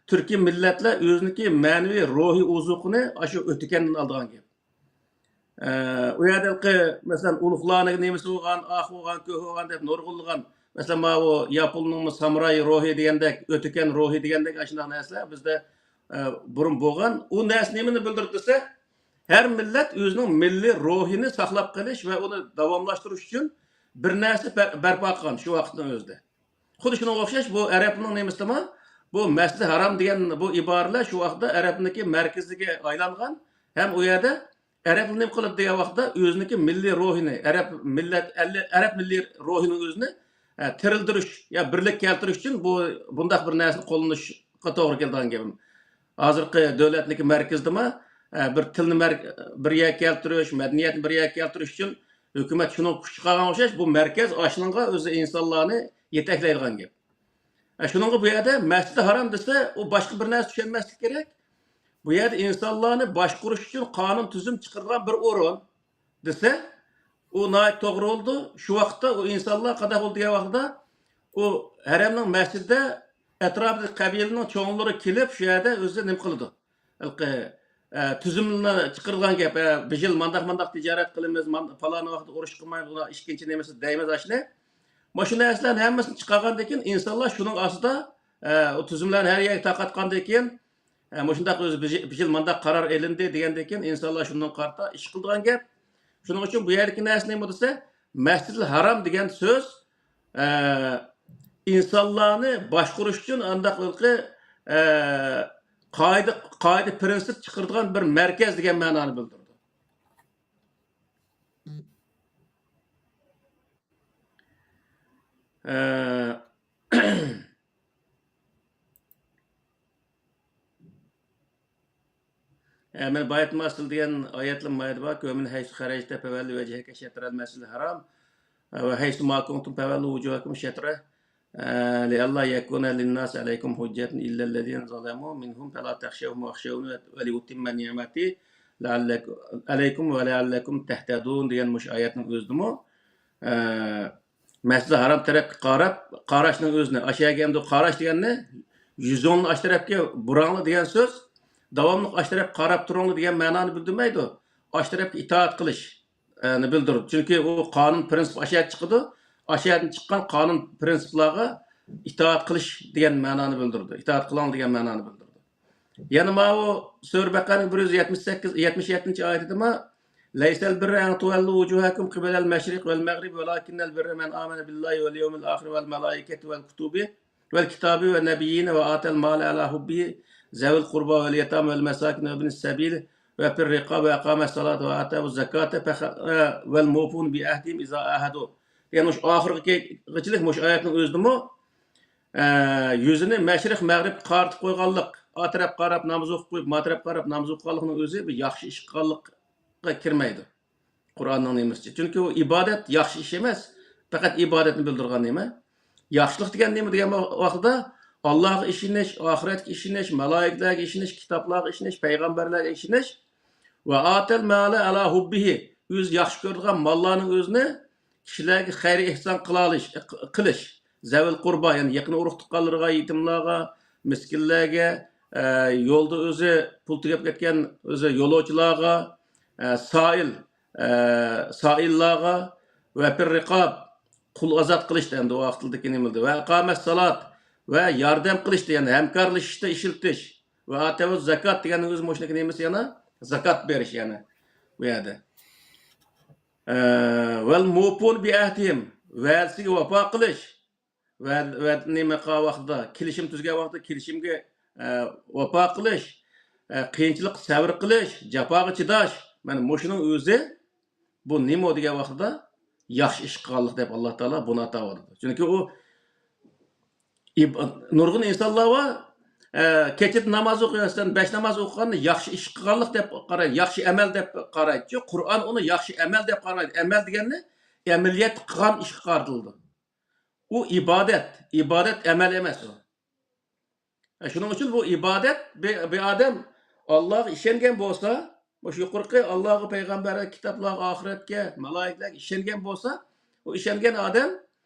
تۈركىي مىللەتلەر ئۆزىنىڭكى مەنىۋى روھىي ئوزۇقىنى ئاشۇ ئۆتۈكەندىن ئالىدىغان گەپ. ئە، ئۇ يەردە ھېلىقى، مەسىلەن، ئۇلۇغلارنىڭ نېمىسى بولغان، ئاخۇ بولغان، كۆھۇ بولغان دەپ نۇرغۇنلىغان، مەسىلەن، ماۋۇ ياپوننىڭمۇ سامۇراي روھى دېگەندەك، ئۆتۈكەن روھى دېگەندەك ئاشۇنداق نەرسىلەر بىزدە، ئە، بۇرۇن بولغان. ئۇ نەرسە نېمىنى بىلدۈرىدۇ دېسە، ھەر مىللەت ئۆزىنىڭ مىللىي روھىنى ساقلاپ قېلىش ۋە ئۇنى داۋاملاشتۇرۇش ئۈچۈن بىر نەرسە بەر-، بەرپا قىلغان شۇ ۋاقىتنىڭ ئۆزىدە. خۇددى شۇنىڭغا ئوخشاش، بۇ ئەرەبنىڭ نېمىسىدىمۇ، بۇ مەسجىدى ھارام دېگەن بۇ ئىبارىلەر شۇ ۋاقىتتا ئەرەبنىڭكى مەركىزىگە ئايلانغان ھەم ئۇ يەردە ئەرەبلەر نېمە قىلىدۇ دېگەن ۋاقىتتا ئۆزىنىڭكى مىللىي روھىنى، ئەرەب مىللەت، ئەرەب مىللىي روھىنىڭ ئۆزىنى، ئە، تىرىلدۈرۈش يا بىرلىككە كەلتۈرۈش ئۈچۈن بۇ، بۇنداق بىر نەرسىنى قوللىنىشقا توغرا كېلىدىغان گېپىم. ھازىرقى دۆلەتنىڭكى مەركىزىدىمۇ، ئە، بىر تىلنى مەر-، بىر يەرگە كەلتۈرۈش، مەدەنىيەتنى بىر يەرگە كەلتۈرۈش ئۈچۈن ھۆكۈمەت شۇنىڭغا كۈچ چىقارغان ئوخشاش، بۇ مەركەز ئاشۇنىڭغا ئۆزى ئىنسانلارنى يېتەكلەيدىغان گەپ. ئە، شۇنىڭغا بۇ يەردە مەسجىدى ھارام دېسە، ئۇ باشقا بىر نەرسە چۈشەنمەسلىك كېرەك. بۇ يەردە ئىنسانلارنى باشقۇرۇش ئۈچۈن قانۇن تۈزۈم چىقىرىدىغان بىر ئورۇن دېسە، ئۇ ناھايىتى توغرا بولىدۇ. شۇ ۋاقىتتا ئۇ ئىنسانلار قانداق بولىدۇ دېگەن ۋاقتىدا، ئۇ ھەرەمنىڭ مەسچىتىدە ئەتراپىدىكى قەبىلىنىڭ چوڭلىرى كېلىپ، شۇ يەردە ئۆزى نېمە قىلىدۇ؟ ھېلىقى، ئە، تۈزۈمنى چىقىرىدىغان گەپ، ئە، بۇ يىل مانداق، مانداق تىجارەت قىلىمىز، مان-، پالان ۋاقىتتا ئۇرۇش قىلمايمىز، ئۇلار ئىككىنچى نېمىسى دەيمىز ئاشۇنى. مانا شۇ نەرسىلەرنى ھەممىسىنى چىقارغاندىن كېيىن، ئىنسانلار شۇنىڭ ئاستىدا، ئە، ئۇ تۈزۈملەرنى ھەر يەرگە تارقاتقاندىن كېيىن، ئە، مۇشۇنداق ئۆزى بۇ يىل، بۇ يىل مانداق قارار ئېلىندى دېگەندىن كېيىن، ئىنسانلار شۇنىڭغا قارىتا ئىش قىلىدىغان گەپ. شۇنىڭ ئۈچۈن بۇ يەردىكى نەرسە نېمە دېسە، مەسجىدىل ھارام دېگەن سۆز، ئە، ئىنسانلارنى باشقۇرۇش ئۈچۈن ئانداق ھېلىقى، ئە، قائىدە، قائىدە پىرىنسىپ چىقىرىدىغان بىر مەركەز دېگەن مەنانى بىلدۈرىدۇ. ئە، ئە، مانا باياتما ئاستىل دېگەن ئايەتلەر مايدا بار. كۆمىن ھەيسۇ خەرەجتە پەۋەللى ۋەجھەكە شەترەل مەسجىدىل ھەرام. ۋە ھەيسۇ ما كۇنتۇم پەۋەللۇ ۋۇجۇھەكۇم شەترە. ئە، لىئەللا يەكۇنە لىنناسى ئەلەيكۇم ھۇججەتۇن ئىللەللەزىنە زەلەمۇ مىنھۇم فەلا تەخشەۋھۇم ۋەخشەۋنى ۋەلىئۇتىممە نىئمەتى لەئەللەك-، ئەلەيكۇم ۋە لەئەللەكۇم تەھتەدۇن دېگەن مۇشۇ ئايەتنىڭ ئۆزىدىمۇ، ئە، مەسجىدىل ھارام تەرەپكە قاراپ قاراشنىڭ ئۆزىنى، ئاشۇ يەرگە ئەمدى قاراش دېگەننى يۈزۈڭلارنى ئاشۇ تەرەپكە بۇراڭلار دېگەن سۆز، داۋاملىق ئاشۇ تەرەپكە قاراپ تۇرۇڭلار دېگەن مەنانى بىلدۈرمەيدۇ. ئاشۇ تەرەپكە ئىتائەت قىلىش، ئە، نى بىلدۈرىدۇ. چۈنكى ئۇ قانۇن پىرىنسىپ ئاشۇ يەردىن چىقىدۇ. ئاشۇ يەردىن چىققان قانۇن پىرىنسىپلارغا ئىتائەت قىلىش دېگەن مەنانى بىلدۈرىدۇ. ئىتائەت قىلىڭ دېگەن مەنانى بىلدۈرىدۇ. يەنە ماۋۇ سۈرە بەقەرەنىڭ بىر يۈز يەتمىش سەككىز، يەتمىش يەتتىنچى ئايىتىدىمۇ، لەيسەل بىررە ئەن تۇۋەللۇ ۋۇجۇھەكۇم قىبەلەل مەشرىق ۋەل مەغرىب ۋەلاكىننەل بىررە مەن ئامەنە بىللاھى ۋەل يەۋمىل ئاخىرى ۋەل مەلائىكەتى ۋەل كۇتۇبى ۋەل كىتابى ۋە نەبىييىنە ۋە ئاتەل مالە ئەلا ھۇببىھى زەۋىل قۇربا ۋەل يەتامە ۋەل مەساكىن ۋەبنىس سەبىل ۋە فىر رىقاب ۋە ئەقامەس سالاتە ۋە ئاتەۋۇز زاكاتە ۋەل مۇفۇن بى ئەھدىھىم ئىزا ئەھەدۇ. يەنى مۇشۇ ئاخىرغىچىلىك مۇشۇ ئايەتنىڭ ئۆزىدىمۇ، ئە، يۈزىنى مەشرىق مەغرىبكە قارىتىپ قويغانلىق، ئا تەرەپ قاراپ ناماز ئوقۇپ قويۇپ، ما تەرەپ قاراپ ناماز ئوقۇغانلىقنىڭ ئۆزى بىر ياخشى ئىش قىلغانلىققا كىرمەيدۇ. قۇرئاننىڭ نېمىسىچە. چۈنكى ئۇ ئىبادەت ياخشى ئىش ئەمەس، پەقەت ئىبادەتنى بىلدۈرىدىغان نېمە. ياخشىلىق دېگەن نېمە دېگەن ۋاقتىدا، ئاللاغا ئىشىنىش، ئاخىرەتكە ئىشىنىش، مالايىكىلەرگە ئىشىنىش، كىتابلارغا ئىشىنىش، پەيغەمبەرلەرگە ئىشىنىش ۋە ئاتەل مالە ئەلا ھۇببىھى، ئۆزى ياخشى كۆرىدىغان ماللارنىڭ ئۆزىنى كىشىلەرگە خەير ئېھسان قىلالىش، قىلىش، زەۋىل قۇربا، يەنى يېقىن ئۇرۇق تۇغقانلىرىغا، يېتىملارغا، مىسكىنلەرگە، ئە، يولدا ئۆزى پۇل تۈگەپ كەتكەن ئۆزى يولۇچىلارغا، ئە، سائىل، ئە، سائىللارغا ۋە فىر رىقاب، قۇل ئازاد قىلىشتا ئەمدى ۋاقتىدىكى نېمىلدى ۋە ئەقامەس سالات ۋە ياردەم قىلىشتا، يەنى ھەمكارلىشىشتا ئىشلىتىش ۋە ئاتەۋۇز زاكات دېگەننىڭ ئۆزى مۇشۇنىڭكى نېمىسى يەنە زاكات بېرىش يەنى بۇ يەردە. ئە، ۋەل مۇفۇن بى ئەھدىھىم، ۋەدىسىگە ۋاپا قىلىش. ۋە، ۋە نېمە قىلغان ۋاقتىدا، كېلىشىم تۈزگەن ۋاقتىدا كېلىشىمگە، ئە، ۋاپا قىلىش، ئە، قىيىنچىلىققا سەۋر قىلىش، جاپاغا چىداش. مانا مۇشۇنىڭ ئۆزى بۇ نېمە دېگەن ۋاقتىدا ياخشى ئىش قىلغانلىق دەپ ئاللا تائالا بۇنى ئاتاۋاتىدۇ. چۈنكى ئۇ ئىب-، نۇرغۇن ئىنسانلار بار، ئە، كېچىدە ناماز ئوقۇيمەن، بەش ناماز ئوقۇغاننى ياخشى ئىش قىلغانلىق دەپ قارايدۇ، ياخشى ئەمەل دەپ قارايدۇ. قۇرئان ئۇنى ياخشى ئەمەل دەپ قارىمايدۇ. ئەمەل دېگەننى ئەمەلىيەتتە قىلغان ئىشقا قارىتىلىدۇ. ئۇ ئىبادەت، ئىبادەت ئەمەل ئەمەس ئۇ. شۇنىڭ ئۈچۈن بۇ ئىبادەت، بىر، بىر ئادەم ئاللاغا ئىشەنگەن بولسا، مۇشۇ يۇقىرىقى ئاللاغا، پەيغەمبەرگە، كىتابلارغا، ئاخىرەتكە، مالايىكىلەرگە ئىشەنگەن بولسا، ئۇ ئىشەنگەن ئادەم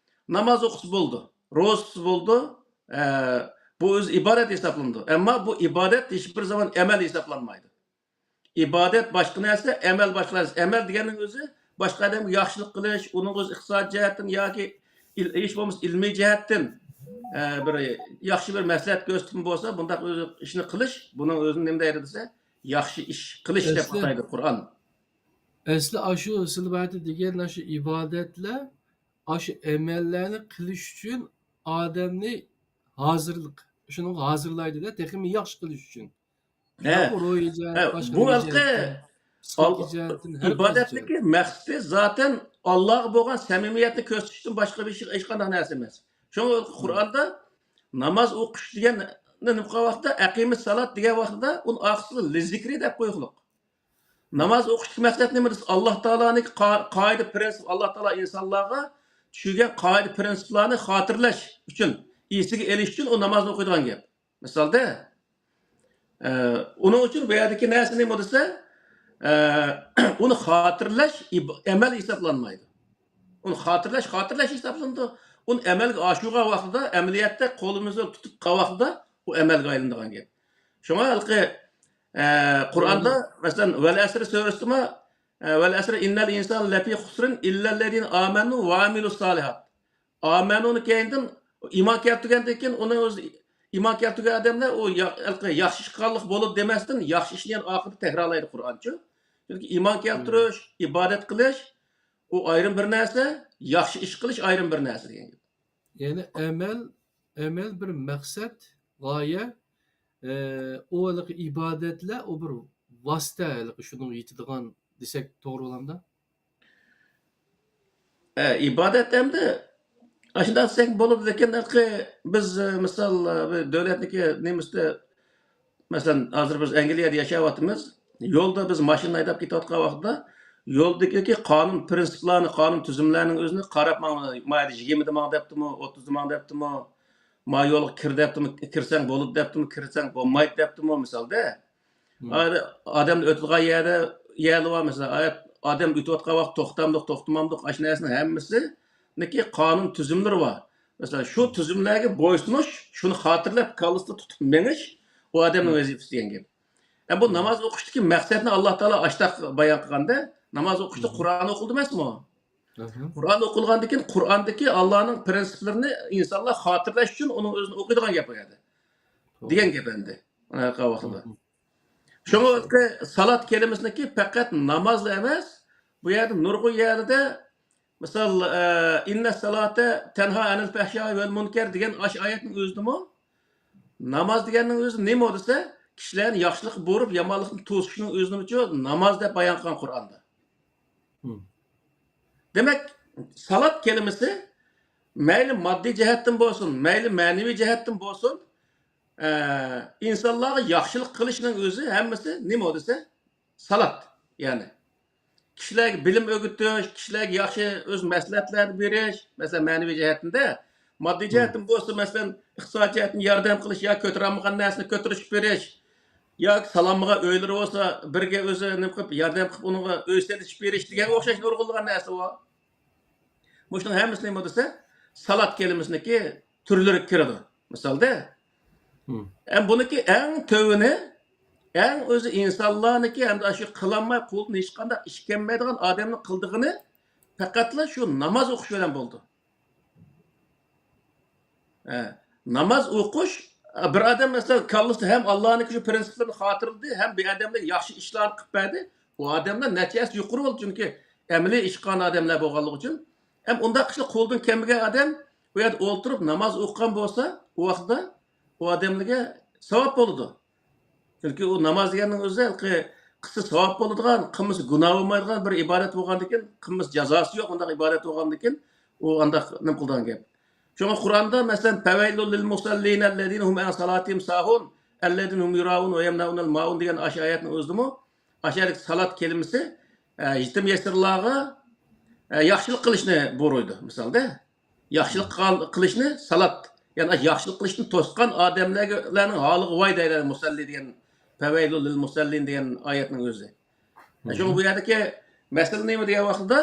ناماز ئوقۇسا بولىدۇ، روزا تۇتسا بولىدۇ. ئە، بۇ ئۆزى ئىبادەت ھېسابلىنىدۇ. ئەمما بۇ ئىبادەت ھېچبىر زامان ئەمەل ھېسابلانمايدۇ. ئىبادەت باشقا نەرسە، ئەمەل باشقا نەرسە. ئەمەل دېگەننىڭ ئۆزى باشقا ئادەمگە ياخشىلىق قىلىش، ئۇنىڭغا ئۆزى ئىقتىساد جەھەتتىن ياكى ئىل-، ھېچ بولمىسا ئىلمىي جەھەتتىن، ئە، بىر ياخشى بىر مەسلىھەت كۆرسىتىپمۇ بولسا، بۇنداق ئۆزى ئىشنى قىلىش، بۇنىڭ ئۆزىنى نېمە دەيدۇ دېسە، ياخشى ئىش قىلىش دەپ ئەسلى، ئاتايدۇ قۇرئان. ئەسلى ئاشۇ سىلۋەتى دېگەن ئاشۇ ئىبادەتلەر، ئاشۇ ئەمەللەرنى قىلىش ئۈچۈن ئادەمنى ھازىرلىق، شۇنىڭغا ھازىرلايدۇ-دە، تېخىمۇ ياخشى قىلىش ئۈچۈن. ھە. ياقۇ روھىي جەھەت، ھە، باشقا بۇ روھىي ھېلىقى جەھەتتىن، پسىخىكا ئال-، جەھەتتىن، ھەر قايسى ئىبادەتتىكى جەھەتتىن. مەقسىتى زاتەن ئاللاغا بولغان سەمىمىيەتنى كۆرسىتىشتىن باشقا بىر ھېچ، ھېچقانداق نەرسە ئەمەس. شۇڭا قۇرئاندا ناماز ئوقۇش دېگەن نېمە قىلغان ۋاقتىدا، ئەقىمىس سالات دېگەن ۋاقتىدا ئۇنى ئارقىسىغا لىزىكرى دەپ قويغۇلۇق. ناماز ئوقۇشتىكى مەقسەت نېمە دېسە، ئاللا تائالانىڭكى قا-، قائىدە پىرىنسىپ، ئاللا تائالا ئىنسانلارغا چۈشۈرگەن قائىدە پىرىنسىپلارنى خاتىرىلەش ئۈچۈن، ئېسىگە ئېلىش ئۈچۈن ئۇ نامازنى ئوقۇيدىغان گەپ. مىسالدا، ئە، ئۇنىڭ ئۈچۈن بۇ يەردىكى نەرسە نېمە دېسە، ئە، ئۇنى خاتىرىلەش ئىب-، ئەمەل ھېسابلانمايدۇ. ئۇنى خاتىرىلەش، خاتىرىلەش ھېسابلىنىدۇ. ئۇنى ئەمەلگە ئاشۇرغان ۋاقتىدا، ئەمەلىيەتتە قولىمىزدا تۇتۇپ قالغان ۋاقتىدا ئۇ ئەمەلگە ئايلىنىدىغان گەپ. شۇڭا ھېلىقى، ئە، قۇرئاندا، مەسىلەن، ۋەل ئەسرى سۈرىسىدىمۇ، ئە، ۋەل ئەسرى ئىننەل ئىنسانە لەفى خۇسرىن ئىللەللەزىنە ئامەنۇ ۋە ئامىلۇس سالىھات. ئامەنۇنى كەينىدىن ئىمان كەلتۈرگەندىن كېيىن ئۇنى ئۆزى ئىمان كەلتۈرگەن ئادەملەر ئۇ يا-، ھېلىقى ياخشى ئىش قىلغانلىق بولىدۇ دېمەستىن، ياخشى ئىشنى يەنە ئاخىرىدا تەكرارلايدۇ قۇرئانچۇ. چۈنكى ئىمان كەلتۈرۈش، ئىبادەت قىلىش، ئۇ ئايرىم بىر نەرسە، ياخشى ئىش قىلىش ئايرىم بىر نەرسە دېگەن گەپ. يەنى ئەمەل، ئەمەل بىر مەقسەت، غايە، ئە، ئۇ ھېلىقى ئىبادەتلەر، ئۇ بىر ۋاسىتە، ھېلىقى شۇنىڭغا يېتىدىغان دېسەك توغرا بولامدا؟ ئە، ئىبادەت ئەمدى ئاشۇنداق دېسەك بولىدۇ، لېكىن ھېلىقى بىز، ئە، مىسال، ئە، بىر دۆلەتنىڭكى نېمىسىدە، مەسىلەن، ھازىر بىز ئەنگلىيەدە ياشاۋاتىمىز. يولدا بىز ماشىنا ھەيدەپ كېتىۋاتقان ۋاقىتتا، يولدىكى قانۇن پىرىنسىپلارنى، قانۇن تۈزۈملەرنىڭ ئۆزىنى قاراپ ماڭ، ما يەردە يىگىرمىدە ماڭ دەپتىمۇ، ئوتتۇزدا ماڭ دەپتىمۇ، ما يولغا كىر دەپتىمۇ، كىرسەڭ بولىدۇ دەپتىمۇ، كىرسەڭ بولمايدۇ دەپتىمۇ، مىسالدا. مم. ئا-، ئادەمنى ئۆتىدىغان يەردە، يەرلەر بار، مەسىلەن، ئا-، ئادەم ئۆتۈۋاتقان ۋاقىت توختامدۇق، توختىمامدۇق، ئاشۇ نەرسىنىڭ ھەممىسىنىڭكى قانۇن تۈزۈملىرى بار. مەسىلەن، شۇ مم. تۈزۈملەرگە بويسۇنۇش، شۇنى خاتىرىلەپ، كاللىسىدا تۇتۇپ مېڭىش، ئۇ ئادەمنىڭ مم. ۋەزىپىسى دېگەن گەپ. ئە، بۇ مم. ناماز ئوقۇشتىكى مەقسەتنى ئاللا تائالا ئاشتاق بايان قىلغاندا، ناماز ئوقۇشتا مم. قۇرئان ئوقۇلدى ئەمەسمۇ؟ ئەھە. قۇرئان ئوقۇلغاندىن كېيىن، قۇرئاندىكى ئاللانىڭ پىرىنسىپلىرىنى ئىنسانلار خاتىرىلەش ئۈچۈن ئۇنىڭ ئۆزىنى ئوقۇيدىغان گەپ ئۇ يەردە. توغرا. دېگەن گەپ ئەمدى. ئاياققا ۋاقتىدا. مم. شۇڭا سالات كەلىمىسىنىڭكى پەقەت نامازلا ئەمەس، بۇ يەردە نۇرغۇن يەردە، مىسال، ئە، «ئىننەس سالاتا تەنھا ئەنىل فەھشاي ۋەل مۇنكەر» دېگەن ئاشۇ ئايەتنىڭ ئۆزىدىمۇ، ناماز دېگەننىڭ ئۆزى نېمە دېسە، كىشىلەرنى ياخشىلىققا بۇيرۇپ، يامانلىقتىن توسۇشنىڭ ئۆزىنىچۇ ناماز دەپ بايان قىلغان قۇرئاندا. مم. دېمەك، سالات كەلىمىسى مەيلى ماددىي جەھەتتىن بولسۇن، مەيلى مەنىۋى جەھەتتىن بولسۇن، ئە، ئىنسانلارغا ياخشىلىق قىلىشنىڭ ئۆزى ھەممىسى نېمە دېسە، سالات، يەنى. كىشىلەرگە بىلىم ئۆگىتىش، كىشىلەرگە ياخشى ئۆز مەسلىھەتلەرنى بېرىش، مەسىلەن، مەنىۋى جەھەتتىن-دە، ماددىي مم. جەھەتتىن بولسا، مەسىلەن، ئىقتىسادىي جەھەتتىن ياردەم قىلىش يا كۆتۈرەلمىگەن نەرسىنى كۆتۈرۈشۈپ بېرىش، ياكى سالامىغا ئۆيلىرى بولسا، بىرگە ئۆزى نېمە قىلىپ، ياردەم قىلىپ، ئۇنىڭغا ئۆي سېتىشىپ بېرىش دېگەنگە ئوخشاش نۇرغۇنلىغان نەرسە بار. مۇشۇنىڭ ھەممىسى نېمە دېسە، سالات كەلىمىسىنىڭكى تۈرلىرىگە كىرىدۇ. مىسالدا، مم. ئەم، بۇنىڭكى ئەڭ تۆۋىنى، ئەڭ ئۆزى ئىنسانلارنىڭكى ھەمدە شۇ قىلالماي، قولىدىن ھېچقانداق ئىش كەلمەيدىغان ئادەمنىڭ قىلىدىغىنى پەقەتلا شۇ ناماز ئوقۇش بىلەن بولىدۇ. ھە، ناماز ئوقۇش، بىر ئادەم مەسىلەن، كاللىسىدا ھەم ئاللانىڭكى شۇ پىرىنسىپلىرىنى خاتىرىلىدى، ھەم بىر ئادەمگە ياخشى ئىشلارنى قىلىپ بەردى. ئۇ ئادەملەر نەتىجىسى يۇقىرى بولدى، چۈنكى ئەمەلىي ئىش قىلغان ئادەملەر بولغانلىقى ئۈچۈن. ھەم ئۇنداق ئىشلار قولىدىن كەلمىگەن ئادەم ئۇ يەردە ئولتۇرۇپ ناماز ئوقۇغان بولسا، ئۇ ۋاقىتتا ئۇ ئادەملەرگە ساۋاب بولىدۇ. چۈنكى ئۇ ناماز دېگەننىڭ ئۆزى ھېلىقى قىلسا ساۋاب بولىدىغان، قىلمىسا گۇناھ بولمايدىغان بىر ئىبادەت بولغاندىكىن، قىلمىسا جازاسى يوق، ئۇنداق ئىبادەت بولغاندىكىن، ئۇ ئانداق نېمە قىلىدىغان گەپ. شۇڭا قۇرئاندا، مەسىلەن، «فَوَيْلٌ لِلْمُصَلِّينَ الَّذِينَ هُمْ عَنْ صَلَاتِهِمْ سَاهُونَ الَّذِينَ هُمْ يُرَاءُونَ وَيَمْنَعُونَ الْمَاعُونَ» دېگەن ئاشۇ ئايەتنىڭ ئۆزىدىمۇ، ئاشۇ يەردىكى سالات كەلىمىسى، ئە، يېتىم يېسىرلارغا، ئە، ياخشىلىق قىلىشنى بۇيرۇيدۇ، مىسالدا. ياخشىلىق قىل-، قىلىشنى سالات، يەنى ياخشىلىق قىلىشنى توسقان ئادەملەرگە، ئۇلارنىڭ ھالىغا ۋاي دەيدۇ مۇسەللى دېگەن، «فَوَيْلٌ لىلْمُصَلِّينَ» دېگەن ئايەتنىڭ ئۆزى. مم. شۇڭا بۇ يەردىكى مەسىلە نېمە دېگەن ۋاقتىدا،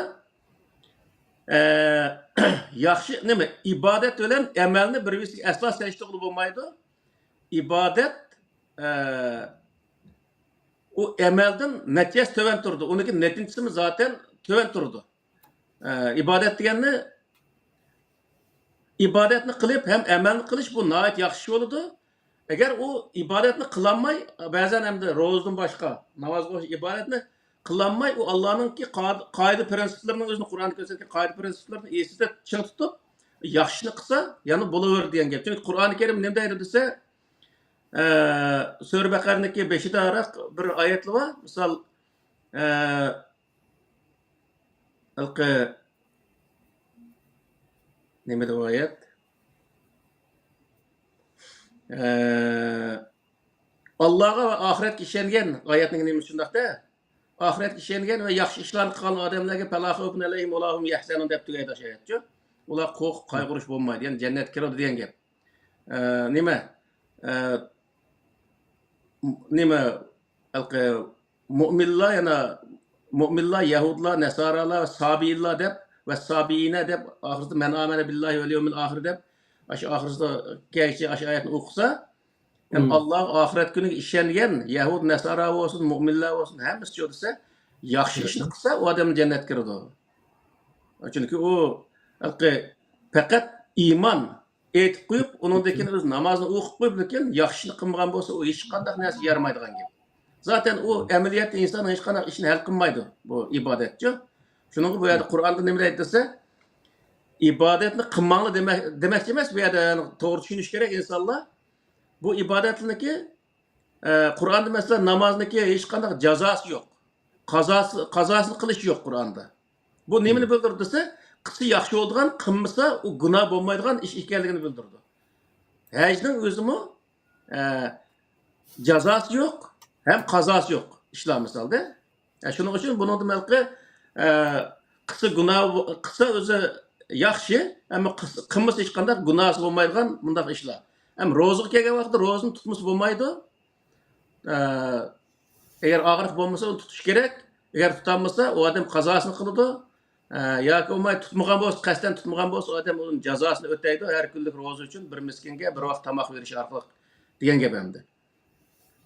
ئە، ياخشى نېمە، ئىبادەت بىلەن ئەمەلنى بىر-بىرسىگە ئەسلا سېلىشتۇرغىلى بولمايدۇ. ئىبادەت، ئە، ئۇ ئەمەلدىن نەتىجىسى تۆۋەن تۇرىدۇ. ئۇنىڭكى نەتىجىسىمۇ زاتەن تۆۋەن تۇرىدۇ. ئە، ئىبادەت دېگەننى، ئىبادەتنى قىلىپ ھەم ئەمەلنى قىلىش، بۇ ناھايىتى ياخشى ئىش بولىدۇ. ئەگەر ئۇ ئىبادەتنى قىلالماي، بەزەن ئەمدى روزىدىن باشقا، ناماز ئوقۇش، ئىبادەتنى قىلالماي، ئۇ ئاللانىڭكى قا-، قائىدە پىرىنسىپلىرىنىڭ ئۆزىنى، قۇرئاندا كۆرسەتكەن قائىدە پىرىنسىپلىرىنى ئېسىدە چىڭ تۇتۇپ، ياخشى ئىشنى قىلسا، يەنە بولۇۋېرىدۇ دېگەن گەپ. چۈنكى قۇرئانى كەرىم نېمە دەيدۇ دېسە، ئە، سۈرە بەقەرىنىڭكى بېشىدا بىر ئايەتلا بار. مىسال، ئە، ھېلىقى نېمىدە بۇ ئايەت؟ ئە، ئاللاغا ۋە ئاخىرەتكە ئىشەنگەن، ئايەتنىڭ نېمىسى شۇنداق-دە؟ ئاخىرەتكە ئىشەنگەن ۋە ياخشى ئىشلارنى قىلغان ئادەملەرگە «فَلَا خَوْفٌ عَلَيْهِمْ وَلَا هُمْ يَحْزَنُونَ» دەپ تۈگەيدۇ ئاشۇ ئايەتچۇ. ئۇلار قورقۇپ قايغۇرۇش بولمايدۇ، يەنى جەننەتكە كىرىدۇ دېگەن گەپ. ئە، نېمە؟ ئە، نېمە؟ ھېلىقى مۇئمىنلار، يەنە مۇئمىنلار، يەھۇدلار، نەسارالار، سابىئىنلار دەپ ۋە سابىئىنە دەپ، ئاخىرىدا «مَنْ آمَنَ بِاللَّهِ وَالْيَوْمِ الْآخِرِ» دەپ، ئاشۇ ئاخىرىدا كەيچە ئاشۇ ئايەتنى ئوقۇسا، يەنى مم. ئاللاغا، ئاخىرەت كۈنىگە ئىشەنگەن يەھۇد، نەسارا بولسۇن، مۇئمىنلار بولسۇن، ھەممىسى دېسە، ياخشى ئىشنى قىلسا، ئۇ ئادەم جەننەتكە كىرىدۇ. چۈنكى ئۇ ھېلىقى پەقەت ئىمان ئېيتىپ قويۇپ، ئۇنىڭدىن كېيىن ئۆزى نامازنى ئوقۇپ قويۇپ، لېكىن ياخشى ئىشنى قىلمىغان بولسا، ئۇ ھېچقانداق نەرسىگە يارىمايدىغان گەپ. زاتەن ئۇ ئەمەلىيەتتە ئىنساننىڭ ھېچقانداق ئىشىنى ھەل قىلمايدۇ، بۇ ئىبادەتچۇ. شۇنىڭغا بۇ يەردە قۇرئاندا نېمە دەيدۇ دېسە، ئىبادەتنى قىلماڭلار دېمەك، دېمەكچى ئەمەس بۇ يەردە، يەنى توغرا چۈشىنىش كېرەك ئىنسانلار. بۇ ئىبادەتنىڭكى، ئە، قۇرئاندا مەسىلەن نامازنىڭكى ھېچقانداق جازاسى يوق. قازاسى، قازاسىنى قىلىش يوق قۇرئاندا. بۇ نېمىنى بىلدۈرىدۇ دېسە، قىلسا ياخشى بولىدىغان، قىلمىسا ئۇ گۇناھ بولمايدىغان ئىش ئىكەنلىكىنى بىلدۈرىدۇ. ھەجنىڭ ئۆزىمۇ، ئە، جازاسى يوق، ھەم قازاسى يوق ئىشلار مىسالدا. ئە، شۇنىڭ ئۈچۈن بۇنىڭدا ھېلىقى، ئە، قىلسا گۇناھ، قىلسا ئۆزى ياخشى، ئەمما قىلسا، قىلمىسا ھېچقانداق گۇناھى بولمايدىغان مۇنداق ئىشلار. ھەم روزىغا كەلگەن ۋاقىتتا روزىنى تۇتمىسا بولمايدۇ. ئە، ئەگەر ئاغرىق بولمىسا ئۇنى تۇتۇش كېرەك. ئەگەر تۇتالمىسا ئۇ ئادەم قازاسىنى قىلىدۇ. ئە، ياكى بولماي تۇتمىغان بولسا، قەستەن تۇتمىغان بولسا ئۇ ئادەم ئۇنىڭ جازاسىنى ئۆتەيدۇ. ھەر كۈنلۈك روزا ئۈچۈن بىر مىسكىنگە بىر ۋاق تاماق بېرىش ئارقىلىق دېگەن گەپ ئەمدى.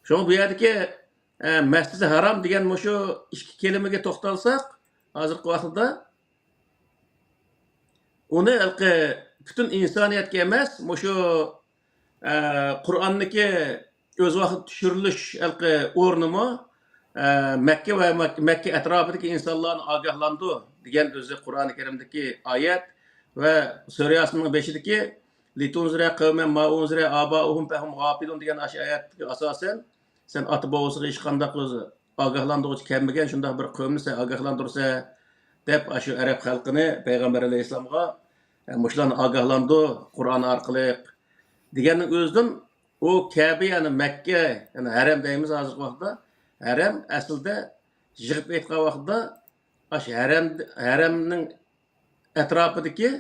شۇڭا بۇ يەردىكى، ئە، مەسجىدى ھارام دېگەن مۇشۇ ئىككى كەلىمىگە توختالساق، ھازىرقى ۋاقىتتا ئۇنى ھېلىقى پۈتۈن ئىنسانىيەتكە ئەمەس، مۇشۇ، ئە، قۇرئاننىكى ئۆز ۋاقتىدا چۈشۈرۈلۈش ھېلىقى ئورنىمۇ، ئە، مەككە ۋە مەك-، مەككە ئەتراپىدىكى ئىنسانلارنى ئاگاھلاندۇر دېگەن ئۆزى قۇرئانى كەرىمدىكى ئايەت ۋە سۈرە ياسىننىڭ بېشىدىكى لىتۇنزىرە قەۋمەن ما ئۇنزىرە ئابائۇھۇم فەھۇم غاپىلۇن دېگەن ئاشۇ ئايەتكە ئاساسەن، سەن ئاتا بوۋىسىغا ھېچقانداق ئۆزى ئاگاھلاندۇرغۇچى كەلمىگەن شۇنداق بىر قەۋمنى سەن ئاگاھلاندۇرىسەن، دەپ ئاشۇ ئەرەب خەلقىنى پەيغەمبەر ئەلەيھىسسالامغا، ئە، مۇشۇلارنى ئاگاھلاندۇر قۇرئان ئارقىلىق دېگەننىڭ ئۆزىدىن ئۇ كەبە، يەنى مەككە، يەنى ھەرەم دەيمىز ھازىرقى ۋاقىتتا. ھەرەم ئەسلىدە يىغىپ ئېيتقان ۋاقتىدا ئاشۇ ھەرەم، ھەرەمنىڭ ئەتراپىدىكى،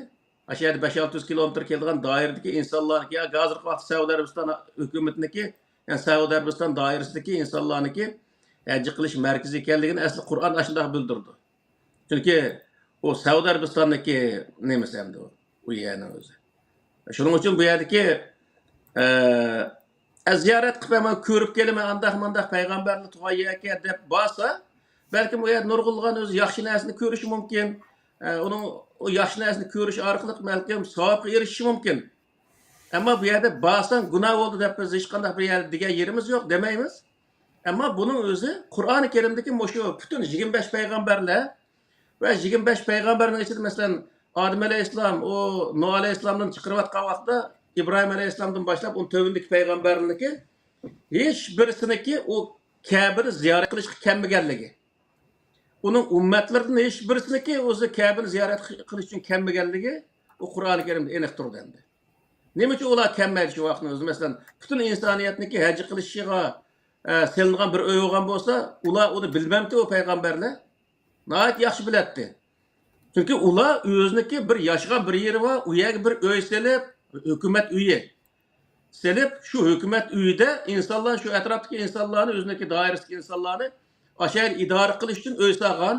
ئاشۇ يەردە بەش-ئالتە يۈز كىلومېتىر كېلىدىغان دائىرىدىكى ئىنسانلار، ياكى ھازىرقى ۋاقىتتا سەئۇدى ئەرەبىستان ھۆكۈمىتىنىڭكى، يەنى سەئۇدى ئەرەبىستان دائىرىسىدىكى ئىنسانلارنىڭكى ھەج قىلىش مەركىزى ئىكەنلىكىنى ئەسلى قۇرئان ئاشۇنداق بىلدۈرىدۇ. چۈنكى ئۇ سەئۇدى ئەرەبىستاننىڭكى نېمىسى ئەمدى ئۇ، ئۇ يەرنىڭ ئۆزى. شۇنىڭ ئۈچۈن بۇ يەردىكى، ئە، ئە، زىيارەت قىلىپ ھەممە كۆرۈپ كېلىمەن، ئانداق مانداق پەيغەمبەرلەر تۇغان يەركەن دەپ بارسا، بەلكىم ئۇ يەردە نۇرغۇنلىغان ئۆزى ياخشى نەرسىنى كۆرۈشى مۇمكىن. ئە، ئۇنىڭ ئۇ ياخشى نەرسىنى كۆرۈش ئارقىلىق بەلكىم ساۋابقا ئېرىشىشى مۇمكىن. ئەمما بۇ يەردە بارساڭ گۇناھ بولدى دەپ بىز ھېچقانداق بىر يەردە دېگەن يېرىمىز يوق دېمەيمىز. ئەمما بۇنىڭ ئۆزى قۇرئانى كەرىمدىكى مۇشۇ پۈتۈن يىگىرمە بەش پەيغەمبەرلەر ۋە يىگىرمە بەش پەيغەمبەرنىڭ ئىچىدە، مەسىلەن، ئادەم ئەلەيھىسسالام، ئۇ نۇھ ئەلەيھىسسالامدىن چىقىرىۋاتقان ۋاقىتتا ئىبراھىم ئەلەيھىسسالامدىن باشلاپ ئۇنىڭ تۆۋىنىدىكى پەيغەمبەرلەرنىڭكى ھېچ بىرسىنىڭكى ئۇ كەبىنى زىيارەت قىلىشقا كەلمىگەنلىكى، ئۇنىڭ ئۈممەتلىرىدىن ھېچ بىرسىنىڭكى ئۆزى كەبىنى زىيارەت قىلىش ئۈچۈن كەلمىگەنلىكى ئۇ قۇرئانى كەرىمدە ئېنىق تۇرىدۇ ئەمدى. نېمە ئۈچۈن ئۇلار كەلمەيدۇ شۇ ۋاقىتنىڭ ئۆزىدە؟ مەسىلەن، پۈتۈن ئىنسانىيەتنىڭكى ھەج قىلىشىغا، ئە، سېلىنغان بىر ئۆي بولغان بولسا، ئۇلار ئۇنى بىلمەمتى ئۇ پەيغەمبەرلەر؟ ناھايىتى ياخشى بىلەتتى. چۈنكى ئۇلار ئۆزىنىڭكى بىر ياشىغان بىر يېرى بار، ئۇ يەرگە بىر ئۆي سېلىپ، ھۆكۈمەت ئۆيى سېلىپ، شۇ ھۆكۈمەت ئۆيىدە ئىنسانلار، شۇ ئەتراپتىكى ئىنسانلارنى، ئۆزىنىڭكى دائىرىسىدىكى ئىنسانلارنى ئاشۇ يەردە ئىدارە قىلىش ئۈچۈن ئۆي سالغان،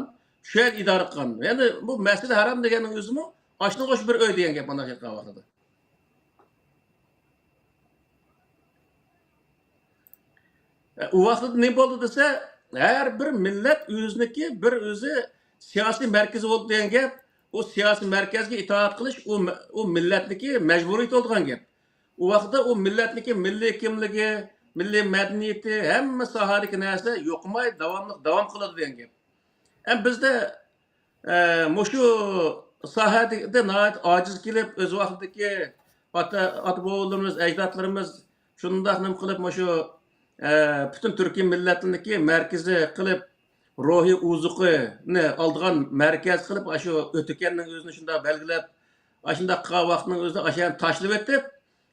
شۇ يەردە ئىدارە قىلغان. يەنى بۇ مەسجىدى ھارام دېگەننىڭ ئۆزىمۇ ئاشۇنىڭغا ئوخشاش بىر ئۆي دېگەن گەپ مانا شۇ ۋاقتىدا. ئۇ ۋاقىتتا نېمە بولدى دېسە، ھەر بىر مىللەت ئۆزىنىڭكى بىر ئۆزى سىياسىي مەركىزى بولدى دېگەن گەپ. ئۇ سىياسىي مەركەزگە ئىتائەت قىلىش ئۇ، ئۇ مىللەتنىڭكى مەجبۇرىيىتى بولىدىغان گەپ. ئۇ ۋاقىتتا ئۇ مىللەتنىڭكى مىللىي كىملىكى، مىللىي مەدەنىيىتى، ھەممە ساھەدىكى نەرسە يوقىماي، داۋاملىق داۋام قىلىدۇ دېگەن گەپ. ئەمما بىزدە ئە، مۇشۇ ساھەدە ناھايىتى ئاجىز كېلىپ، ئۆز ۋاقتىدىكى ئاتا، ئاتا بوۋىلىرىمىز، ئەجدادلىرىمىز شۇنداق نېمە قىلىپ، مۇشۇ، ئە، پۈتۈن تۈركىي مىللەتنىڭكى مەركىزى قىلىپ، روھىي ئوزۇقىنى ئالىدىغان مەركەز قىلىپ، ئاشۇ ئۆتىكەننىڭ ئۆزىنى شۇنداق بەلگىلەپ، ئاشۇنداق قىلغان ۋاقىتنىڭ ئۆزىدە ئاشۇ يەرنى تاشلىۋېتىپ،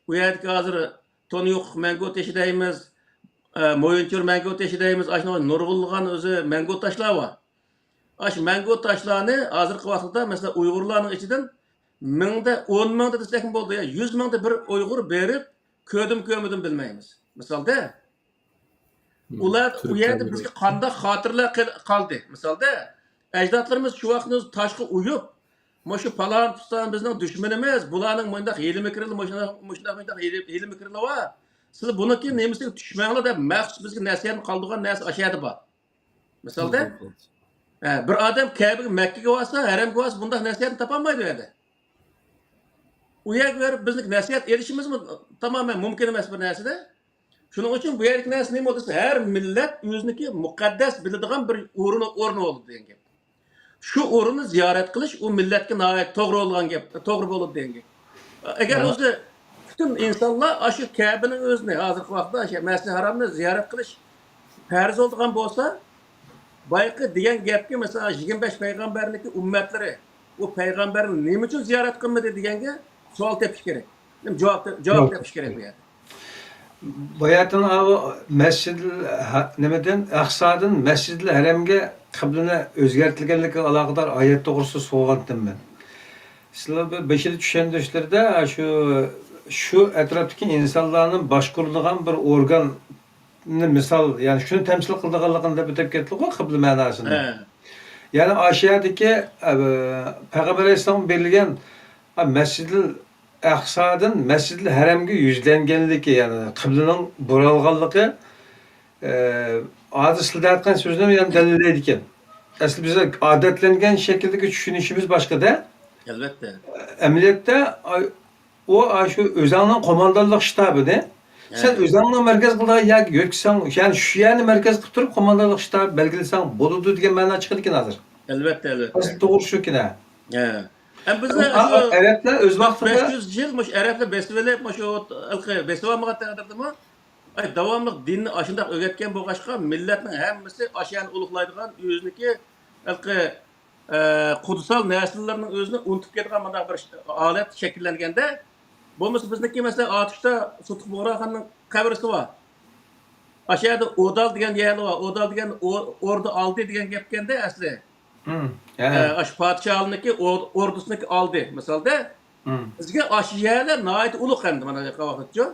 ئۇ يەردىكى ھازىر تونيۇقلۇق مەڭگۈ تېشى دەيمىز، ئە، مويۇنچۇر مەڭگۈ تېشى دەيمىز، ئاشۇنداق نۇرغۇنلىغان ئۆزى مەڭگۈ تاشلار بار. ئاشۇ مەڭگۈ تاشلارنى ھازىرقى ۋاقىتتا، مەسىلەن، ئۇيغۇرلارنىڭ ئىچىدىن مىڭدا، ئون مىڭدا دېسەكمۇ بولىدۇ، يا يۈز مىڭدا بىر ئۇيغۇر بېرىپ كۆردىمۇ كۆرمىدىمۇ بىلمەيمىز. مىسالدا، ئۇلار ئۇ يەردە بىزگە قانداق خاتىرىلەر قىل-، قالدى؟ مىسالدا، ئەجدادلىرىمىز شۇ ۋاقىتنى تاشقا ئويۇپ، مۇشۇ پالان پۇستان بىزنىڭ دۈشمىنىمىز، بۇلارنىڭ مۇنداق ھىيلە مىكرىلى، مۇشۇنداق، مۇشۇنداق، مۇنداق ھىيلە، ھىيلە مىكرىلى بار. سىلەر بۇنىڭكى نېمىسىگە چۈشمەڭلار دەپ مەخسۇس بىزگە نەسىھەتنى قالدۇرغان نەرسە ئاشۇ يەردە بار. مىسالدا، ھە، بىر ئادەم كەبىگە، مەككىگە بارسا، ھەرەمگە بارسا، بۇنداق نەسىھەتنى تاپالمايدۇ ئۇ يەردە. ئۇ يەرگە بېرىپ بىزنىڭ نەسىھەت ئېلىشىمىزمۇ تامامەن مۇمكىن ئەمەس بىر نەرسىدە. شۇنىڭ ئۈچۈن بۇ يەردىكى نەرسە نېمە دېسە، ھەر مىللەت ئۆزىنىڭكى مۇقەددەس بىلىدىغان بىر ئورنى، ئورنى بولىدۇ دېگەن گەپ. شۇ ئورۇننى زىيارەت قىلىش ئۇ مىللەتكە ناھايىتى توغرا بولغان گەپ، توغرا بولىدۇ دېگەن گەپ. ئەگەر ھە. ئۆزى پۈتۈن ئىنسانلار ئاشۇ كەبىنىڭ ئۆزىنى، ھازىرقى ۋاقىتتا شۇ مەسجىدى ھارامنى زىيارەت قىلىش پەرز بولىدىغان بولسا، بايىقى دېگەن گەپكە، مەسىلەن، يىگىرمە بەش پەيغەمبەرنىڭكى ئۈممەتلىرى ئۇ پەيغەمبەرنى نېمە ئۈچۈن زىيارەت قىلمىدى دېگەنگە سوئال تېپىش كېرەك. جاۋاب، جاۋاب تېپىش كېرەك بۇ يەردە. باياتىن ئاۋۇ مەسجىدىل ھە-، نېمىدىن، ئەقسادىن مەسجىدىل ھەرەمگە قىبلىنى ئۆزگەرتىلگەنلىكىگە ئالاقىدار ئايەت توغرىسىدا سورىغانتىم مەن. سىلەر بىر بېشىدا چۈشەندۈرۈشلىرىدە شۇ، شۇ ئەتراپتىكى ئىنسانلارنىڭ باشقۇرىدىغان بىر ئورگان مىسال، يەنى شۇنى تەمسىل قىلىدىغانلىقىنى دەپ ئۆتۈپ كەتتىغۇ قىبلە مەناسىنى. ھە. يەنى ئاشۇ يەردىكى، ئە، پەيغەمبەر ئەلەيھىسسالامغا بېرىلگەن، ئە، مەسجىدىل ئەقسادىن مەسجىدىل ھەرەمگە يۈزلەنگەنلىكى، يەنى قىبلىنىڭ بۇرالغانلىقى، ئە، ھازىر سىلەر دەۋاتقان سۆزنى يەنە دەلىللەيدىكەن. ئەسلى بىز ئادەتلەنگەن شەكىلدىكى چۈشىنىشىمىز باشقىدە. ئەلۋەتتە. ئەمەلىيەتتە، ئاي-، ئۇ، ئاشۇ ئۆزەڭنىڭ قوماندانلىق شتابىنى سەن ھە. ئۆزەڭنىڭ مەركەز قىلىدىغان يەرگە يۆتكىسەڭ، يەنى شۇ يەرنى مەركەز قىلىپ تۇرۇپ قوماندانلىق شتابى بەلگىلىسەڭ بولىدۇ دېگەن مەنا چىقىدىكەن ھازىر. ئەلۋەتتە، ئەلۋەتتە. ئەسلى توغرا شۇكىنە. ھە. ئەمما بىزدە ئا-، شۇ ئەرەبلەر ئۆز ۋاقتىدا بەش يۈز يىل مۇشۇ ئەرەبلەر بېسىۋېلىپ، مۇشۇ ھېلىقى بېسىۋالمىغان تەقدىردىمۇ، ئاي، داۋاملىق دىننى ئاشۇنداق ئۆگەتكەن بولغاچقا، مىللەتنىڭ ھەممىسى ئاشۇ يەرنى ئۇلۇغلايدىغان، ئۆزىنىكى ھېلىقى ئە، قۇدسال نەرسىلەرنىڭ ئۆزىنى ئۇنتۇپ كېتىدىغان مۇنداق بىر ش-، ھالەت شەكىللەنگەندە، بولمىسا بىزنىڭكى، مەسىلەن، ئاتۇشتا سۇتۇق بۇغراخاننىڭ قەبرىسى بار. ئاشۇ يەردە ئودال دېگەن يەرلەر بار. ئودال دېگەن ئو-، ئوردا ئالدى دېگەن گەپكەندە ئەسلى. ھە. ئە، ئاشۇ پادىشاھنىڭكى ئو-، ئوردىسىنىڭكى ئالدى، مىسالدا. بىزگە ئاشۇ يەرلەر ناھايىتى ئۇلۇغ ئەمدى، مانا، ۋاقىتچۇ.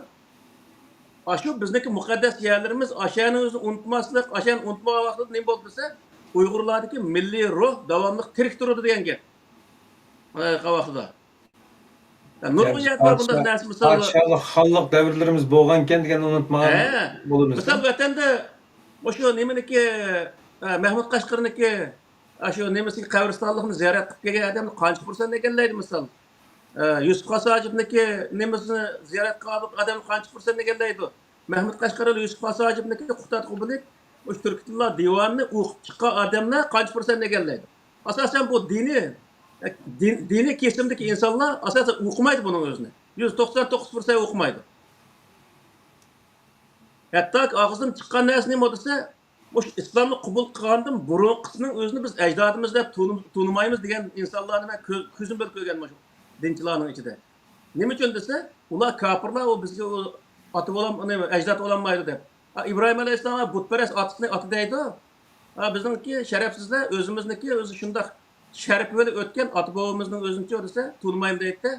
ئاشۇ بىزنىڭكى مۇقەددەس يەرلىرىمىز، ئاشۇنىڭ ئۆزىنى ئۇنتۇماسلىق، ئاشۇنى ئۇنتۇمىغان ۋاقتىدا نېمە بولدى دېسە، ئۇيغۇرلاردىكى مىللىي روھ داۋاملىق تىرىك تۇرىدۇ دېگەن گەپ. ئە، ۋاقتىدا. يا، نۇرغۇن يەردە بار بۇنداق پادىشاھ-، نەرسە، مىسال، پادىشاھلىق، خانلىق دەۋرلىرىمىز بولغانكەن دېگەننى ئۇنتۇمىغان ھە. بولىمىز. مىسال، ۋەتەندە مۇشۇ نېمىنىكى، ئە، مەھمۇد قەشقىرىنىكى، ئاشۇ نېمىسىنىڭ قەبرىستانلىقىنى زىيارەت قىلىپ كەلگەن ئادەمنى قانچە پۇرسەنت ئەكەللەيدۇ، مىسال؟ ئە، يۈسۈپ خاس ھاجىپنىڭكى نېمىسىنى زىيارەت قىلغان ئادەمنى قانچە پۇرسەنت ئەكەللەيدۇ؟ مەھمۇد قەشقەرىلى يۈسۈپ خاس ھاجىپنىڭكى قۇتادغۇ بىلىپ، مۇشۇ تۈركىتىللا دىۋانىنى ئوقۇپ چىققان ئادەملەر قانچە پۇرسەنت ئەكەللەيدۇ؟ ئاساسەن بۇ دىنىي، دىن-، دىنىي كېسىمدىكى ئىنسانلار ئاساسەن ئوقۇمايدۇ بۇنىڭ ئۆزىنى. يۈز توقسان توققۇز پۇرسەنت ئوقۇمايدۇ. ھەتتاكى ئاغزىدىن چىققان نەرسە نېمە دېسە، مۇشۇ ئىسلامنى قوبۇل قىلغاندىن بۇرۇنقىسىنىڭ ئۆزىنى بىز ئەجدادىمىز دەپ تونۇ-، تونۇمايمىز دېگەن ئىنسانلارنى مەن كۆ-، كۆزۈم بىلەن كۆرگەن مۇشۇ دىنچىلارنىڭ ئىچىدە. نېمە ئۈچۈن دېسە، ئۇلار كاپىرلار، ئۇ بىزگە ئۇ ئاتا بولام-، نېمە، ئەجداد بولالمايدۇ دەپ. ھا، ئىبراھىم ئەلەيھىسسالام بۇتپەرەس ئاتىسىنى ئاتا دەيدۇ. ھا، بىزنىڭكى شەرەپسىزلەر، ئۆزىمىزنىڭكى ئۆزى شۇنداق شەرىپى بىلەن ئۆتكەن ئاتا بوۋىمىزنىڭ ئۆزىنىچۇ دېسە، تونۇمايمەن دەيدۇ.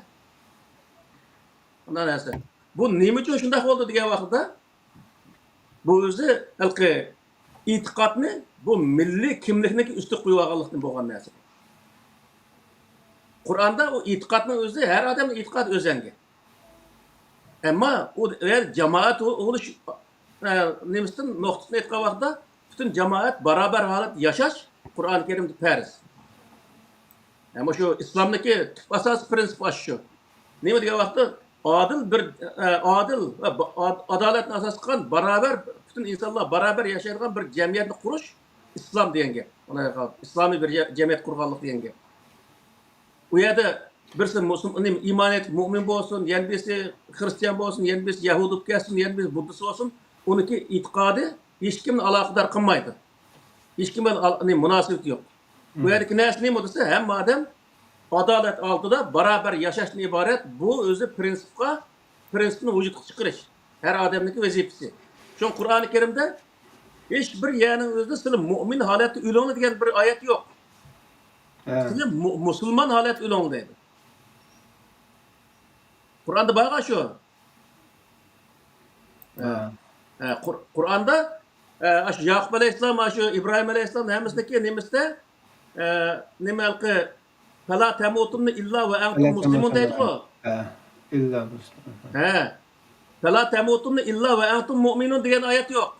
ئۇنداق نەرسە. بۇ نېمە ئۈچۈن شۇنداق بولدى دېگەن ۋاقىتتا، بۇ ئۆزى ھېلىقى ئېتىقادنى، بۇ مىللىي كىملىكنىڭكى ئۈستىگە قويۇۋالغانلىقتىن بولغان نەرسە. قۇرئاندا ئۇ ئېتىقادنىڭ ئۆزى، ھەر ئادەمنىڭ ئېتىقادى ئۆزەڭگە. ئەمما ئۇ ئەگەر جامائەت بولۇش، ئە، نېمىسىدىن، نۇقتىسىدىن ئېيتقان ۋاقىتتا، پۈتۈن جامائەت باراۋەر ھالەتتە ياشاش قۇرئان كەرىمدە پەرز. ئەمما شۇ ئىسلامدىكى تۈپ ئاساسىي پىرىنسىپ ئاشۇ. نېمە دېگەن ۋاقىتتا، ئادىل بىر، ئە، ئادىل ۋە با-، ئاد-، ئادالەتنى ئاساس قىلغان باراۋەر، پۈتۈن ئىنسانلار باراۋەر ياشايدىغان بىر جەمئىيەتنى قۇرۇش ئىسلام دېگەن گەپ. ئۇنى ئىسلامىي بىر جە-، جەمئىيەت قۇرغانلىق دېگەن گەپ. ئۇ يەردە بىرسى مۇسۇلمان، ئىمان ئېيتىپ مۇئمىن بولسۇن، يەنە بىرسى خرىستىيان بولسۇن، يەنە بىرسى يەھۇدىي بولۇپ كەتسۇن، يەنە بىرسى بۇددىست بولسۇن، ئۇنىڭكى ئېتىقادى ھېچكىمنى ئالاقىدار قىلمايدۇ. ھېچكىم بىلەن ئال-، نېمە، مۇناسىۋىتى يوق. بۇ يەردىكى نەرسە نېمە دېسە، ھەممە ئادەم ئادالەت ئالدىدا باراۋەر ياشاشتىن ئىبارەت. بۇ ئۆزى پىرىنسىپقا، پىرىنسىپنى ۋۇجۇدقا چىقىرىش ھەر ئادەمنىڭكى ۋەزىپىسى. شۇڭا قۇرئانى كەرىمدە ھېچ بىر يەرنىڭ ئۆزىدە سىلەر مۇئمىن ھالەتتە ئۆلۈڭلار دېگەن بىر ئايەت يوق. ھە. سىلەر مۇ-، مۇسۇلمان ھالەتتە ئۆلۈڭلار دەيدۇ. قۇرئاندا بارغان شۇ. ھە. ھە، قۇر-، قۇرئاندا، ئە، ئاشۇ ياقۇپ ئەلەيھىسسالام، ئاشۇ ئىبراھىم ئەلەيھىسسالام ھەممىسىنىڭكى نېمىسىدە، ئە، نېمە ھېلىقى، «فلا تموتن إلا وأنتم مسلمون» دەيدىغۇ. ھە، ئىللا مۇسلىمون. ھە. «فلا تموتن إلا وأنتم مؤمنون» دېگەن ئايەت يوق.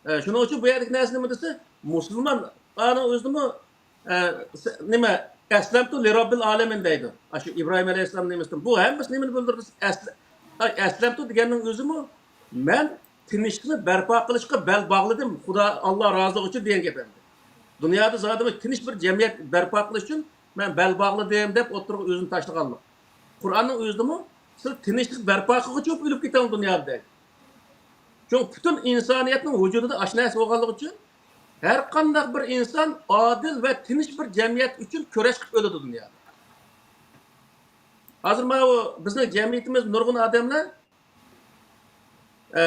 ئە، شۇنىڭ ئۈچۈن بۇ يەردىكى نەرسە نېمە دېسە، مۇسۇلمانلارنىڭ ئۆزىدىمۇ، ئە، س-، نېمە، «أسلمت لرب العالمين» دەيدۇ. ئاشۇ ئىبراھىم ئەلەيھىسسالام نېمىسىدىن. بۇ ھەممىسى نېمىنى بىلدۈرىدۇ؟ ئەسلى-، ئاي، «أسلمت» دېگەننىڭ ئۆزىمۇ، «مەن تىنچلىقنى بەرپا قىلىشقا بەل باغلىدىم، خۇدا، ئاللا رازىلىقى ئۈچۈن» دېگەن گەپ ئەمدى. دۇنيادا زادى تىنچ بىر جەمئىيەت بەرپا قىلىش ئۈچۈن مەن بەل باغلىدىم دەپ ئوتتۇرىغا ئۆزىنى تاشلىغانلىق. قۇرئاننىڭ ئۆزىدىمۇ سىز تىنچلىق بەرپا قىلغۇچە بولۇپ ئۆلۈپ كېتىڭ دۇنيادا دەيدۇ. چۈنكى پۈتۈن ئىنسانىيەتنىڭ ۋۇجۇدىدا ئاشۇ نەرسە بولغانلىقى ئۈچۈن ھەر قانداق بىر ئىنسان ئادىل ۋە تىنچ بىر جەمئىيەت ئۈچۈن كۈرەش قىلىپ ئۆلىدۇ دۇنيادا. ھازىر ماۋۇ بىزنىڭ جەمئىيىتىمىز نۇرغۇن ئادەملەر، ئە،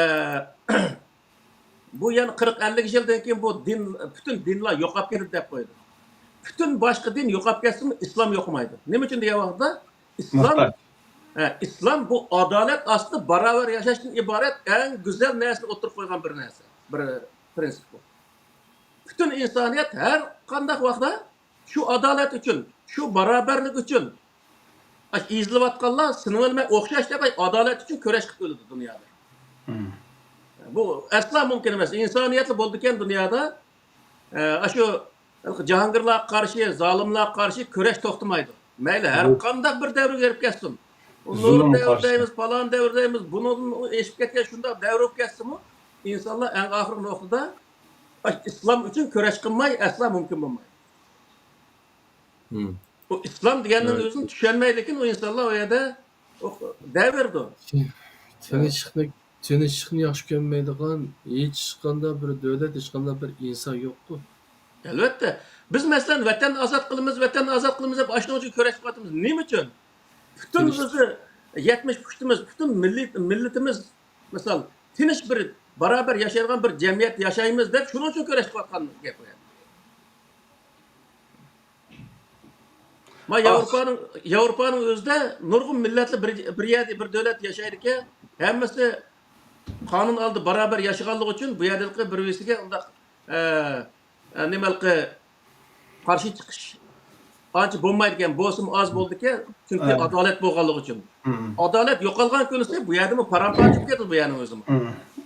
بۇ يەنە قىرىق ئەللىك يىلدىن كېيىن بۇ دىن، پۈتۈن دىنلار يوقاپ كېتىدۇ دەپ قويىدۇ. پۈتۈن باشقا دىن يوقاپ كەتسىمۇ ئىسلام يوقىمايدۇ. نېمە ئۈچۈن دېگەن ۋاقىتتا ئىسلام، ھە، ئىسلام بۇ ئادالەت ئاستىدا باراۋەر ياشاشتىن ئىبارەت ئەڭ گۈزەل نەرسىنى ئوتتۇرىغا قويغان بىر نەرسە، بىر پرىنسىپ بۇ. پۈتۈن ئىنسانىيەت ھەر قانداق ۋاقىتتا شۇ ئادالەت ئۈچۈن، شۇ باراۋەرلىك ئۈچۈن، ئاشۇ ئېزىلىۋاتقانلار سېنىڭ بىلەن مەن ئوخشاش دەپ ئادالەت ئۈچۈن كۈرەش قىلىپ ئۆلىدۇ دۇنيادا. بۇ ئەسلا مۇمكىن ئەمەس. ئىنسانىيەتلا بولىدىكەن دۇنيادا، ئە، ئاشۇ جاھانگىرلارغا قارشى، زالىملارغا قارشى كۈرەش توختىمايدۇ. مەيلى ھەر قانداق بىر دەۋرگە بېرىپ كەتسۇن. ئۇ نۇھ دەۋرى دەيمىز، پالان دەۋر دەيمىز، بۇنىڭدىن ئېشىپ كەتكەن شۇنداق دەۋر بولۇپ كەتسىمۇ، ئىنسانلار ئەڭ ئاخىرقى نۇقتىدا ئىسلام ئۈچۈن كۈرەش قىلماي ئەسلا مۇمكىن بولمايدۇ. ئۇ ئىسلام دېگەننىڭ ئۆزىنى چۈشەنمەيدىكىن، ئۇ ئىنسانلار ئۇ يەردە دەۋېرىدۇ. تىنچلىقنى، تىنچلىقنى ياخشى كۆرمەيدىغان ھېچقانداق بىر دۆلەت، ھېچقانداق بىر ئىنسان يوقتۇ. ئەلۋەتتە. بىز، مەسىلەن، ۋەتەننى ئازاد قىلىمىز، ۋەتەننى ئازاد قىلىمىز دەپ ئاشۇنىڭ ئۈچۈن كۈرەش قىلىۋاتىمىز. نېمە ئۈچۈن؟ پۈتۈن ئۆزى يەتمىش پۇشتىمىز، پۈتۈن مىللىي، مىللىتىمىز، مىسال، تىنچ بىر، باراۋەر ياشايدىغان بىر جەمئىيەتتە ياشايمىز دەپ شۇنىڭ ئۈچۈن كۈرەش قىلىۋاتقان گەپ ئۇ يەردە. ما ياۋروپانىڭ، ياۋروپانىڭ ئۆزىدە نۇرغۇن مىللەتلەر بىر، بىر يەردە، بىر دۆلەتتە ياشايدىكەن، ھەممىسى قانۇن ئالدىدا باراۋەر ياشىغانلىقى ئۈچۈن بۇ يەردىكى بىر بىرسىگە ئۇنداق، ئە، ئە، نېمە ھېلىقى قارشى چىقىش ئانچە بولمايدىكەن، بولسىمۇ ئاز بولىدىكەن، چۈنكى ئادالەت بولغانلىقى ئۈچۈن. ئادالەت يوقالغان كۈنىسى بۇ يەردىمۇ پارام-پارچە بولۇپ كېتىدۇ بۇ يەرنىڭ ئۆزىمۇ.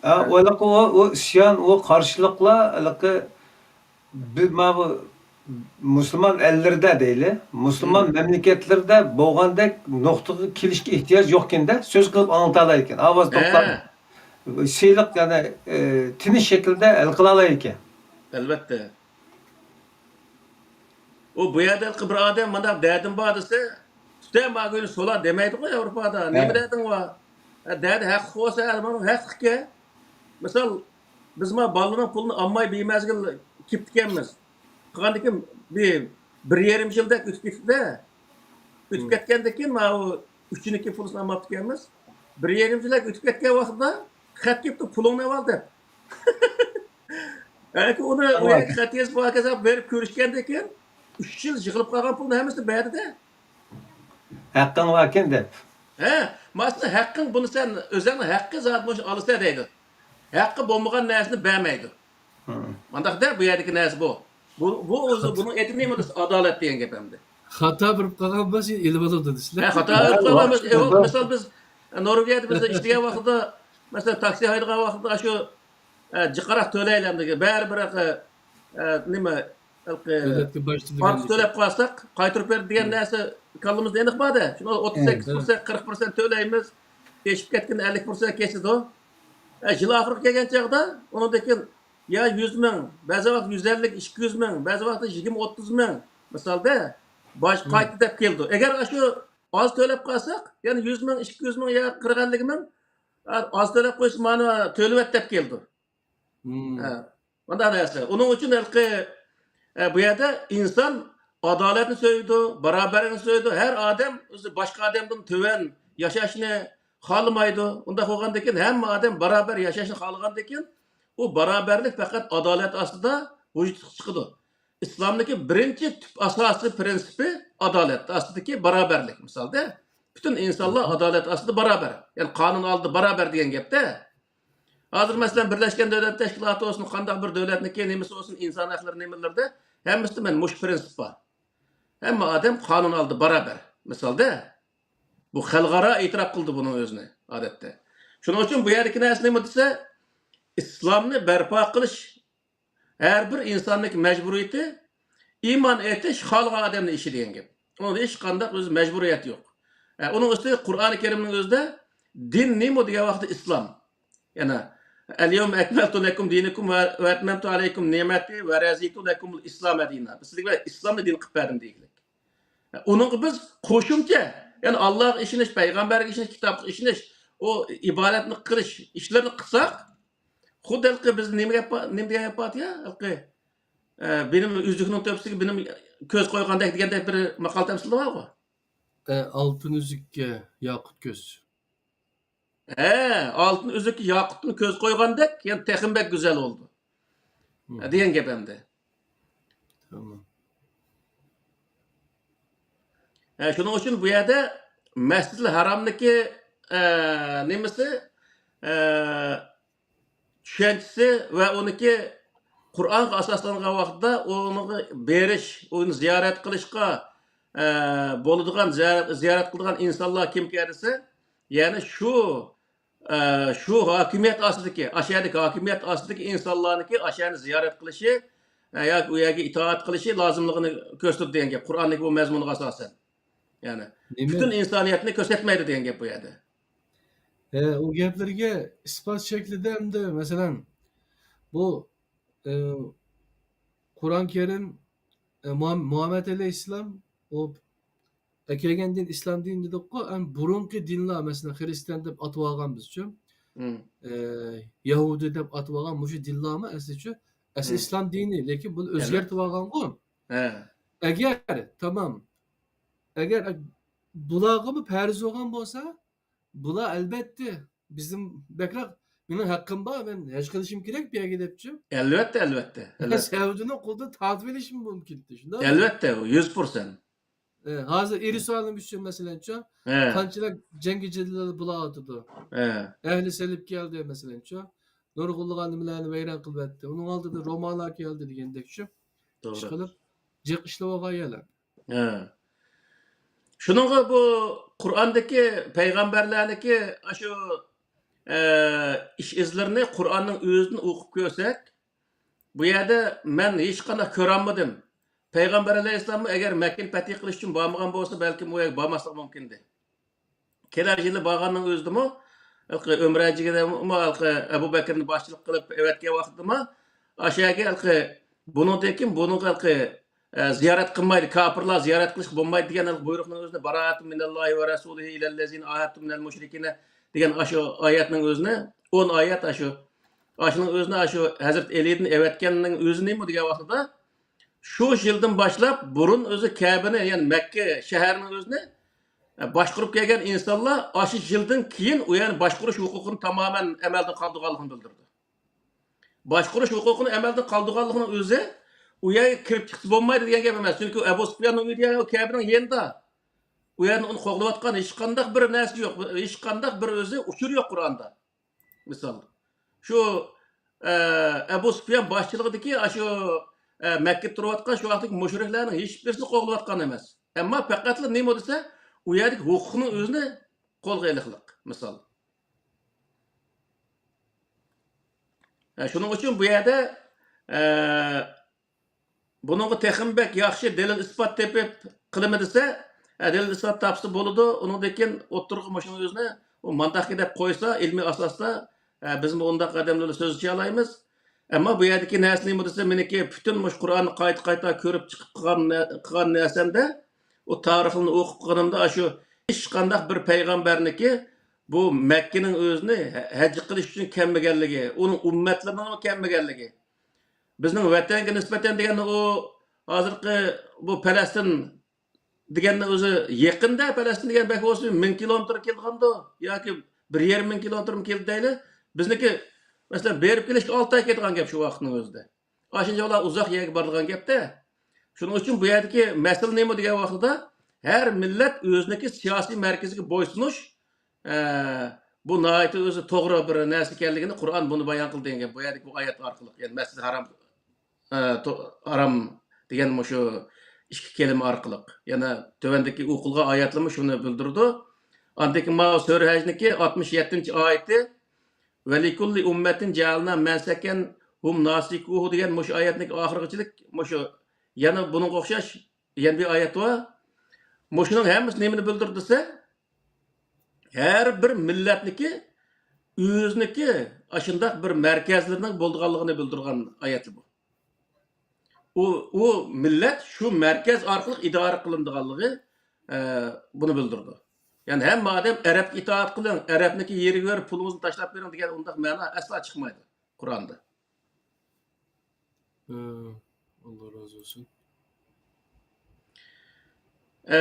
ئە، ئۇ ھېلىقى ئۇ، ئۇ ئىسيان، ئۇ قارشىلىقلار ھېلىقى بى-، ماۋۇ مۇسۇلمان ئەللىرىدە دەيلى، مۇسۇلمان مەملىكەتلىرىدە بولغاندەك نۇقتىغا كېلىشكە ئېھتىياج يوقكەن-دە، سۆز قىلىپ ئاڭلىتالايكەن، ئاۋاز توختاپ، سىلىق، يەنى، ئە، تىنچ شەكىلدە ھەل قىلالايكەن. ئەلۋەتتە. ئۇ بۇ يەردە بىر ئادەم مانداق دەردىم بار دېسە، تۇتە ماگۈنى سولا دېمەيدىغۇ ياۋروپادا. نېمە دەردىڭ بار؟ ئە، دەردى ھەقلىق بولسا، ئە، مانا ھەقلىقكەن. مىسال، بىز ما بالىنىڭ پۇلىنى ئالماي بىمەزگىل كېپتىكەنمىز. قىلغاندىكىن بىر، بىر يېرىم يىلدەك ئۆتۈپ كېتىپتۇ. ئۆتۈپ كەتكەندىن كېيىن ماۋۇ ئۈچىنىڭكى پۇلىنى ئالماپتىكەنمىز. بىر يېرىم يىلدەك ئۆتۈپ كەتكەن ۋاقتىدا خەت كېلىپتۇ، پۇلۇڭنى ئېۋال دەپ. ئەنكى ئۇنى ئۇ يەرگە خەت يېزىپ، ھاكازا بېرىپ كۆرۈشكەندىن كېيىن، ئۈچ يىل يىغىلىپ قالغان پۇلنى ھەممىسىنى بەردى-دە. ھەققىڭ باركەن دەپ. ھە، مانا سېنىڭ ھەققىڭ، بۇنى سەن ئۆزۈڭنىڭ ھەققى زادى مۇشۇ ئالىسە دەيدۇ. ھەققى بولمىغان نەرسىنى بەرمەيدۇ. مانداق-دە، بۇ يەردىكى نەرسە بۇ. بۇ، بۇ ئۆزى، بۇنىڭ ئېتى نېمە دېسە، ئادالەت دېگەن گەپ ئەمدى. خاتا بېرىپ قالغان بولسا، ئېلىۋالىدۇ دېسىلە. ھە، خاتا بېرىپ قالغان بولسا، ئەۋ-، مىسال، بىز نورۋېگىيەدە بىز ئىشلىگەن ۋاقتىدا، مەسىلەن، تاكسى ھەيدىغان ۋاقتىدا شۇ، ئە، جىقراق تۆلەيلى ئەمدى. بەرىبىر، ئە، ئە، نېمە، ھېلىقى دۆلەتكە باج تۆلىگەن ئارتۇق تۆلەپ قالساق، قايتۇرۇپ بېرىدۇ دېگەن نەرسە كاللىمىزدا ئېنىق بار-دە. شۇنىڭ ئوتتۇز سەككىز پىرسەنت، قىرىق پىرسەنت تۆلەيمىز. ئېشىپ كەتكەندە ئەللىك پىرسەنت كېسىدۇ. ئە، يىل ئاخىرىغا كەلگەن چاغدا ئۇنىڭدىن كېيىن يا يۈز مىڭ، بەزى ۋاقىت يۈز ئەللىك، ئىككى يۈز مىڭ، بەزى ۋاقىتتا يىگىرمە، ئوتتۇز مىڭ، مىسالدا، باج قايتتى دەپ كېلىدۇ. ئەگەر ئاشۇ ئاز تۆلەپ قالساق، يەنە يۈز مىڭ، ئىككى يۈز مىڭ يا قىرىق ئەللىك مىڭ، ئا، ئاز تۆلەپ قويسا، مانا تۆلىۋەت دەپ كېلىدۇ. ھە، مۇنداق نەرسە. ئۇنىڭ ئۈچۈن ھېلىقى، ئە، بۇ يەردە ئىنسان ئادالەتنى سۆيىدۇ، باراۋەرلىكنى سۆيىدۇ. ھەر ئادەم ئۆزى باشقا ئادەمدىن تۆۋەن ياشاشنى خالىمايدۇ. ئۇنداق بولغاندىكىن ھەممە ئادەم باراۋەر ياشاشنى خالىغاندىكىن، ئۇ باراۋەرلىك پەقەت ئادالەت ئاستىدا ۋۇجۇدقا چىقىدۇ. ئىسلامدىكى بىرىنچى تۈپ ئاساسىي پىرىنسىپى ئادالەت ئاستىدىكى باراۋەرلىك. مىسالدا، پۈتۈن ئىنسانلار ئادالەت ئاستىدا باراۋەر. يەنى قانۇن ئالدىدا باراۋەر دېگەن گەپتە. ھازىر، مەسىلەن، بىرلەشكەن دۆلەت تەشكىلاتى بولسۇن، قانداق بىر دۆلەتنىڭكى نېمىسى بولسۇن، ئىنسان ھەقلىرى نېمىلىرىدە، ھەممىسىدە مەن مۇشۇ پىرىنسىپ بار. ھەممە ئادەم قانۇن ئالدىدا باراۋەر. مىسالدا، بۇ خەلقئارا ئېتىراپ قىلدى بۇنىڭ ئۆزىنى، ئادەتتە. شۇنىڭ ئۈچۈن بۇ يەردىكى نەرسە نېمە دېسە، ئىسلامنى بەرپا قىلىش ھەر بىر ئىنساننىڭكى مەجبۇرىيىتى، ئىمان ئېيتىش خالىغان ئادەمنىڭ ئىشى دېگەن گەپ. ئۇنىڭدا ھېچقانداق ئۆزى مەجبۇرىيەت يوق. ئە، ئۇنىڭ ئۈستىگە قۇرئانى كەرىمنىڭ ئۆزىدە دىن نېمە دېگەن ۋاقىتتا ئىسلام. يەنە ئەليەۋمە ئەكمەلتۇ لەكۇم دىنەكۇم ۋە، ۋە ئەتمەمتۇ ئەلەيكۇم نېمەتى ۋە رەزىتۇ لەكۇمۇل ئىسلامە دىنا. بىز سىزگە ئىسلامنى دىن قىلىپ بەردىم دېگۈلۈك. ئۇنىڭغا بىز قوشۇمچە، يەنى ئاللاغا ئىشىنىش، پەيغەمبەرگە ئىشىنىش، كىتابقا ئىشىنىش، ئۇ ئىبادەتنى قىلىش ئىشلىرىنى قىلساق، خۇددى ھېلىقى بىز نېمە گەپ بار، نېمە دېگەن گەپ بار يا؟ ھېلىقى، ئە، بېنىم ئۈزۈكنىڭ تۆپىسىگە بېنىم كۆز قويغاندەك دېگەندەك بىر ماقال تەمسىلى بارغۇ. ئە، ئالتۇن ئۈزۈككە ياقۇت كۆز. ھە، ئالتۇن ئۈزۈككە ياقۇتتىن كۆز قويغاندەك، يەنى تېخىمۇ بەك گۈزەل بولىدۇ. مم. دېگەن گەپ ئەمدى. تامام. ھە، شۇنىڭ ئۈچۈن بۇ يەردە مەسجىدىل ھارامنىكى، ئە، نېمىسى، ئە، چۈشەنچىسى ۋە ئۇنىكى قۇرئانغا ئاساسلانغان ۋاقىتتا ئۇنىڭغا بېرىش، ئۇنى زىيارەت قىلىشقا، ئە، بولىدىغان، زىيارەت، زىيارەت قىلىدىغان ئىنسانلار كىمكەن دېسە، يەنى شۇ، ئە، شۇ ھاكىمىيەت ئاستىدىكى، ئاشۇ يەردىكى ھاكىمىيەت ئاستىدىكى ئىنسانلارنىكى ئاشۇ يەرنى زىيارەت قىلىشى، ئە، ياكى ئۇ يەرگە ئىتائەت قىلىشى لازىملىقىنى كۆرسىتىدۇ دېگەن گەپ قۇرئاندىكى بۇ مەزمۇنغا ئاساسەن. يەنى نېمە؟ پۈتۈن ئىنسانىيەتنى كۆرسەتمەيدۇ دېگەن گەپ بۇ يەردە. ئە، ئۇ گەپلەرگە ئىسپات شەكلىدە ئەمدى، مەسىلەن، بۇ، ئە، قۇرئان كەرىم، ئە، مۇھەم-، مۇھەممەد ئەلەيھىسسالام ئۇ ئەكەلگەن دىن ئىسلام دىنى دېدۇققۇ، ئەم، بۇرۇنقى دىنلار، مەسىلەن، خىرىستىيان دەپ ئاتىۋالغان بىزچۇ، مم. ئە، يەھۇدىي دەپ ئاتىۋالغان مۇشۇ دىنلارمۇ ئەسلىچۇ؟ ئەسلى مم. ئىسلام دىنى، لېكىن بۇنى ئەلۋەتتە. ئۆزگەرتىۋالغانغۇ. ھە. ئەگەر، تامام، ئەگەر، ئە، بۇلارغىمۇ پەرز بولغان بولسا، بۇلار ئەلۋەتتە بىزدىن بەكرەك، مېنىڭ ھەققىم بار، مەن ھەج قىلىشىم كېرەك بۇ يەرگە دەپچۇ. ئەلۋەتتە، ئەلۋەتتە، ئەلۋەتتە. سەئۇدىنىڭ قولىدىن تارتىۋېلىشىمۇ مۇمكىنتى، شۇنداقمۇ؟ ئەلۋەتتە، يۈز پىرسەنت. ئە، ھازىر يېرۇسالىم ئۈچۈن، مەسىلەنچۇ، ھە. قانچىلىك جەڭگى جېدەللەر بولۇۋاتىدۇ. ھە. ئەھلى سېلىپ كەلدى، مەسىلەنچۇ، نۇرغۇنلىغان نېمىلەرنى ۋەيران قىلىۋەتتى. ئۇنىڭ ئالدىدا رومانلار كەلدى دېگەندەكچۇ. توغرا. ئىشقىلىپ، جىق ئىشلىۋالغان يەرلەر. ھە. شۇنىڭغا بۇ قۇرئاندىكى پەيغەمبەرلەرنىكى ئاشۇ، ئە، ئىش ئىزلىرىنى قۇرئاننىڭ ئۆزىدىن ئوقۇپ كۆرسەك، بۇ يەردە مەن ھېچقانداق كۆرەلمىدىم. پەيغەمبەر ئەلەيھىسسالاممۇ ئەگەر مەككىنى پەتھى قىلىش ئۈچۈن بارمىغان بولسا، بەلكىم ئۇ يەرگە بارماسلىقى مۇمكىندى. كېلەر يىلى بارغاننىڭ ئۆزىدىمۇ، ھېلىقى ئۆمرە ھەججىگىدىمۇ ھېلىقى ئەبۇ بەكرىنى باشچىلىق قىلىپ ئەۋەتكەن ۋاقتىدىمۇ، ئاشۇ يەرگە ھېلىقى بۇنىڭدىن كېيىن بۇنىڭغا ھېلىقى، ئە، زىيارەت قىلمايدۇ، كاپىرلار زىيارەت قىلىشقا بولمايدۇ دېگەن ھېلىقى بۇيرۇقنىڭ ئۆزىنى، باراءەتۇن مىنەللاھى ۋە رەسۇلىھى ئىلەللەزىنە ئاھەدتۇم مىنەل مۇشرىكىنە دېگەن ئاشۇ ئايەتنىڭ ئۆزىنى، ئون ئايەت ئاشۇ، ئاشۇنىڭ ئۆزىنى ئاشۇ ھەزرىتى ئەلىدىن ئەۋەتكەننىڭ ئۆزى نېمە دېگەن ۋاقتىدا، شۇ يىلدىن باشلاپ بۇرۇن ئۆزى كەبىنى، يەنى مەككە شەھەرنىڭ ئۆزىنى، ئە، باشقۇرۇپ كەلگەن ئىنسانلار ئاشۇ يىلدىن كېيىن ئۇ يەرنى باشقۇرۇش ھوقۇقىنى تامامەن ئەمەلدىن قالدۇرغانلىقىنى بىلدۈرىدۇ. باشقۇرۇش ھوقۇقىنى ئەمەلدىن قالدۇرغانلىقىنىڭ ئۆزى ئۇ يەرگە كىرىپ چىقسا بولمايدۇ دېگەن گەپ ئەمەس. چۈنكى ئەبۇ سۇپياننىڭ ئۆيى دېگەن ئۇ كەبىنىڭ يېنىدا. ئۇ يەردىن ئۇنى قوغلىۋاتقان ھېچقانداق بىر نەرسە يوق. ھېچقانداق بىر ئۆزى ئۇچۇر يوق قۇرئاندا. مىسال، شۇ، ئە، ئەبۇ سۇپيان باشچىلىقىدىكى ئاشۇ، ئە، مەككىدە تۇرۇۋاتقان شۇ ۋاقىتتىكى مۇشرىكلارنىڭ ھېچبىرسىنى قوغلىۋاتقان ئەمەس. ئەمما پەقەتلا نېمە دېسە، ئۇ يەردىكى ھوقۇقنىڭ ئۆزىنى قولغا ئېلىقلىق، مىسال. ھە، شۇنىڭ ئۈچۈن بۇ يەردە، ئە، بۇنىڭغا تېخىمۇ بەك ياخشى دەلىل-ئىسپات تېپىپ قىلىمەن دېسە، ھە، دەلىل-ئىسپات تاپسا بولىدۇ. ئۇنىڭدىن كېيىن ئوتتۇرىغا مۇشۇنىڭ ئۆزىنى ئۇ مانداقكى دەپ قويسا، ئىلمىي ئاساستا، ھە، بىزمۇ ئۇنداق ئادەم بىلەن سۆزلىشەلەيمىز. ئەمما بۇ يەردىكى نەرسە نېمە دېسە، مېنىڭكى پۈتۈن مۇشۇ قۇرئاننى قايتا-قايتا كۆرۈپ چىقىپ قىلغان نە-، قىلغان نەرسەمدە، ئۇ تارىخنى ئوقۇپ قىلغىنىمدا، ئاشۇ ھېچقانداق بىر پەيغەمبەرنىكى بۇ مەككىنىڭ ئۆزىنى ھە-، ھەج قىلىش ئۈچۈن كەلمىگەنلىكى، ئۇنىڭ ئۈممەتلىرىنىڭمۇ كەلمىگەنلىكى. بىزنىڭ ۋەتەنگە نىسبەتەن دېگەندە ئۇ ھازىرقى بۇ پەلەستىن دېگەننىڭ ئۆزى يېقىندا، پەلەستىن دېگەن بەك بولسا مىڭ كىلومېتىر كېلىدىغاندۇ ياكى بىر يېرىم مىڭ كىلومېتىرمۇ كېلىدۇ دەيلى. بىزنىڭكى، مەسىلەن، بېرىپ كېلىشكە ئالتە ئاي كېتىدىغان گەپ شۇ ۋاقىتنىڭ ئۆزىدە. ئاشۇنچە ئۇلار ئۇزاق يەرگە بارىدىغان گەپتە. شۇنىڭ ئۈچۈن بۇ يەردىكى مەسىلە نېمە دېگەن ۋاقتىدا، ھەر مىللەت ئۆزىنىڭكى سىياسىي مەركىزىگە بويسۇنۇش، ئە، بۇ ناھايىتى ئۆزى توغرا بىر نەرسە ئىكەنلىكىنى قۇرئان بۇنى بايان قىلدى دېگەن گەپ. بۇ يەردىكى بۇ ئايەت ئارقىلىق، يەنى مەسجىدى ھارام، ئە، تو-، ھارام دېگەن مۇشۇ ئىككى كەلىمە ئارقىلىق. يەنە تۆۋەندىكى ئوقۇلغان ئايەتلەرمۇ شۇنى بىلدۈرىدۇ. ئاندىن كېيىن ماۋۇ سۈرە ھەجنىڭكى ئاتمىش يەتتىنچى ئايىتى، ۋەلىكۇللى ئۈممەتىن جەئەلنا مەنسەكەن ھۇم ناسىكۇھۇ دېگەن مۇشۇ ئايەتنىڭ ئاخىرىغىچىلىك مۇشۇ يەنە بۇنىڭغا ئوخشاش يەنە بىر ئايەت بار. مۇشۇنىڭ ھەممىسى نېمىنى بىلدۈرىدۇ دېسە، ھەر بىر مىللەتنىكى ئۆزىنىڭكى ئاشۇنداق بىر مەركەزلىرىنىڭ بولىدىغانلىقىنى بىلدۈرگەن ئايەتلەر بۇ. ئۇ، ئۇ مىللەت شۇ مەركەز ئارقىلىق ئىدارە قىلىنىدىغانلىقى، ئە، بۇنى بىلدۈرىدۇ. يەنى ھەممە ئادەم ئەرەبكە ئىتائەت قىلىڭ، ئەرەبنىڭكى يېرىگە بېرىپ پۇلىڭىزنى تاشلاپ بېرىڭ دېگەن ئۇنداق مەنا ئەسلا چىقمايدۇ قۇرئاندا. ھە، ئاللا رازى بولسۇن. ئە،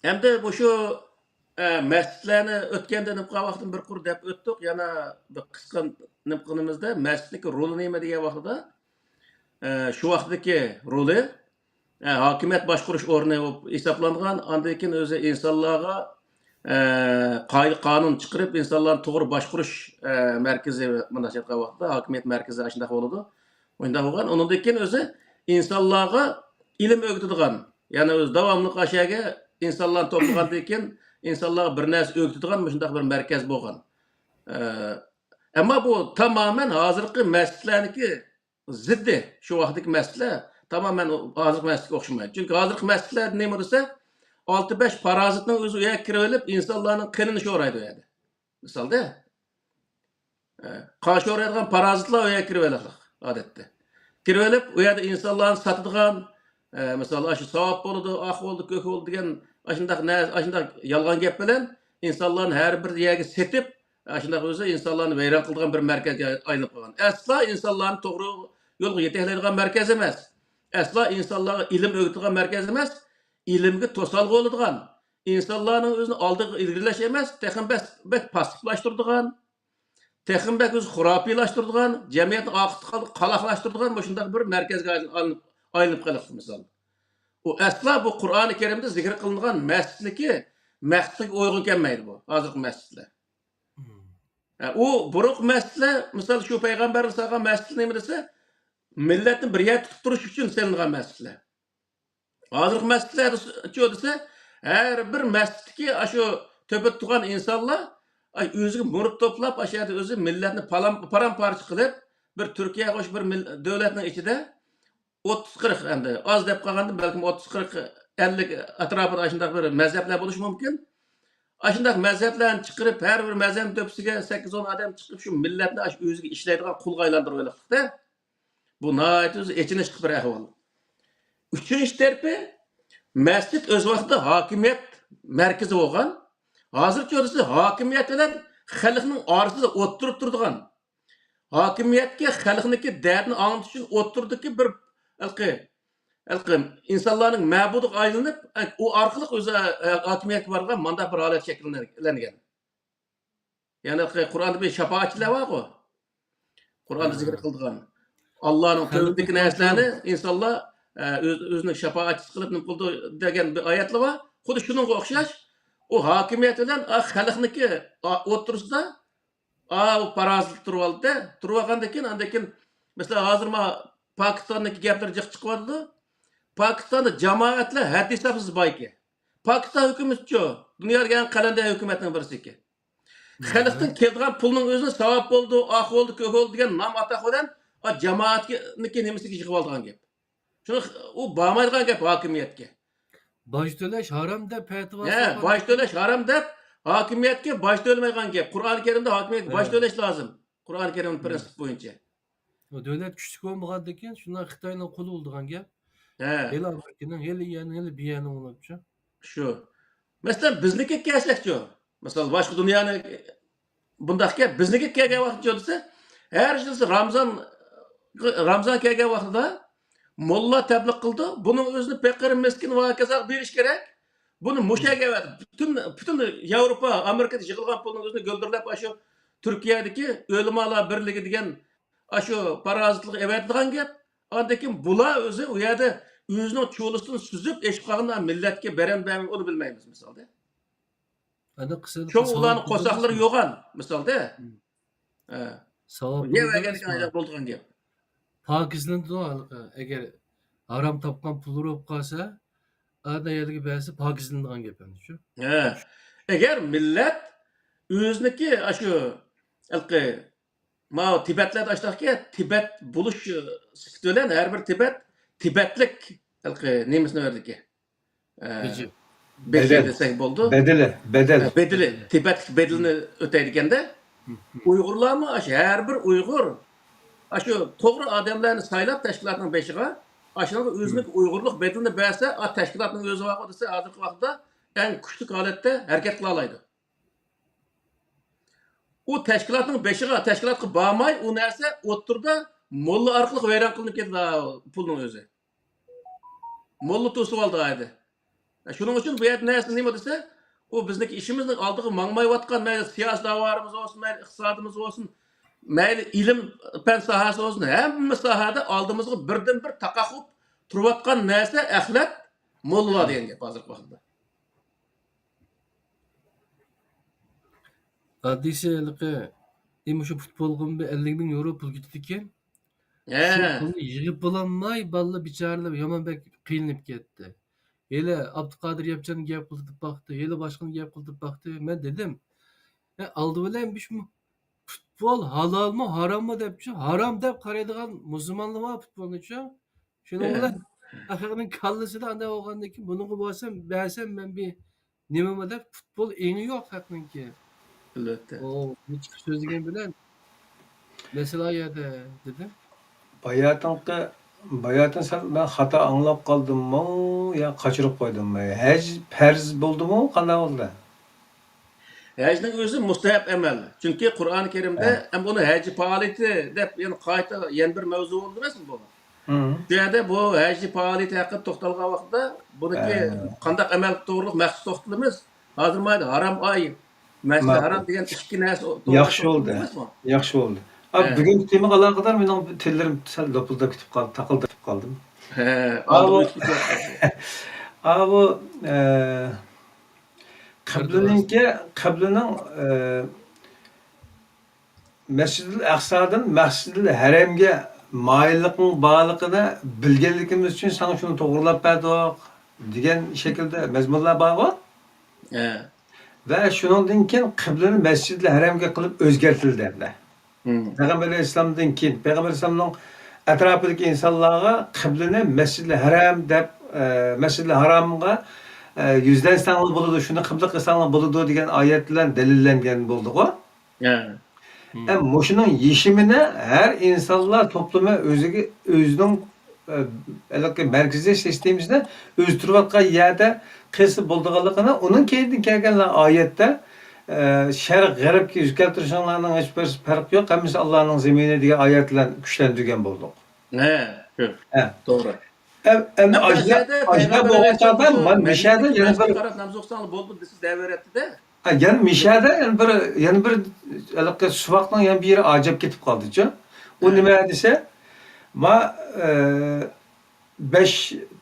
ئەمدى مۇشۇ، ئە، مەسچىتلەرنى ئۆتكەندە نېمە قىلغان ۋاقتىدا بىر قۇر دەپ ئۆتتۇق. يەنە بىر قىسقا نېمە قىلىمىزدا، مەسچىتنىڭكى رولى نېمە دېگەن ۋاقتىدا، ئە، شۇ ۋاقىتتىكى رولى، ئە، ھاكىمىيەت باشقۇرۇش ئورنى بولۇپ ھېسابلانغان. ئاندىن كېيىن ئۆزى ئىنسانلارغا، ئە، قائىدە قانۇن چىقىرىپ، ئىنسانلارنى توغرا باشقۇرۇش، ئە، مەركىزى، مۇنداق ئېيتقان ۋاقىتتا ھاكىمىيەت مەركىزى ئاشۇنداق بولىدۇ. مۇنداق بولغان. ئۇنىڭدىن كېيىن ئۆزى ئىنسانلارغا ئىلىم ئۆگىتىدىغان، يەنى ئۆزى داۋاملىق ئاشۇ يەرگە ئىنسانلارنى توپلىغاندىن كېيىن، ئىنسانلارغا بىر نەرسە ئۆگىتىدىغان مۇشۇنداق بىر مەركەز بولغان. ئە، ئەمما بۇ تامامەن ھازىرقى مەسچىتلەرنىڭكى زىددى، شۇ ۋاقىتتىكى مەسچىتلەر تامامەن ھازىرقى مەسچىتكە ئوخشىمايدۇ. چۈنكى ھازىرقى مەسچىتلەر نېمە دېسە، ئالتە بەش پارازىتنىڭ ئۆزى ئۇ يەرگە كىرىۋېلىپ، ئىنسانلارنىڭ قېنىنى شورايدۇ ئۇ يەردە. مىسالدا، ئە، قان شورايدىغان پارازىتلار ئۇ يەرگە كىرىۋېلىدۇ ئادەتتە. كىرىۋېلىپ، ئۇ يەردە ئىنسانلارنى ساتىدىغان، ئە، مىسال، ئاشۇ ساۋاب بولىدۇ، ئاق بولدى، كۆك بولدى دېگەن ئاشۇنداق نە-، ئاشۇنداق يالغان گەپ بىلەن ئىنسانلارنى ھەر بىر يەرگە سېتىپ، ئاشۇنداق ئۆزى ئىنسانلارنى ۋەيران قىلىدىغان بىر مەركەزگە ئايلىنىپ قالغان. ئەسلا ئىنسانلارنى توغرا يولغا يېتەكلەيدىغان مەركەز ئەمەس. ئەسلا ئىنسانلارغا ئىلىم ئۆگىتىدىغان مەركەز ئەمەس. ئىلىمگە توسالغۇ بولىدىغان، ئىنسانلارنىڭ ئۆزىنى ئالدىغا ئىلگىرىلەش ئەمەس، تېخىمۇ بەك، بەك پاسسىپلاشتۇرىدىغان، تېخىمۇ بەك ئۆزى خۇراپىيلاشتۇرىدىغان، جەمئىيەتنى ئارقىغا قالاقلاشتۇرىدىغان مۇشۇنداق بىر مەركەزگە ئايلىنىپ، ئايلىنىپ قېلىپتۇ مىسال. ئۇ ئەسلا بۇ قۇرئانى كەرىمدە زىكىر قىلىنغان مەسچىتنىڭكى مەقسىتىگە ئۇيغۇن كەلمەيدۇ بۇ، ھازىرقى مەسچىتلەر. مم. ئە، ئۇ بۇرۇنقى مەسچىتلەر، مىسال، شۇ پەيغەمبەرلەر سالغان مەسچىتلەر نېمە دېسە، مىللەتنى بىر يەردە تۇتۇپ تۇرۇش ئۈچۈن سېلىنغان مەسچىتلەر. ھازىرقى مەسچىتلەردىچۇ دېسە، ھەر بىر مەسچىتتىكى ئاشۇ تۆپىدە تۇرغان ئىنسانلار، ئاي، ئۆزىگە مۇرىت توپلاپ، ئاشۇ يەردە ئۆزى مىللەتنى پالام-، پارام-پارچە قىلىپ، بىر تۈركىيەگە ئوخشاش بىر مىل-، دۆلەتنىڭ ئىچىدە ئوتتۇز قىرىق، ئەمدى ئاز دەپ قالغاندىن بەلكىم ئوتتۇز قىرىق، ئەللىك ئەتراپىدا ئاشۇنداق بىر مەزھەپلەر بولۇشى مۇمكىن. ئاشۇنداق مەزھەپلەرنى چىقىرىپ، ھەر بىر مەزھەپنىڭ تۆپىسىگە سەككىز ئون ئادەم چىقىپ، شۇ مىللەتنى ئاشۇ ئۆزىگە ئىشلەيدىغان قۇلغا ئايلاندۇرۇۋېلىپتۇ-دە. بۇ ناھايىتى ئۆزى ئېچىنىشلىق بىر ئەھۋال. ئۈچىنچى تەرىپى، مەسچىت ئۆز ۋاقتىدا ھاكىمىيەت مەركىزى بولغان، ھازىرچۇ دېسە ھاكىمىيەت بىلەن خەلقنىڭ ئارىسىدا ئوتتۇرىدا تۇرىدىغان، ھاكىمىيەتكە خەلقنىڭكى دەردىنى ئاڭلىتىش ئۈچۈن ئوتتۇرىدىكى بىر ھېلىقى، ھېلىقى ئىنسانلارنىڭ مەبۇدىغا ئايلىنىپ، ئۇ ئارقىلىق ئۆزى ھاكىمىيەتكە بارغان مانداق بىر ھالەت شەكىللەنگەن. يەنى قۇرئاندا بىر شاپائەتچىلەر بارغۇ. قۇرئاندا ھە. زىكىر قىلىدىغان. ئاللانىڭ خەلقنى تۆۋىنىدىكى نەرسىلەرنى قۇرتۇلۇپ. ئىنسانلار، ئە، ئۆز-، ئۆزىنىڭ شاپائەتچىسى قىلىپ نېمە قىلىدۇ دېگەن بىر ئايەتلەر بار. خۇددى شۇنىڭغا ئوخشاش، ئۇ ھاكىمىيەت بىلەن، ئا، خەلقنىڭكى، ئا، ئوتتۇرىسىدا، ئا، ئۇ پارازىت تۇرۇۋالدى. تۇرۇۋالغاندىن كېيىن، ئاندىن كېيىن، مەسىلەن، ھازىر ما پاكىستاندىكى گەپلەر جىق چىقىۋاتىدۇ. پاكىستاندا جامائەتلەر ھەددى ھېسابسىز بار ئىكەن. پاكىستان ھۆكۈمىتىچۇ؟ دۇنيادىكى ئەڭ قەلەندەر ھۆكۈمەتنىڭ بىرسى ئىكەن. خەلقتىن كېلىدىغان پۇلنىڭ ئۆزىنى ساۋاب بولدى، ئاق بولدى، كۆك بولدى دېگەن نام ئاتاق بىلەن، ئا، جامائەتنىڭكى نېمىسىگە يىغىۋالىدىغان گەپ. شۇڭا ئۇ بارمايدىغان گەپ ھاكىمىيەتكە. باج تۆلەش ھارام دەپ پەتىۋا ھە، سالغان. باج تۆلەش ھارام دەپ ھاكىمىيەتكە باج تۆلىمەيدىغان گەپ. قۇرئانى كەرىمدە ھاكىمىيەتكە باج ھە. تۆلەش لازىم. قۇرئانى كەرىمنىڭ ھە. پرىنسىپى بويىچە. ئۇ دۆلەت كۈچلۈك بولمىغاندىن كېيىن شۇنداق خىتاينىڭ قۇلى بولىدىغان گەپ. ھە. ھېلى ئامېرىكىنىڭ، ھېلى ئىيەننىڭ، ھېلى بىيەننىڭ بولۇپچۇ. شۇ. مەسىلەن، بىزنىڭكىگە كەلسەكچۇ؟ مىسال، باشقا دۇنيانى بۇنداق گەپ، بىزنىڭكىگە كەلگەن ۋاقىتچۇ دېسە، ھەر يىل رامزان، رامزان كەلگەن ۋاقتىدا موللا تەبلىغ قىلىدۇ. بۇنىڭ ئۆزىنى پېقىر، مىسكىن ۋە ھاكازاغا بېرىش كېرەك. بۇنى مۇشۇ يەرگە ئەۋەتىپ، پۈتۈن، پۈتۈن ياۋروپا، ئامېرىكىدا يىغىلغان پۇلنىڭ ئۆزىنى گۈلدۈرلەپ، ئاشۇ تۈركىيەدىكى ئۆلىمالار بىرلىكى دېگەن ئاشۇ پارازىتلىققا ئەۋەتىدىغان گەپ. ئاندىن كېيىن بۇلار ئۆزى ئۇ يەردە ئۆزىنىڭ چۇلىسىدىن سۈزۈپ ئېشىپ قالغان مىللەتكە بېرەمدۇ بەرمەيمۇ ئۇنى بىلمەيمىز مىسالدا. ئەنە قىسىم شۇ قىسىم ئۇلارنىڭ قورساقلىرى يوغان مىسالدا. مم. ھە. ساۋاب يەۋەرگەن بولىدۇ، بولىدىغان گەپ. پاكىزلىنىدۇ، ئەگەر ھارام تاپقان پۇللىرى بولۇپ قالسا، ئانا يەرگە بەرسە پاكىزلىنىدىغان گەپ ئەمدى شۇ. ھە. ئەگەر مىللەت ئۆزىنىڭكى ئاشۇ ھېلىقى ماۋۇ تىبەتلەردە ئاشۇنداقكى، تىبەت بولۇش سۈپىتى بىلەن ھەر بىر تىبەت، تىبەتلىك ھېلىقى نېمىسىنى بەردىكى. ئە، بېجى. بېجى بەدەل. دېسەك بولىدۇ. بەدىلى، بەدەل. ئە، بېدىلى، تىبەتلىك بېدىلىنى ئۆتەيدىكەندە، ئۇيغۇرلارمۇ ئاشۇ ھەر بىر ئۇيغۇر ئاشۇ توغرا ئادەملەرنى سايلاپ تەشكىلاتنىڭ بېشىغا، ئاشۇنىڭغا ئۆزىنىڭ ئۇيغۇرلۇق بېدىلىنى بەرسە، ئا، تەشكىلاتنىڭ ئۆزى بارغۇ دېسە، ھازىرقى ۋاقىتتا ئەڭ كۈچلۈك ھالەتتە ھەرىكەت قىلالايدۇ. ئۇ تەشكىلاتنىڭ بېشىغا، تەشكىلاتقا بارماي، ئۇ نەرسە ئوتتۇرىدا موللا ئارقىلىق ۋەيران قىلىنىپ كېتىدۇ، پۇلنىڭ ئۆزى. موللا توسۇۋالدى ئەدە. شۇنىڭ ئۈچۈن بۇ يەردە نەرسە نېمە دېسە، ئۇ بىزنىڭكى ئىشىمىزنىڭ ئالدىغا ماڭمايۋاتقان، مەيلى سىياسىي داۋالىرىمىز بولسۇن، مەيلى ئىقتىسادىمىز بولسۇن، مەيلى ئىلىم پەن ساھەسى بولسۇن، ھەممە ساھەدە ئالدىمىزغا بىردىنبىر تاقاق بولۇپ تۇرۇۋاتقان نەرسە ئەخلەت موللىلار دېگەن گەپ ھازىرقى ۋاقىتتا. ئادىسى ھېلىقى، ئى، مۇشۇ پۇتبولغىمۇ بىر ئەللىك مىڭ يورو پۇل كېتىدىكەن. ھە. شۇ پۇلنى يىغىپ بولالماي، بالىلار بىچارىلەر يامان بەك قىينىلىپ كەتتى. ھېلى ئابدۇقادىر ياپچاننى گەپ قىلدۇرتۇپ باقتى، ھېلى باشقىنى گەپ قىلدۇرتۇپ باقتى. مەن دېدىم، ھە، ئالدى بىلەن بىز پۇتبول ھالالمۇ، ھاراممۇ دەپچۇ، ھارام دەپ قارايدىغان مۇسۇلمانلار بار پۇتبولنىچۇ. شۇنىڭ بىلەن ئاخىرىنىڭ كاللىسىدا ئانداق بولغاندىن كېيىن، بۇنىڭغا بارسام، بەرسەم، مەن بىر نېمىمۇ دەپ، پۇتبول ئېڭى يوق خەقنىڭكى. ئەلۋەتتە. ئۇ نېچە سۆزلىگەن بىلەن، مەسىلە ئۇ يەردە، دېدىم. باياتىنقى، باياتىن سەل مەن خاتا ئاڭلاپ قالدىممۇ يا قاچۇرۇپ قويدۇممۇ؟ ھەج پەرز بولدىمۇ، قانداق بولدى؟ ھەجنىڭ ئۆزى مۇستەھەب ئەمەل. چۈنكى قۇرئان كەرىمدە، ھە. ھەم بۇنى ھەج پائالىيىتى دەپ يەنە قايتا يەنە بىر مەۋزۇ بولدى ئەمەسمۇ بۇ؟ مم. بۇ يەردە بۇ ھەج پائالىيىتى ھەققىدە توختالغان ۋاقىتتا بۇنىڭكى ھە. قانداق ئەمەل توغرۇلۇق مەخسۇس توختىلىمىز. ھازىر مانا ھارام ئاي، مەسجىدى ماقۇل. ھارام دېگەن ئىككى نەرسە توغرىلىق ياخشى بولدى. توختىلىمىزمۇ؟ ياخشى بولدى. ئا، ھە. بۈگۈنكى تېمىغا ئالاقىدار مېنىڭ تىللىرىم سەل لوپۇلداپ كېتىپ قالدى، تاقىلداپ كېتىپ قالدىم. ھە، ئا، ئالدىن بۇ، ئۆتۈپ كېتىۋاتقان. ئا، بۇ، ئە، قىبلىنىڭكى، قىبلىنىڭ، ئە، مەسجىدىل ئەقسادىن مەسجىدىل ھەرەمگە مايىللىقنىڭ بارلىقىنى بىلگەنلىكىمىز ئۈچۈن ساڭا شۇنى توغرىلاپ بەردۇق، دېگەن شەكىلدە مەزمۇنلار بارغۇ. ھە. ۋە شۇنىڭدىن كېيىن قىبلىنى مەسجىدىل ھەرەمگە قىلىپ ئۆزگەرتىلدى ئەمدى. مم. پەيغەمبەر ئەلەيھىسسالامدىن كېيىن، پەيغەمبەر ئەلەيھىسسالامنىڭ ئەتراپىدىكى ئىنسانلارغا قىبلىنى مەسجىدىل ھەرەم دەپ، ئە، مەسجىدىل ھارامغا، ئە، يۈزلەنسەڭلار بولىدۇ، شۇنى قىبلە قىلساڭلار بولىدۇ دېگەن ئايەت بىلەن دەلىللەنگەن بولدىغۇ. ھە. ھە، مۇشۇنىڭ يېشىمىنى ھەر ئىنسانلار توپلىمى ئۆزىگە، ئۆزىنىڭ، ئە، ھېلىقى مەركىزىي سىستېمىسىنى ئۆزگەرتىۋاتقان يەردە قىلسا بولىدىغانلىقىنى، ئۇنىڭ كەينىدىن كەلگەنلەر ئايەتتە، ئە، شەرق، غەربكە يۈز كەلتۈرۈشۈڭلارنىڭ ھېچ بىر پەرقى يوق، ھەممىسى ئاللانىڭ زېمىنى دېگەن ئايەت بىلەن كۈچلەندۈرگەن بولدۇق. ھە، شۇ. ھە. توغرا. ئەم-، ئەمدى ھەتتا ئاشۇ يەردە ئاشۇنداق پەيغەمبەر بولغان ئەلەيھىسسالام چاغدا مانا مۇشۇ يەردە مەسجىدكە يەنە بىر قاراپ ناماز ئوقۇساڭلار بولىدۇ دېسە دەۋېرەتتى-دە. ھە، يەنە مىشەدە يەنە بىر، يەنە بىر ھېلىقى سوئالنىڭ يەنە بىر يېرى ئاجىپ كېتىپ قالدىچۇ. ئۇ ھە. نېمە دېسە، ما، ئە، بەش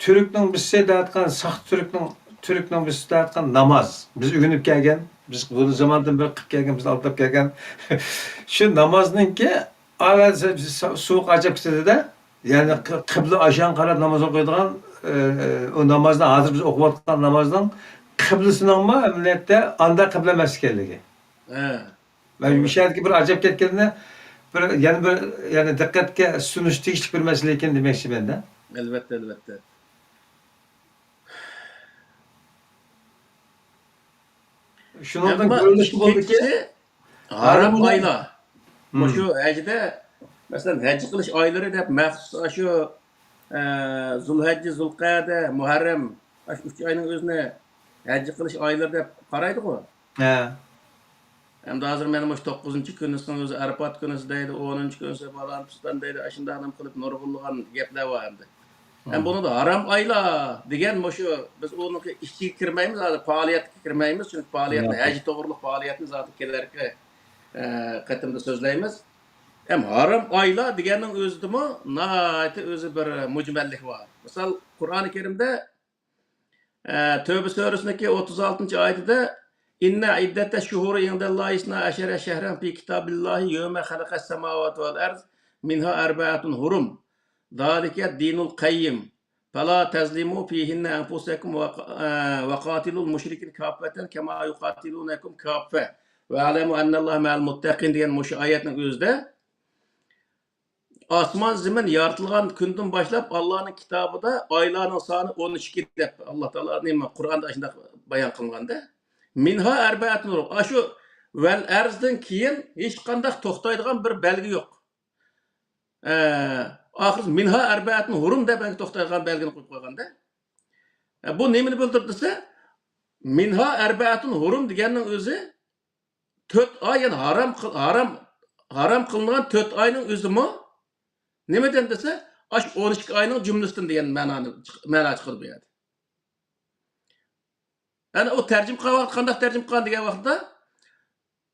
تۈركنىڭ بىرسى دەۋاتقان، ساختا تۈركنىڭ، تۈركنىڭ بىرسى دەۋاتقان ناماز. بىز ئۆگىنىپ كەلگەن، بىز بۇ زاماندىن بېرى قىلىپ كەلگەن، بىز ئالداپ كەلگەن. شۇ نامازنىڭكى ئاۋازى سوئال ئاجىپ كېتىدۇ-دە. يەنى قى-، قىبلە ئاشان قاراپ ناماز ئوقۇيدىغان، ئى، ئۇ نامازنى، ھازىر بىز ئوقۇۋاتقان نامازنىڭ قىبلىسىنىڭمۇ ئەمەلىيەتتە ئاندا قىبلە ئەمەس ئىكەنلىكى. ھە. مەن مۇشۇ يەردىكى بىر ئاجاپ كەتكىنىنى بىر، يەنە بىر، يەنى دىققەتكە سۇنۇش تېگىشلىك بىر مەسىلە ئىكەن دېمەكچىمەن-دە. ئەلۋەتتە، ئەلۋەتتە. شۇنىڭدىن ئەمما كۆرۈنۈشكە بولىدۇكى، ئىككىنچىسى، ھارام ھارام ئايلار. مم. مۇشۇ ھەجدە، مەسىلەن، ھەج قىلىش ئايلىرى دەپ مەخسۇس ئاشۇ، ئە، زۇلھەججە، زۇلقەدە، مۇھەررەم، ئاشۇ ئۈچ ئاينىڭ ئۆزىنى ھەج قىلىش ئايلىرى دەپ قارايدىغۇ. ھە. ئەمدى ھازىر مانا مۇشۇ توققۇزىنچى كۈنىسىنىڭ ئۆزى ئارىپات كۈنىسى دەيدۇ، ئونىنچى كۈنىسى پالان پۇستان دەيدۇ، ئاشۇنداق نېمە قىلىپ نۇرغۇنلىغان گەپلەر بار ئەمدى. ھەم مم. بۇنىڭدا ھارام ئايلار دېگەن مۇشۇ، بىز ئۇنىڭ ئىچىگە كىرمەيمىز، ھازىر پائالىيەتكە كىرمەيمىز، چۈنكى پائالىيەتنى، مم. ھەج توغرۇلۇق پائالىيەتنى زادى كېلەركى، ئە، قېتىمدا سۆزلەيمىز. ھەم ھارام ئايلار دېگەننىڭ ئۆزىدىمۇ ناھايىتى ئۆزى بىر مۈجمەللىك بار. مىسال، قۇرئانى كەرىمدە، ئە، تۆبە سۈرىسىنىڭكى ئوتتۇز ئالتىنچى ئايىتىدە، إن عدة الشهور عند الله اثنا عشر شهرا في كتاب الله يوم خلق السماوات والأرض منها أربعة حرم ذلك الدين القيم فلا تظلموا فيهن أنفسكم وق-، ئە، وقاتلوا المشركين كافة كما يقاتلونكم كافة واعلموا أن الله مع المتقين دېگەن مۇشۇ ئايەتنىڭ ئۆزىدە ئاسمان زېمىن يارىتىلغان كۈندىن باشلاپ ئاللانىڭ كىتابىدا ئايلارنىڭ سانى ئون ئىككى دەپ ئاللا تائالا نېمە قۇرئاندا ئاشۇنداق بايان قىلغاندا. مىنھا ئەربەئەتۇن ھۇرۇم. ئاشۇ ۋەل ئەرزدىن كېيىن ھېچقانداق توختايدىغان بىر بەلگە يوق. ئە، ئاخىرى مىنھا ئەربەئەتۇن ھۇرۇم دەپ توختايدىغان بەلگىنى قويۇپ قويغاندا. ئە، بۇ نېمىنى بىلدۈرىدۇ دېسە، مىنھا ئەربەئەتۇن ھۇرۇم دېگەننىڭ ئۆزى تۆت ئاي، يەنى ھارام قىل-، ھارام، ھارام قىلىنغان تۆت ئاينىڭ ئۆزىمۇ نېمىدىن دېسە، ئاشۇ ئون ئىككى ئاينىڭ جۈملىسىدىن دېگەن مەنانى چىق-، مەنا چىقىدۇ بۇ يەردە. يەنى ئۇ تەرجىمە قىلغان ۋاقىت قانداق تەرجىمە قىلغان دېگەن ۋاقىتتا،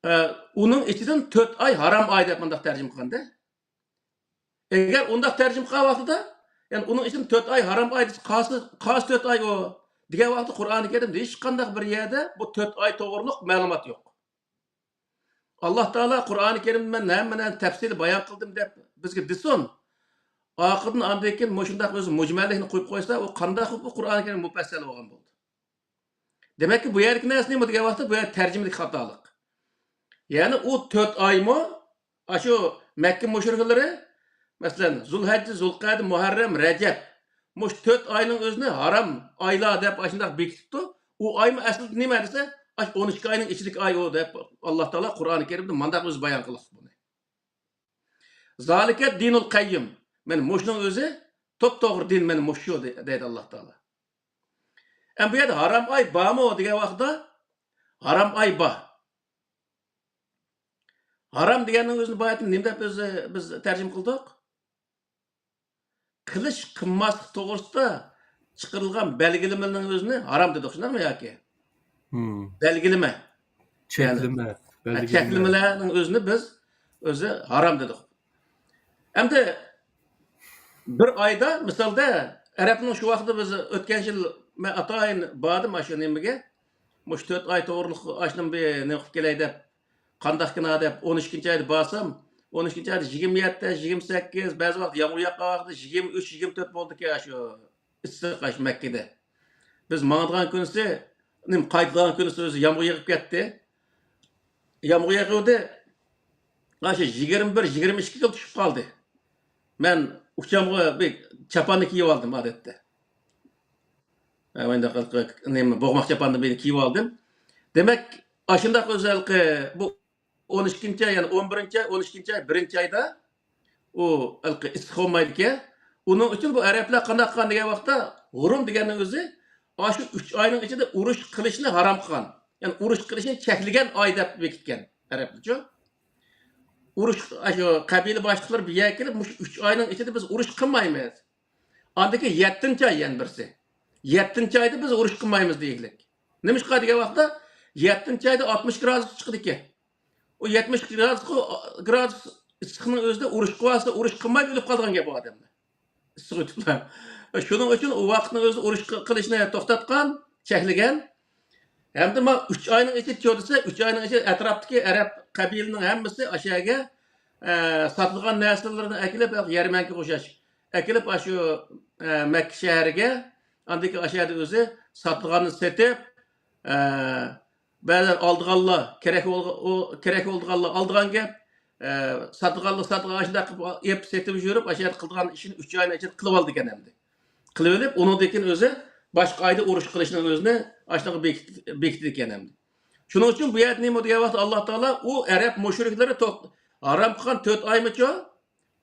ئە، ئۇنىڭ ئىچىدىن تۆت ئاي ھارام ئاي دەپ مۇنداق تەرجىمە قىلغاندا. ئەگەر ئۇنداق تەرجىمە قىلغان ۋاقتىدا، يەنى ئۇنىڭ ئىچىدىن تۆت ئاي ھارام ئاي دېسە، قايسى، قايسى تۆت ئاي ئۇ دېگەن ۋاقىتتا قۇرئانى كەرىمدە ھېچقانداق بىر يەردە بۇ تۆت ئاي توغرۇلۇق مەلۇمات يوق. ئاللا تائالا قۇرئانى كەرىمدە مەن ھەممە نەرسىنى تەپسىلىي بايان قىلدىم دەپ بىزگە دېسۇن. ئارقىدىن ئاندىن كېيىن مۇشۇنداق ئۆزى مۇجمەللىكنى قويۇپ قويسا، ئۇ قانداق بۇ قۇرئانى كەرىم مۇپەسسەل بولغان بولدى؟ دېمەككى، بۇ يەردىكى نەرسە نېمە دېگەن ۋاقىتتا، بۇ يەردە تەرجىمىدىكى خاتالىق. يەنى ئۇ تۆت ئايمۇ ئاشۇ مەككە مۇشرىكلىرى، مەسىلەن، زۇلھەججە، زۇلقەدە، مۇھەررەم، رەجەب، مۇشۇ تۆت ئاينىڭ ئۆزىنى ھارام ئايلار دەپ ئاشۇنداق بېكىتىپتۇ. ئۇ ئايمۇ ئەسلىدە نېمە دېسە، ئاشۇ ئون ئىككى ئاينىڭ ئىچىدىكى ئاي ئۇ دەپ ئاللا تائالا قۇرئانى كەرىمدە مانداق ئۆزى بايان قىلىپتۇ بۇنى. زالىكە دىنۇل قەييىم. مەن مۇشۇنىڭ ئۆزى توپتوغرا دىن، مەن مۇشۇ دەيدۇ ئاللا تائالا. ئەمما بۇ يەردە ھارام ئاي بارمۇ دېگەن ۋاقىتتا، ھارام ئاي بار. ھارام دېگەننىڭ ئۆزىنى باياتىن نېمە دەپ ئۆزى بىز تەرجىمە قىلدۇق؟ قىلىش قىلماسلىق توغرىسىدا چىقىرىلغان بەلگىلىمىنىڭ ئۆزىنى ھارام دېدۇق، شۇنداقمۇ ياكى؟ مم. بەلگىلىمە. چەكلىمە، يەنى، بەلگىلىمە. چەكلىمىلەرنىڭ ئۆزىنى بىز ئۆزى ھارام دېدۇق. ئەمدى بىر ئايدا، مىسالدا، ئەرەبنىڭ شۇ ۋاقتىدا بىز ئۆتكەن يىل مەن ئاتايىن باردىم ئاشۇ نېمىگە. مۇشۇ تۆت ئاي توغرۇلۇق ئاشۇنى بىر نېمە قىلىپ كېلەي دەپ، قانداقكىنا دەپ، ئون ئىككىنچى ئايدا بارسام، ئون ئىككىنچى ئايدا يىگىرمە يەتتە، يىگىرمە سەككىز، بەزى ۋاقىت يامغۇر ياغقان ۋاقتىدا يىگىرمە ئۈچ، يىگىرمە تۆت بولدىكەن ئاشۇ ئىسسىق ئاشۇ مەككىدە. بىز ماڭىدىغان كۈنىسى، نېمە، قايتىدىغان كۈنىسى ئۆزى يامغۇر يېغىپ كەتتى. يامغۇر يېغىۋىدى. ئاشۇ يىگىرمە بىر، يىگىرمە ئىككىگە چۈشۈپ قالدى. مەن ئۇچامغا بىر چاپاننى كىيىۋالدىم ئادەتتە. ھە، مۇنداق نېمە، بوغماق چاپاننى بىر كىيىۋالدىم. دېمەك، ئاشۇنداق ئۆزى ھېلىقى بۇ ئون ئىككىنچى ئاي، يەنى ئون بىرىنچى ئاي، ئون ئىككىنچى ئاي، بىرىنچى ئايدا ئۇ ھېلىقى ئىسسىق بولمايدىكەن. ئۇنىڭ ئۈچۈن بۇ ئەرەبلەر قانداق قىلغان دېگەن ۋاقىتتا، ھۇرۇم دېگەننىڭ ئۆزى ئاشۇ ئۈچ ئاينىڭ ئىچىدە ئۇرۇش قىلىشنى ھارام قىلغان. يەنى ئۇرۇش قىلىشنى چەكلىگەن ئاي دەپ بېكىتكەن ئەرەبلەرچۇ. ئۇرۇش، ئاشۇ قەبىلە باشلىقلىرى بىر يەرگە كېلىپ، مۇشۇ ئۈچ ئاينىڭ ئىچىدە بىز ئۇرۇش قىلمايمىز. ئاندىن كېيىن يەتتىنچى ئاي يەنە بىرسى. يەتتىنچى ئايدا بىز ئۇرۇش قىلمايمىز دېگۈدەك. نېمىشقا دېگەن ۋاقىتتا، يەتتىنچى ئايدا ئاتمىش گرادۇس چىقىدىكەن. ئۇ يەتمىش گرادۇسقا، گرادۇس ئىسسىقنىڭ ئۆزىدە ئۇرۇش قىلىۋالسا، ئۇرۇش قىلماي ئۆلۈپ قالىدىغان گەپ ئۇ ئادەملەر. ئىسسىق ئۆتۈپلا. شۇنىڭ ئۈچۈن ئۇ ۋاقىتنىڭ ئۆزىدە ئۇرۇش قى-، قىلىشنى توختاتقان، چەكلىگەن. ھەمدە ما ئۈچ ئاينىڭ ئىچىدە چۆ دېسە، ئۈچ ئاينىڭ ئىچىدە ئەتراپتىكى ئەرەب قەبىلىنىڭ ھەممىسى ئاشۇ يەرگە، ئە، ساتىدىغان نەرسىلىرىنى ئەكېلىپ، يەرمەنكىگە ئوخشاش ئەكېلىپ، ئاشۇ، ئە، مەككە شەھىرىگە، ئاندىن كېيىن ئاشۇ يەردە ئۆزى ساتىدىغاننى سېتىپ، ئە، بەزىلەر ئالىدىغانلار كېرەك بولغ-، ئۇ كېرەك بولىدىغانلار ئالىدىغان گەپ، ئە، ساتىدىغانلار ساتىدىغان، ئاشۇنداق قىلىپ ئېلىپ سېتىپ يۈرۈپ، ئاشۇ يەردە قىلىدىغان ئىشىنى ئۈچ ئاينىڭ ئىچىدە قىلىۋالىدىكەن ئەمدى. قىلىۋېلىپ، ئۇنىڭدىن كېيىن ئۆزى باشقا ئايدا ئۇرۇش قىلىشنىڭ ئۆزىنى ئاشۇنداق بېكىت-، بېكىتىدىكەن ئەمدى. شۇنىڭ ئۈچۈن بۇ يەردە نېمە دېگەن ۋاقىتتا ئاللا تائالا ئۇ ئەرەب مۇشرىكلىرى توق-، ھارام قىلغان تۆت ئايمىچۇ؟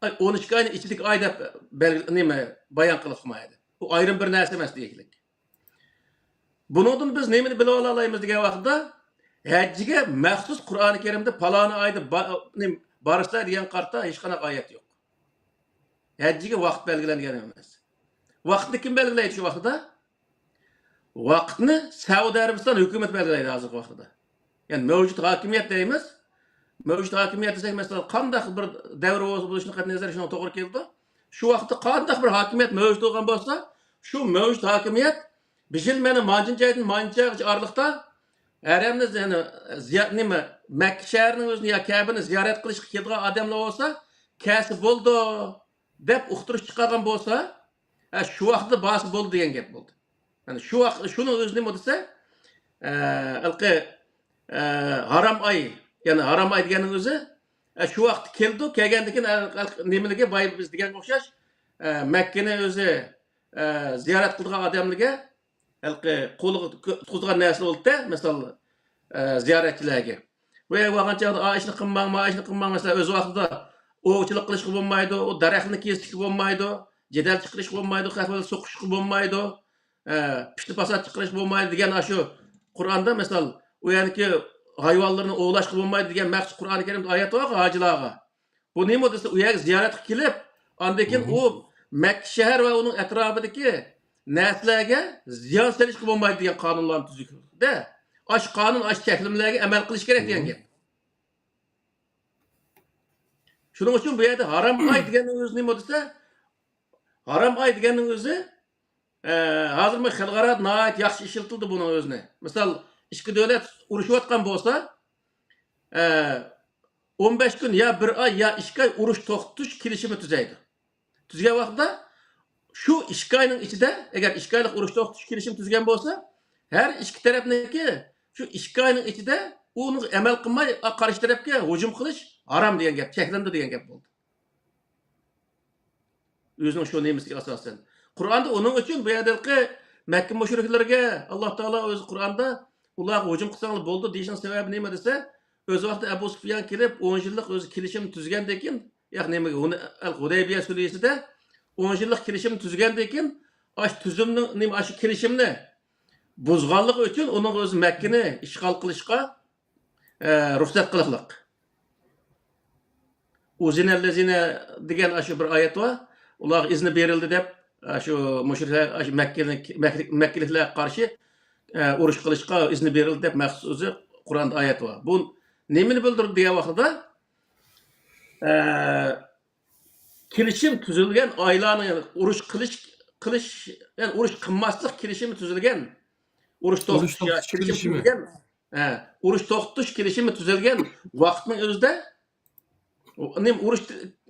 ئاي، ئون ئىككى ئاينىڭ ئىچىدىكى ئاي دەپ بەلگى-، نېمە، بايان قىلىپ قويمايدۇ. ئۇ ئايرىم بىر نەرسە ئەمەس دېگۈدەك. بۇنىڭدىن بىز نېمىنى بىلىۋالالايمىز دېگەن ۋاقىتتا، ھەججىگە مەخسۇس قۇرئانى كەرىمدە پالانى ئايدا با-، نېمە، بارسىلەر دېگەن قارىتا ھېچقانداق ئايەت يوق. ھەججىگە ۋاقىت بەلگىلەنگەن ئەمەس. ۋاقىتنى كىم بەلگىلەيدۇ شۇ ۋاقتىدا؟ ۋاقىتنى سەئۇدى ئەرەبىستان ھۆكۈمىتى بەلگىلەيدۇ ھازىرقى ۋاقتىدا. يەنى مەۋجۇت ھاكىمىيەت دەيمىز. مەۋجۇت ھاكىمىيەت دېسەك، مەسىلەن، قانداق بىر دەۋر بولسا، بولۇشىدىن قەتئىينەزەر شۇنىڭغا توغرا كېلىدۇ. شۇ ۋاقىتتا قانداق بىر ھاكىمىيەت مەۋجۇت بولغان بولسا، شۇ مەۋجۇت ھاكىمىيەت بىر يىل مانا مانچىنچى ئايدىن مانچىنچى ئايغىچە ئارىلىقتا ھەرەمنى، يەنى زىيا-، نېمە، مەككە شەھىرىنىڭ ئۆزىنى يا كەبىنى زىيارەت قىلىشقا كېلىدىغان ئادەملەر بولسا، كەلسە بولىدۇ دەپ ئۇقتۇرۇش چىقارغان بولسا، ھە، شۇ ۋاقىتتا بارسا بولدى دېگەن گەپ بولدى. يەنى شۇ ۋاقىت، شۇنىڭ ئۆزى نېمە دېسە، ئە، ھېلىقى، ئە، ھارام ئاي، يەنى ھارام ئاي دېگەننىڭ ئۆزى، ئە، شۇ ۋاقىتتا كېلىدۇ، كەلگەندىن كېيىن، ئە، ئە، نېمىلىگە باي بىز دېگەنگە ئوخشاش، ئە، مەككىنى ئۆزى، ئە، زىيارەت قىلىدىغان ئادەملىرىگە ھېلىقى قولىغا كۆ-، تۇتقۇزىدىغان نەرسىلەر بولىدۇ-دە، مىسال، ئە، زىيارەتچىلەرگە. بۇ يەرگە بارغان چاغدا، «ئا، ئىشنى قىلماڭ، ما ئىشنى قىلماڭ.» مەسىلەن، ئۆز ۋاقتىدا ئوۋچىلىق قىلىشقا بولمايدۇ، ئۇ دەرەخنى كېسىشكە بولمايدۇ، جېدەل چىقىرىشقا بولمايدۇ، خەق بىلەن سوقۇشۇشقا بولمايدۇ، ئە، پىتنە-پاسات چىقىرىشقا بولمايدۇ دېگەن ئاشۇ قۇرئاندا، مىسال، ئۇ يەردىكى ھايۋانلىرىنى ئوۋلاشقا بولمايدۇ دېگەن مەخسۇس قۇرئانى كەرىمدە ئايەت بارغۇ ھاجىلارغا. بۇ نېمە دېسە، ئۇ يەرگە زىيارەتكە كېلىپ، ئاندىن كېيىن ئۇ مەككە شەھەر ۋە ئۇنىڭ ئەتراپىدىكى نەرسىلەرگە زىيان سېلىشقا بولمايدۇ دېگەن قانۇنلارنى تۈزگەن. ئاشۇ قانۇن، ئاشۇ چەكلىمىلەرگە ئەمەل قىلىش كېرەك دېگەن گەپ. شۇنىڭ ئۈچۈن بۇ يەردە ھارام ئاي دېگەننىڭ ئۆزى نېمە دېسە، ھارام ئاي دېگەننىڭ ئۆزى، ئە، ھازىرمۇ خەلقئارادا ناھايىتى ياخشى ئىشلىتىلدى بۇنىڭ ئۆزىنى. مىسال، ئىككى دۆلەت ئۇرۇشۇۋاتقان بولسا، ئە، ئون بەش كۈن يا بىر ئاي يا ئىككى ئاي ئۇرۇش توختىتىش كېلىشىمى تۈزەيدۇ. تۈزگەن ۋاقتىدا شۇ ئىككى ئاينىڭ ئىچىدە، ئەگەر ئىككى ئايلىق ئۇرۇش توختىتىش كېلىشىمى تۈزگەن بولسا، ھەر ئىككى تەرەپنىڭكى شۇ ئىككى ئاينىڭ ئىچىدە ئۇنىڭغا ئەمەل قىلماي، قارشى تەرەپكە ھۇجۇم قىلىش ھارام دېگەن گەپ، چەكلىنىدۇ دېگەن گەپ بولدى. ئۆزىنىڭ شۇ نېمىسىگە ئاساسەن. قۇرئاندا ئۇنىڭ ئۈچۈن بۇ يەردىكى مەككە مۇشرىكلىرىگە ئاللا تائالا ئۆزى قۇرئاندا، «ئۇلارغا ھۇجۇم قىلساڭلار بولىدۇ» دېيىشنىڭ سەۋەبى نېمە دېسە، ئۆز ۋاقتىدا ئەبۇ سۇفيان كېلىپ، ئون يىللىق ئۆزى كېلىشىم تۈزگەندىن كېيىن، ياق، نېمىگە، ھۇنە-، ئەل ھۇدەيبىيە سۈلھىسىدە ئون يىللىق كېلىشىم تۈزگەندىن كېيىن، ئاشۇ تۈزۈمنىڭ، نېمە، ئاشۇ كېلىشىمنى بۇزغانلىقى ئۈچۈن ئۇنىڭغا ئۆزى مەككىنى ئىشغال قىلىشقا، ئە، رۇخسەت قىلىقلىق. ئۇزىنەللەزىنە دېگەن ئاشۇ بىر ئايەت بار. ئۇلارغا ئىزنى بېرىلدى دەپ، ئاشۇ مۇشرىكلار، ئاشۇ مەككىلىك-، مەككە-، مەككىلىكلەرگە قارشى، ئە، ئۇرۇش قىلىشقا ئىزنى بېرىلدى دەپ مەخسۇس ئۆزى قۇرئاندا ئايەت بار. بۇ نېمىنى بىلدۈرىدۇ دېگەن ۋاقتىدا، ئە، كېلىشىم تۈزۈلگەن ئايلارنى، يەنى ئۇرۇش قىلىش، قىلىش، يەنى ئۇرۇش قىلماسلىق كېلىشىمى تۈزۈلگەن، ئۇرۇش ئۇرۇش توختىتىش يا توختىتىش كېلىشىم كېلىشىمى. تۈزۈلگەن، ھە، ئۇرۇش توختىتىش كېلىشىمى تۈزۈلگەن ۋاقىتنىڭ ئۆزىدە، ئۇ، نېمە، ئۇرۇش،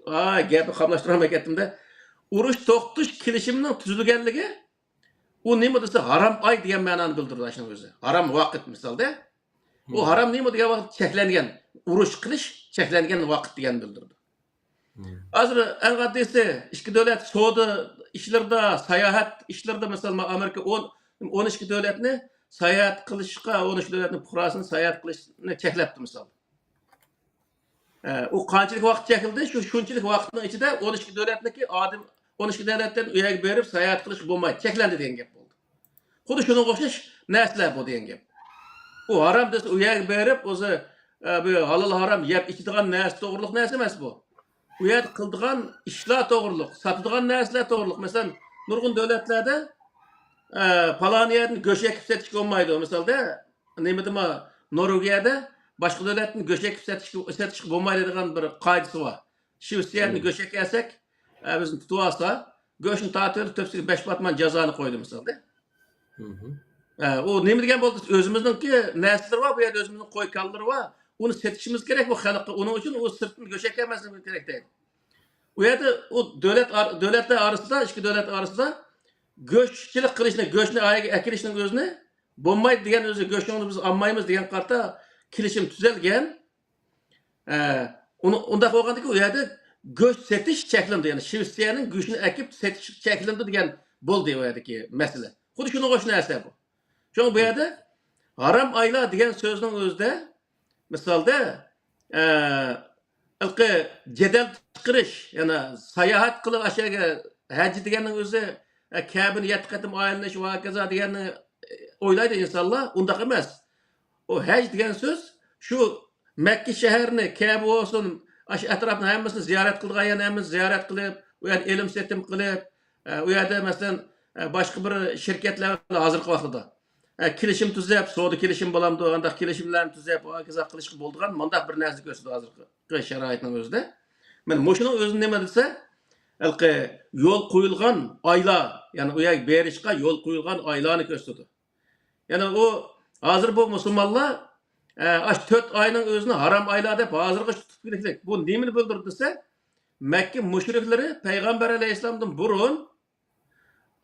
ئا، گەپنى قاملاشتۇرالماي كەتتىم-دە. ئۇرۇش توختىتىش كېلىشىمىنىڭ تۈزۈلگەنلىكى، ئۇ نېمە دېسە، ھارام ئاي دېگەن مەنانى بىلدۈرىدۇ ئاشۇنىڭ ئۆزى. ھارام ۋاقىت، مىسالدا. ئۇ ھارام نېمە دېگەن ۋاقىت؟ چەكلەنگەن، ئۇرۇش قىلىش چەكلەنگەن ۋاقىت دېگەننى بىلدۈرىدۇ. ھازىر ئەڭ ئاددىيسى، ئىككى دۆلەت سودا ئىشلىرىدا، ساياھەت ئىشلىرىدا، مىسال، ئامېرىكا ئون، ئون ئىككى دۆلەتنى ساياھەت قىلىشقا، ئون ئىككى دۆلەتنىڭ پۇقراسىنى ساياھەت قىلىشنى چەكلەپتۇ، مىسال. ئە، ئۇ قانچىلىك ۋاقىت چەكلىدى؟ شۇ، شۇنچىلىك ۋاقىتنىڭ ئىچىدە ئون ئىككى دۆلەتنىڭكى ئادەم، ئون ئىككى دۆلەتتىن ئۇ يەرگە بېرىپ ساياھەت قىلىشقا بولمايدۇ، چەكلەندى دېگەن گەپ بولدى. خۇددى شۇنىڭغا ئوخشاش نەرسىلەر بۇ دېگەن گەپ. ئۇ ھارام دېسە، ئۇ يەرگە بېرىپ، ئۆزى، ئە، بۇ ھالال ھارام يەپ ئىچىدىغان نەرسە توغرۇلۇق نەرسە ئەمەس بۇ. ئۇ يەردە قىلىدىغان ئىشلار توغرۇلۇق، ساتىدىغان نەرسىلەر توغرۇلۇق. مەسىلەن، نۇرغۇن دۆلەتلەردە، ئە، پالان يەردىن گۆش ئەكىپ سېتىشكە بولمايدۇ. مىسالدا، نېمىدىما، نورۋېگىيەدە باشقا دۆلەتتىن گۆش ئەكىپ سېتىشكە، سېتىشقا بولمايدىغان بىر قائىدىسى بار. شىۋېتسىيەدىن گۆش ئەكەلسەك، ئە، بىزنى تۇتۇۋالسا، گۆشنى تارتىۋېلىپ، تۆپىسىگە بەش پاتمان جازانى قويدى، مىسالدا. ئە، ئۇ نېمە دېگەن بولدى؟ ئۆزىمىزنىڭكى نەرسىلىرى بار، بۇ يەردە ئۆزىمىزنىڭ قوي-كالىلىرى بار. ئۇنى سېتىشىمىز كېرەك بۇ خەلققە. ئۇنىڭ ئۈچۈن ئۇ سىرتتىن گۆش ئەكەلمەسلىكى كېرەك دەيدۇ. ئۇ يەردە ئۇ دۆلەت ئار-، دۆلەتلەر ئارىسىدا، ئىككى دۆلەت ئارىسىدا گۆشچىلىك قىلىشنى، گۆشنى ئايىگە ئەكېلىشنىڭ ئۆزىنى بولمايدۇ دېگەن، ئۆزى گۆشىڭىزنى بىز ئالمايمىز دېگەن قارىتا كېلىشىم تۈزەلگەن. ئە، ئۇنى، ئۇنداق بولغاندىكىن ئۇ يەردە گۆش سېتىش چەكلىنىدۇ، يەنى شىۋېتسىيەنىڭ گۆشىنى ئەكىپ سېتىش چەكلىنىدۇ دېگەن بولدى ئۇ يەردىكى مەسىلە. خۇددى شۇنىڭغا ئوخشاش نەرسە بۇ. شۇڭا بۇ يەردە ھارام ئايلار دېگەن سۆزنىڭ ئۆزىدە، مىسالدا، ئە، ھېلىقى جېدەل چىقىرىش، يەنى ساياھەت قىلىپ ئاشۇ يەرگە ھەج دېگەننىڭ ئۆزى، ئە، كەبىنى يەتتە قېتىم ئايلىنىش ۋە ھاكازا دېگەننى، ئە، ئويلايدۇ ئىنسانلار. ئۇنداق ئەمەس. ئۇ ھەج دېگەن سۆز شۇ مەككە شەھەرنى، كەبە بولسۇن، ئاشۇ ئەتراپنىڭ ھەممىسىنى زىيارەت قىلىدىغان يەرنى ھەممىسىنى زىيارەت قىلىپ، ئۇ يەردە ئېلىم سېتىم قىلىپ، ئە، ئۇ يەردە مەسىلەن، ئە، باشقا بىر شىركەتلەر بىلەن ھازىرقى ۋاقىتتا، ئە، كېلىشىم تۈزەپ، سودا كېلىشىم بولامدۇ، ئانداق كېلىشىملەرنى تۈزەپ، ھاكازا قىلىشقا بولىدىغان مۇنداق بىر نەرسە كۆرسىتىدۇ ھازىرقى شارائىتنىڭ ئۆزىدە. مانا مۇشۇنىڭ ئۆزى نېمە دېسە، ھېلىقى يول قويۇلغان ئايلار، يەنى ئۇ يەرگە بېرىشقا يول قويۇلغان ئايلارنى كۆرسىتىدۇ. يەنى ئۇ ھازىر بۇ مۇسۇلمانلار، ئە، ئاشۇ تۆت ئاينىڭ ئۆزىنى ھارام ئايلار دەپ ھازىرغىچە تۇتۇپ كېلىشلىك. بۇ نېمىنى بىلدۈرىدۇ دېسە، مەككە مۇشرىكلىرى پەيغەمبەر ئەلەيھىسسالامدىن بۇرۇن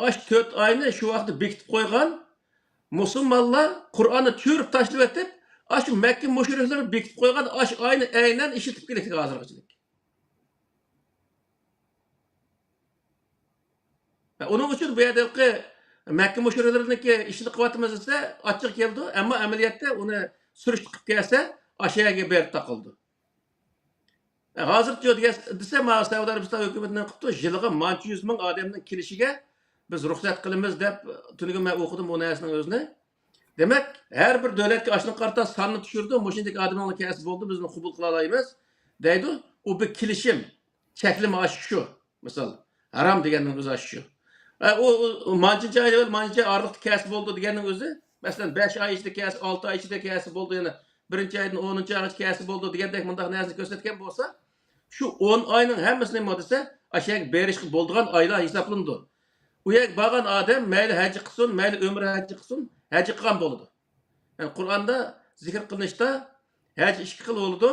ئاشۇ تۆت ئاينى شۇ ۋاقىتتا بېكىتىپ قويغان، مۇسۇلمانلار قۇرئاننى چۈشۈرۈپ تاشلىۋېتىپ، ئاشۇ مەككە مۇشرىكلىرى بېكىتىپ قويغان ئاشۇ ئاينى ئەينەن ئىشلىتىپ كېلىدىكەن ھازىرغىچىلىك. ئۇنىڭ ئۈچۈن بۇ يەردە ھېلىقى مەككە مۇشرىكلىرىنىڭكى ئىشىنى قىلىۋاتىمىز دېسە، ئاچچىقى كېلىدۇ، ئەمما ئەمەلىيەتتە ئۇنى سۈرۈشتە قىلىپ كەلسە، ئاشۇ يەرگە بېرىپ تاقىلىدۇ. ھازىرچۇ دېگەن، دېسە، ما سەئۇدى ئەرەبىستان ھۆكۈمىتى نېمە قىپتۇ؟ يىلىغا مانچە يۈز مىڭ ئادەمنىڭ كېلىشىگە بىز رۇخسەت قىلىمىز دەپ، تۈنۈگۈن مەن ئوقۇدۇم ئۇ نەرسىنىڭ ئۆزىنى. دېمەك، ھەر بىر دۆلەتكە ئاشۇنىڭغا قارىتا ساننى چۈشۈردى، مۇشۇنداق ئادەمنىڭ كەلسە بولدى، بىز ئۇنى قوبۇل قىلالايمىز، دەيدۇ. ئۇ بىر كېلىشىم، چەكلىمە ئاشۇ شۇ. مىسال، ھارام دېگەننىڭ ئۆزى ئاشۇ شۇ. ئە، ئۇ، ئۇ، ئۇ مانچىنچە ئاي ئەۋەل مانچىنچە ئاي ئارىلىقتا كەلسە بولىدۇ دېگەننىڭ ئۆزى، مەسىلەن، بەش ئاي ئىچىدە كەلسە، ئالتە ئاي ئىچىدە كەلسە بولىدۇ، يەنە بىرىنچى ئايدىن ئونىنچى ئايغىچە كەلسە بولىدۇ دېگەندەك مۇنداق نەرسىنى كۆرسەتكەن بولسا، شۇ ئون ئاينىڭ ھەممىسى نېمە دېسە، ئاشۇ يەرگە بېرىشقا بولىدىغان ئايلار ھېسابلىنىدۇ. ئۇ يەرگە بارغان ئادەم مەيلى ھەججى قىلسۇن، مەيلى ئۆمرە ھەججى قىلسۇن، ھەججى قىلغان بولىدۇ. يەنى قۇرئاندا زىكىر قىلىنىشتا ھەج ئىككى خىل بولىدۇ.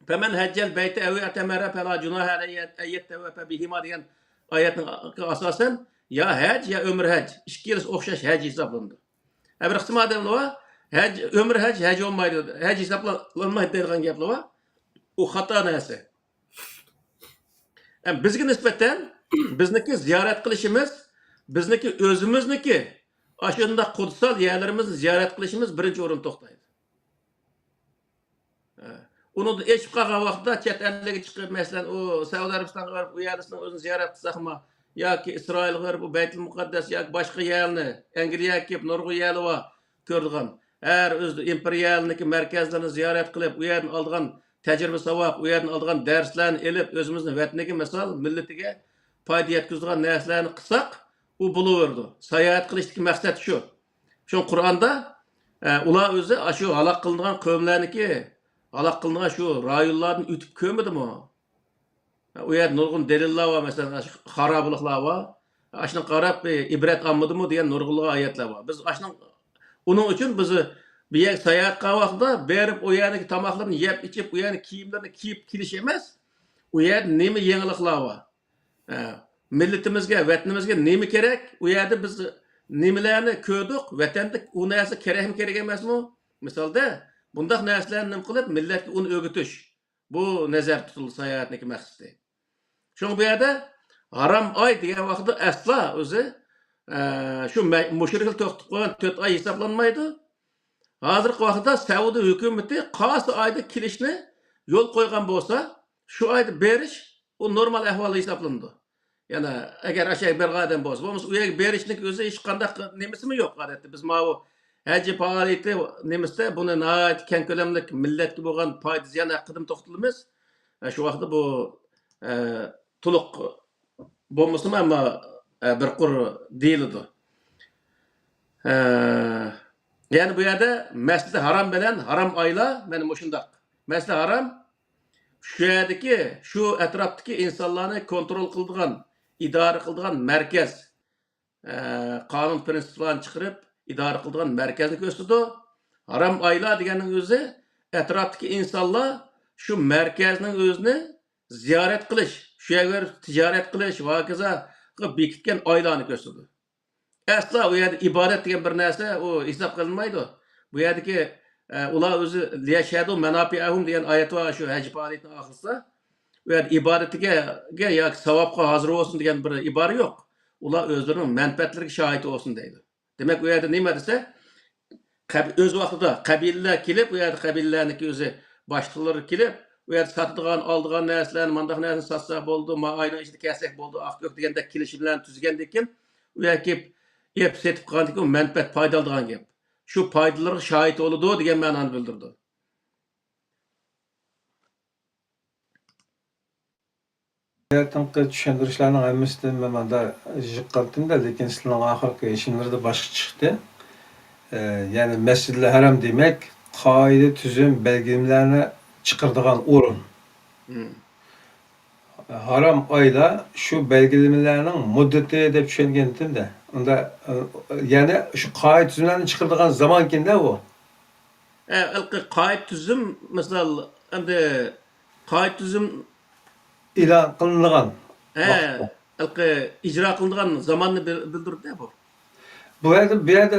فَمَنْ حَجَّ الْبَيْتَ أَوِ اعْتَمَرَ فَلَا جُنَاحَ عَلَيْهِ أَنْ يَطَّوَّفَ بِهِمَا دېگەن ئايەتنىڭ ئاساسەن، يا ھەج، يا ئۆمرە ھەج. ئىككىلىسى ئوخشاش ھەج ھېسابلىنىدۇ. ھە، بىر قىسىم ئادەملەر بار، ھەج، ئۆمرە ھەج، ھەج بولمايدۇ، ھەج ھېسابلانمايدۇ دەيدىغان گەپلەر بار. ئۇ خاتا نەرسە. ھەم بىزگە نىسبەتەن بىزنىڭكى زىيارەت قىلىشىمىز، بىزنىڭكى ئۆزىمىزنىڭكى ئاشۇنداق قۇتسال يەرلىرىمىزنى زىيارەت قىلىشىمىز بىرىنچى ئورۇندا توختايدۇ. ھە. ئۇنىڭدىن ئېشىپ قالغان ۋاقىتتا چەت ئەللەرگە چىقىپ، مەسىلەن، ئۇ سەئۇدى ئەرەبىستانغا بېرىپ، ئۇ يەرلىسىنىڭ ئۆزىنى زىيارەت قىلساقمۇ، ياكى ئىسرائىلغا بېرىپ، ئۇ بەيتۇل مۇقەددەس ياكى باشقا يەرنى، ئەنگلىيەگە كېلىپ، نۇرغۇن يەرلەر بار كۆرىدىغان. ھەر ئۆزى ئىمپېرىيەلىرىنىڭكى مەركەزلىرىنى زىيارەت قىلىپ، ئۇ يەردىن ئالىدىغان تەجرىبە ساۋاق، ئۇ يەردىن ئالىدىغان دەرسلەرنى ئېلىپ، ئۆزىمىزنىڭ ۋەتىنىگە، مىسال، مىللىتىگە پايدا يەتكۈزىدىغان نەرسىلەرنى قىلساق، ئۇ بولۇۋېرىدۇ. ساياھەت قىلىشتىكى مەقسەت شۇ. شۇڭا قۇرئاندا، ئە، ئۇلار ئۆزى ئاشۇ ھالاك قىلىنغان قەۋملەرنىكى، ھالاك قىلىنغان شۇ رايونلاردىن ئۆتۈپ كۆرمىدىمۇ؟ ئۇ يەردە نۇرغۇن دەلىللەر بار، مەسىلەن، خارابىلىقلار بار. ئاشۇنى قاراپ، ئىبرەت ئالمىدىمۇ دېگەن نۇرغۇنلىغان ئايەتلەر بار. بىز ئاشۇنىڭ، ئۇنىڭ ئۈچۈن بىز بۇ يەرگە ساياھەت قىلغان ۋاقىتتا بېرىپ، ئۇ يەرنىڭ تاماقلىرىنى يەپ ئىچىپ، ئۇ يەرنىڭ كىيىملىرىنى كىيىپ كېلىش ئەمەس، ئۇ يەردە نېمە يېڭىلىقلار بار؟ ھە، مىللىتىمىزگە، ۋەتىنىمىزگە نېمە كېرەك؟ ئۇ يەردە بىز نېمىلەرنى كۆردۇق؟ ۋەتەندە ئۇ نەرسە كېرەكمۇ، كېرەك ئەمەسمۇ؟ مىسالدا، بۇنداق نەرسىلەرنى نېمە قىلىپ، مىللەتكە ئۇنى ئۆگىتىش. بۇ نەزەردە تۇتۇلدى ساياھەتنىڭكى مەقسىتى. شۇڭا بۇ يەردە ھارام ئاي دېگەن ۋاقىتتا ئەسلا ئۆزى، ئە، شۇ مە-، مۇشرىكلار توختىتىپ قويغان تۆت ئاي ھېسابلانمايدۇ. ھازىرقى ۋاقىتتا سەئۇدى ھۆكۈمىتى قايسى ئايدا كېلىشنى يول قويغان بولسا، شۇ ئايدا بېرىش، ئۇ نورمال ئەھۋال ھېسابلىنىدۇ. يەنى ئەگەر ئاشۇ يەرگە بارغان ئادەم بولسا، بولمىسا ئۇ يەرگە بېرىشنىڭ ئۆزى ھېچقانداق نېمىسىمۇ يوق ئادەتتە. بىز ماۋۇ ھەج پائالىيىتى نېمىسىدە بۇنى ناھايىتى كەڭ كۆلەملىك مىللەتكە بولغان پايدا زىيان ھەققىدىمۇ توختىلىمىز. ئە، شۇ ۋاقىتتا بۇ، ئە، تولۇق بولمىسىمۇ، ئەمما، ئە، بىر قۇر دېيىلىدۇ. ئە، يەنى بۇ يەردە مەسجىدى ھارام بىلەن ھارام ئايلار مانا مۇشۇنداق. مەسجىدى ھارام شۇ يەردىكى، شۇ ئەتراپتىكى ئىنسانلارنى كونترول قىلىدىغان، ئىدارە قىلىدىغان مەركەز، ئە، قانۇن پىرىنسىپلارنى چىقىرىپ ئىدارە قىلىدىغان مەركەزنى كۆرسىتىدۇ. ھارام ئايلار دېگەننىڭ ئۆزى ئەتراپتىكى ئىنسانلار شۇ مەركەزنىڭ ئۆزىنى زىيارەت قىلىش، شۇ يەرگە بېرىپ تىجارەت قىلىش ۋە ھاكازاغا بېكىتكەن ئايلارنى كۆرسىتىدۇ. ئەسلا ئۇ يەردە ئىبادەت دېگەن بىر نەرسە ئۇ ھېساب قىلىنمايدۇ. بۇ يەردىكى، ئە، ئۇلار ئۆزى لىيەشھەدۇ مەناپىئەھۇم دېگەن ئايەت بار شۇ ھەج پائالىيىتىنىڭ ئاخىرىسىدا. ئۇ يەردە ئىبادىتىگە، گە ياكى ساۋابقا ھازىر بولسۇن دېگەن بىر ئىبارە يوق. ئۇلار ئۆزلىرىنىڭ مەنپەئەتلىرىگە شاھىت بولسۇن دەيدۇ. دېمەك، ئۇ يەردە نېمە دېسە، قەب-، ئۆز ۋاقتىدا قەبىلىلەر كېلىپ، ئۇ يەردە قەبىلىلەرنىڭكى ئۆزى باشلىقلىرى كېلىپ، ئۇ يەردە ساتىدىغان، ئالىدىغان نەرسىلەرنى، مانداق نەرسىنى ساتساق بولىدۇ، ما ئاينىڭ ئىچىدە كەلسەك بولىدۇ، ئاق كۆك دېگەندەك كېلىشىملەرنى تۈزگەندىن كېيىن، ئۇ يەرگە كېلىپ، ئېپ سېتىپ قالغاندىن كېيىن مەنپەئەت، پايدا ئالىدىغان گەپ. شۇ پايدىلىرىغا شاھىت بولىدۇ دېگەن مەنانى بىلدۈرىدۇ. بۇ يەردىكى چۈشەندۈرۈشلەرنىڭ ھەممىسىدىن مەن ماندا يىغقانتىم-دە، لېكىن سىلىنىڭ ئاخىرقى ئىشىڭلىرىدا باشقا چىقتى. ئە، يەنى مەسجىدىل ھەرام دېمەك، قائىدە، تۈزۈم، بەلگىلىمىلەرنى چىقىرىدىغان ئورۇن. مم. ھارام ئايلار شۇ بەلگىلىمىلەرنىڭ مۇددىتى دەپ چۈشەنگەنتىم-دە. ئۇندا، ئە، يەنى شۇ قائىدە، تۈزۈملەرنى چىقىرىدىغان زامانكەن-دە ئۇ. ئە، ھېلىقى قائىدە تۈزۈم، مىسال، ئەمدى قائىدە تۈزۈم ئېلان قىلىنغان ھە، ۋاقىتتا. ھېلىقى ئىجرا قىلىنغان زاماننى بىل-، بىلدۈرىدۇ بۇ. بۇ يەردە، بۇ يەردە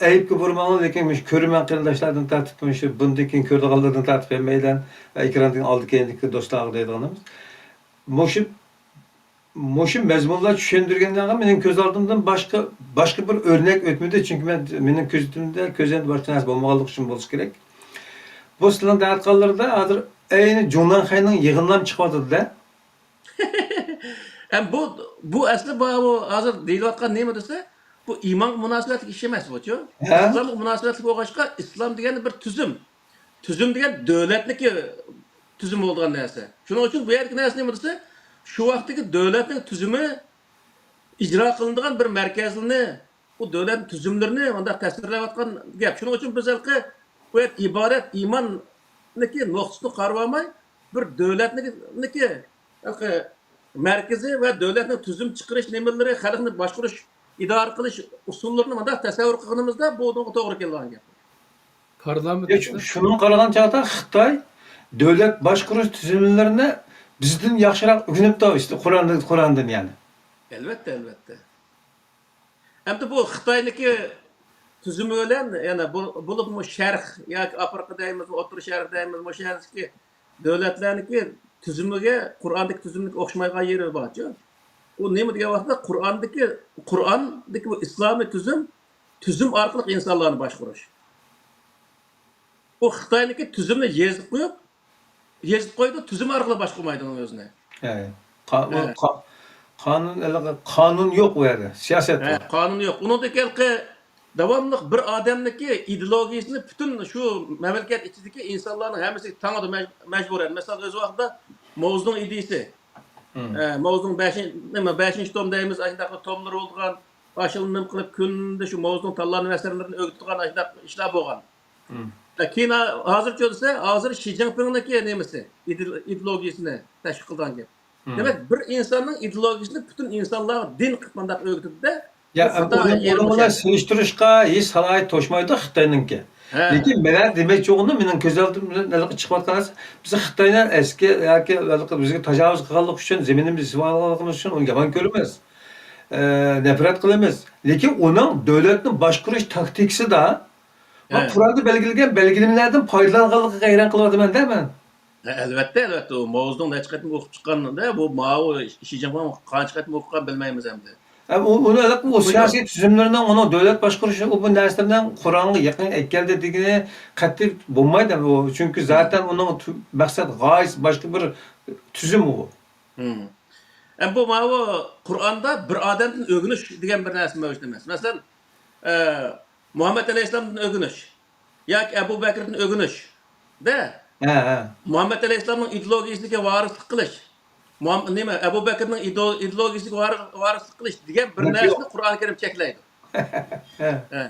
ئەيىبكە بۇرىماڭلار، لېكىن مۇشۇ كۆرۈرمەن قېرىنداشلاردىن تارتىپ، مۇشۇ بۇندىن كېيىن كۆرىدىغانلاردىن تارتىپ ھەممەيلەن ۋە ئېكراندىكى ئالدى كەينىدىكى دوستلارغا دەيدىغىنىمىز، مۇشۇ، مۇشۇ مەزمۇنلار چۈشەندۈرگەندىن مېنىڭ كۆز ئالدىمدىن باشقا، باشقا بىر ئۆرنەك ئۆتمىدى. چۈنكى مەن، مېنىڭ كۆزىتىمدە، كۆز ئەندىدە باشقا نەرسە بولمىغانلىقى ئۈچۈن بولسا كېرەك. بۇ سىلەرنىڭ دەۋاتقانلىرىدا ھازىر ئەينى جۇڭنەنخەينىڭ يىغىنلىرى چىقىۋاتىدۇ-دە. ئەم بۇ، بۇ ئەسلى بۇ، بۇ ھازىر دېيىلىۋاتقان نېمە دېسە، بۇ ئىمانغا مۇناسىۋەتلىك ئىش ئەمەس بۇچۇ. ھە؟ ئىسلامغا مۇناسىۋەتلىك بولغاچقا، ئىسلام دېگەن بىر تۈزۈم. تۈزۈم دېگەن دۆلەتنىكى تۈزۈم بولىدىغان نەرسە. شۇنىڭ ئۈچۈن بۇ يەردىكى نەرسە نېمە دېسە، شۇ ۋاقىتتىكى دۆلەتنىڭ تۈزۈمى ئىجرا قىلىنىدىغان بىر مەركەزنى، بۇ دۆلەت تۈزۈملىرىنى مۇنداق تەسۋىرلەۋاتقان گەپ. شۇنىڭ ئۈچۈن بىز ھېلىقى بۇ يەردە ئىبادەت، ئىماننىكى نۇقتىسىنى قارىۋالماي، بىر دۆلەتنىكى، ھېلىقى مەركىزى ۋە دۆلەتنىڭ تۈزۈم چىقىرىش نېمىلىرى، خەلقنى باشقۇرۇش، ئىدارە قىلىش ئۇسۇللىرىنى مۇنداق تەسەۋۋۇر قىلغىنىمىزدا، بۇنىڭغا توغرا كېلىدىغان گەپ. پارلامېنت يا، شۇ-، شۇنىڭغا قارىغان چاغدا خىتاي دۆلەت باشقۇرۇش تۈزۈملىرىنى بىزدىن ياخشىراق ئۆگىنىپتۇ، ئىشتە، قۇرئاندىن، قۇرئاندىن، يەنى. ئەلۋەتتە، ئەلۋەتتە. ئەمدى بۇ خىتاينىڭكى تۈزۈمى بىلەن يەنە بۇ، بولۇپمۇ شەرق ياكى ئافرىقا دەيمىزمۇ، ئوتتۇرا شەرق دەيمىزمۇ، شەرقتىكى دۆلەتلەرنىڭكى تۈزۈمىگە، قۇرئاندىكى تۈزۈمنىڭكى ئوخشىمايدىغان يېرى بارچۇ. ئۇ نېمە دېگەن ۋاقىتتا، قۇرئاندىكى، قۇرئاندىكى بۇ ئىسلامىي تۈزۈم، تۈزۈم ئارقىلىق ئىنسانلارنى باشقۇرۇش. ئۇ خىتاينىڭكى تۈزۈمنى يېزىپ قويۇپ، يېزىپ قويىدۇ، تۈزۈم ئارقىلىق باشقۇرمايدۇ ئۇنىڭ ئۆزىنى. ھە. قا-، ئۇ ھە. قا-، قانۇن، ھېلىقى قانۇن يوق ئۇ يەردە، سىياسەت ھە، بار. قانۇن يوق. ئۇنىڭدىكى ھېلىقى داۋاملىق بىر ئادەمنىڭكى ئىدېئولوگىيىسىنى پۈتۈن شۇ مەملىكەت ئىچىدىكى ئىنسانلارنىڭ ھەممىسىگە تاڭىدۇ مەج-، مەجبۇرەن. مىسال، ئۆز ۋاقتىدا موزنىڭ ئىدىيىسى. مم. ئە، موزنىڭ بەشىنچى، نېمە، بەشىنچى توم دەيمىز، ئاشۇنداق بىر توملىرى بولىدىغان، ئاشۇنى نېمە قىلىپ، كۈندە شۇ موزنىڭ تاللانما ئەسەرلىرىنى ئۆگىتىدىغان ئاشۇنداق ئىشلار بولغان. مم. ئە، كېيىن ھا-، ھازىرچە دېسە، ھازىر شى جىنپىڭنىڭكى نېمىسى، ئىدېئو-، ئىدېئولوگىيىسىنى تەشۋىق قىلىدىغان گەپ. مم. دېمەك، بىر ئىنساننىڭ ئىدېئولوگىيىسىنى پۈتۈن ئىنسانلارغا دىن قىلىپ مانداق ئۆگىتىدۇ-دە، يا، بۇ خاتا ئۇنىڭ، يېرى ئۇنىڭ بىلەن سېلىشتۇرۇشقا ھېچ سالاھىيەت توشمايدۇ خىتاينىڭكى. ھە. لېكىن مەن دېمەكچى بولغىنىم، مېنىڭ كۆز ئالدىمدىن ھېلىقى چىقىۋاتقان نەرسە، بىز خىتاينىڭ ئەسكى ياكى ھېلىقى بىزگە تاجاۋۇز قىلغانلىقى ئۈچۈن، زېمىنىمىزنى ئېلىۋالغانلىقىمىز ئۈچۈن ئۇنى يامان كۆرىمىز. ئە، نەپرەت قىلىمىز. لېكىن ئۇنىڭ دۆلەتنى باشقۇرۇش تاكتىكىسىدا، ھە، قۇرئاندا بەلگىلىگەن بەلگىلىمىلەردىن پايدىلانغانلىقىغا ھەيران قېلىۋاتىمەن-دە مەن. ھە، ئەلۋەتتە، ئەلۋەتتە. ئۇ ماۋزېدۇڭ نەچچە قېتىم ئوقۇپ چىققان-دە، بۇ ماۋۇ شى جىنپىڭ قانچە قېتىم ئوقۇغان بىلمەيمىز ئەمدى. ھە، ئۇ، ئۇنى ئۇ بۇ سىياسىي تۈزۈملىرىنىڭ، ئۇنىڭ دۆلەت باشقۇرۇشى، ئۇ بۇ نەرسىلەرنىڭ قۇرئانغا يېقىن ئەكەلدى دېگىنى قەتئىي بولمايدۇ. ئۇ، چۈنكى زاتەن ئۇنىڭ تۈ-، مەقسەت غايىسى باشقا بىر تۈزۈم ئۇ. ھىم. ئەمدى بۇ ماۋۇ قۇرئاندا بىر ئادەمدىن ئۆگىنىش دېگەن بىر نەرسە مەۋجۇت ئەمەس. مەسىلەن، ئە، مۇھەممەد ئەلەيھىسسالامدىن ئۆگىنىش ياكى ئەبۇ بەكرىدىن ئۆگىنىش دە. ھە، ھە. مۇھەممەد ئەلەيھىسسالامنىڭ ئىدېئولوگىيىسىگە ۋارىسلىق قىلىش. مۇھەم-، نېمە، ئەبۇ بەكرىنىڭ ئىدېئو-، ئىدېئولوگىيىسىگە ۋار-، ۋارىسلىق قىلىش دېگەن بىر نەرسىنى قۇرئان كەرىم چەكلەيدۇ. ھە. ھە.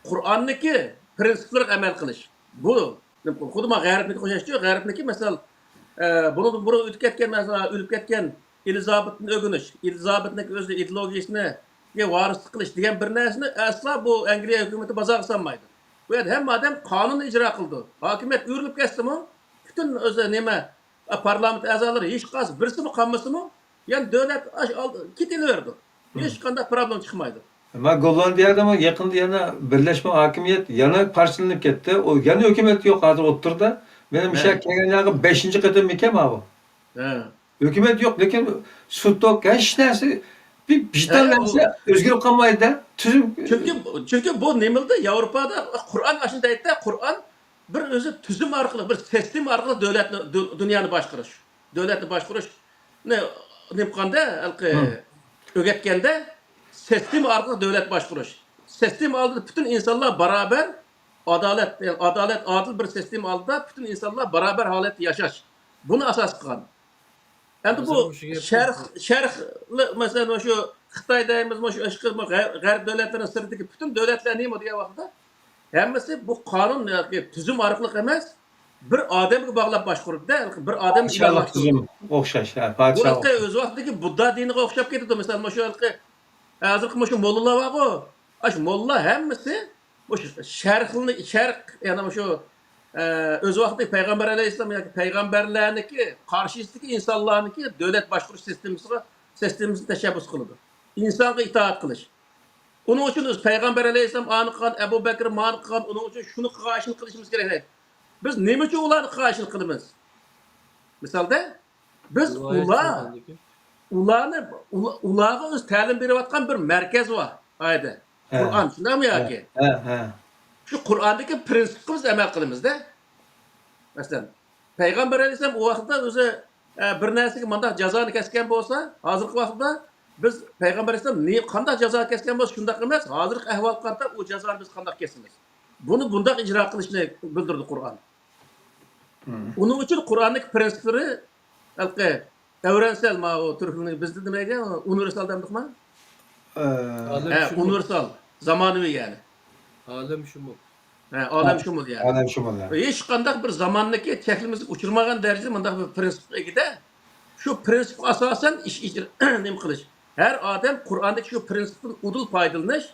قۇرئاننىڭكى پرىنسىپلىرىغا ئەمەل قىلىش. بۇ، خۇددى مانا غەربنىڭكى ئوخشاشچۇ. غەربنىڭكى، مەسىلەن، ئە، بۇنىڭدىن بۇرۇن ئۆتۈپ كەتكەن، مەسىلەن، ئۆلۈپ كەتكەن ئېلىزابېتتىن ئۆگىنىش، ئېلىزابېتنىڭ ئۆزى ئىدېئولوگىيىسىنى ۋارىسلىق قىلىش دېگەن بىر نەرسىنى ئەسلا بۇ ئەنگلىيە ھۆكۈمىتى بازارغا سالمايدۇ. بۇ يەردە ھەممە ئادەم قانۇن ئىجرا قىلىدۇ. ھاكىمىيەت ئۆرۈلۈپ كەتسىمۇ، پۈتۈن ئۆزى نېمە، پارلامېنت ئەزالىرى ھېچقايسى بىرسىمۇ قالمىسىمۇ، يەنە دۆلەت ئاش-، ئال-، كېتىۋېرىدۇ. ھېچقانداق پروبلېما چىقمايدۇ. مانا گوللاندىيەدىمۇ يېقىندا يەنە بىرلەشمە ھاكىمىيەت يەنە پارچىلىنىپ كەتتى. ئۇ يەنە ھۆكۈمەت يوق ھازىر ئوتتۇرىدا. مېنىڭ مۇشۇ يەرگە كەلگەن يەرگە بەشىنچى قېتىممىكەن ماۋۇ. ھە. ھۆكۈمەت يوق، لېكىن سۇتوك، ھېچ نەرسە، بىر ۋىجدان نەرسە ئۆزگىرىپ قالمايدۇ-دە. تۈزۈم. چۈنكى، چۈنكى بۇ نېمىلدە، ياۋروپادا قۇرئان ئاشۇنداق دەيدۇ-دە، قۇرئان بىر ئۆزى تۈزۈم ئارقىلىق، بىر سىستېما ئارقىلىق دۆلەتنى، دۇ-، دۇنيانى باشقۇرۇش، دۆلەتنى باشقۇرۇشنى نېمە قىلغاندا، ھېلىقى ئۆگەتكەندە، سىستېما ئارقىلىق دۆلەت باشقۇرۇش. سىستېما ئالدىدا پۈتۈن ئىنسانلار باراۋەر، ئادالەت، ئادالەت، ئادىل بىر سىستېما ئالدىدا پۈتۈن ئىنسانلار باراۋەر ھالەتتە ياشاش. بۇنى ئاساس قىلغان. ئەمدى بۇ شەرق، شەرق، مەسىلەن، مۇشۇ خىتاي دەيمىز، مۇشۇ ئىشقا، غەرب دۆلەتلىرىنىڭ سىرتىدىكى پۈتۈن دۆلەتلەر نېمە دېگەن ۋاقىتتا، ھەممىسى بۇ قانۇن ياكى تۈزۈم ئارقىلىق ئەمەس، بىر ئادەمگە باغلاپ باشقۇرىدۇ-دە، بىر ئادەم پادىشاھلىق تۈزۈم ئوخشاش، ھە، پادىشاھلىق. بۇ ئۆز ۋاقتىدىكى بۇددا دىنىغا ئوخشاپ كېتىدۇ. مىسال، مۇشۇ ھېلىقى، ھازىرقى مۇشۇ موللىلار بارغۇ، ئاشۇ موللا ھەممىسى مۇشۇ شەرقنى، شەرق، يەنى مۇشۇ، ئە، ئۆز ۋاقتىدىكى پەيغەمبەر ئەلەيھىسسالام ياكى پەيغەمبەرلەرنىڭكى قارشىسىدىكى ئىنسانلارنىڭكى دۆلەت باشقۇرۇش سىستېمىسىغا، سىستېمىسىنى تەشەببۇس قىلىدۇ. ئىنسانغا ئىتائەت قىلىش. ئۇنىڭ ئۈچۈن بىز پەيغەمبەر ئەلەيھىسسالام ئانى قىلغان، ئەبۇ بەكرى مانى قىلغان، ئۇنىڭ ئۈچۈن شۇنى قىلغان، ئىشنى قىلىشىمىز كېرەك دەيدۇ. بىز نېمە ئۈچۈن ئۇلارنى قىلغان، ئىشنى قىلىمىز؟ مىسالدا، بىز ئۇلار ئۇلار، ئۇلارنى، ئۇلا-، ئۇلارغا ئۆزى تەلىم بېرىۋاتقان بىر مەركەز بار ئايدا. ھە. قۇرئان، شۇنداقمۇ ھە، ياكى؟ ھە، ھە. شۇ قۇرئاندىكى پرىنسىپقا بىز ئەمەل قىلىمىز-دە. مەسىلەن، پەيغەمبەر ئەلەيھىسسالام ئۇ ۋاقىتتا ئۆزى، ئە، بىر نەرسىگە مۇنداق جازانى كەسكەن بولسا، ھازىرقى ۋاقىتتا بىز پەيغەمبەر ئەلەيھىسسالام نى-، قانداق جازا كەسكەن بولسا، شۇنداق ئەمەس، ھازىرقى ئەھۋالغا قارىتا ئۇ جازانى بىز قانداق كېسىمىز؟ بۇنى بۇنداق ئىجرا قىلىشنى بىلدۈرىدۇ قۇرئان. مم. ئۇنىڭ ئۈچۈن قۇرئاندىكى پرىنسىپلىرى ھېلىقى ئەۋرەنسەل، ماۋۇ تۈركلەرنىڭ بىزدە نېمە دەيدۇ؟ ئۇنىۋېرسال دەمدۇقما؟ ئە، ئالەم ھە، شۇمۇل. ئۇنىۋېرسال، زامانىۋى يەنى. ئالەم شۇمۇل. ھە، ئالەم شۇمۇل يەنى. ئالەم شۇمۇل، ھە. ھېچقانداق بىر زاماندىكى چەكلىمىسىگە ئۇچرىمىغان دەرىجىدە مۇنداق بىر پرىنسىپقا ئىگىدە، شۇ پرىنسىپقا ئاساسەن ئىش ئىجرا-، نېمە قىلىش. ھەر ئادەم قۇرئاندىكى شۇ پرىنسىپتىن ئۇدۇل پايدىلىنىش،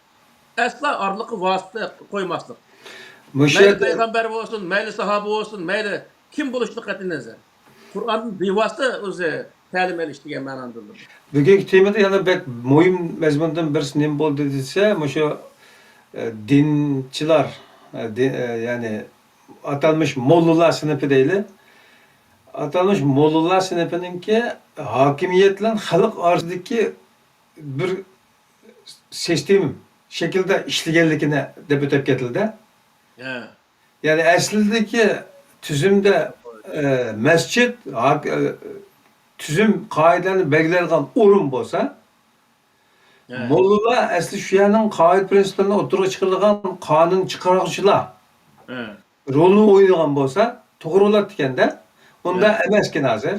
ئەسلا ئارىلىققا ۋاسىتە قويماسلىق. مۇشۇ مەيلى يەردە پەيغەمبەر بولسۇن، مەيلى ساھابە بولسۇن، مەيلى كىم بولۇشىدىن قەتئىينەزەر، قۇرئاندىن بىۋاسىتە ئۆزى تەلىم ئېلىش دېگەن مەنانى بىلدۈرىدۇ. بۈگۈنكى تېمىدا يەنە بەك مۇھىم مەزمۇندىن بىرسى نېمە بولدى دېسە، مۇشۇ، ئە، دىنچىلار، ئە، دى-، ئە، يەنى ئاتالمىش موللىلار سىنىپى دەيلى. ئاتالمىش موللىلار سىنىپىنىڭكى ھاكىمىيەت بىلەن خەلق ئارىسىدىكى بىر سىستېما شەكلىدە ئىشلىگەنلىكىنى دەپ ئۆتۈپ كەتىلدى. ھە. يەنى ئەسلىدىكى تۈزۈمدە، ئە، مەسچىت، ھاك-، ئە، تۈزۈم قائىدىلەرنى بەلگىلەيدىغان ئورۇن بولسا، ھە. موللىلار ئەسلى شۇ يەرنىڭ قائىدە پىرىنسىپلىرىنى ئوتتۇرىغا چىقىرىدىغان قانۇن چىقارغۇچىلار ھە. رولىنى ئوينىغان بولسا توغرا بولاتتىكەن-دە. ئۇنداق ھە. ئەمەسكەن ھازىر.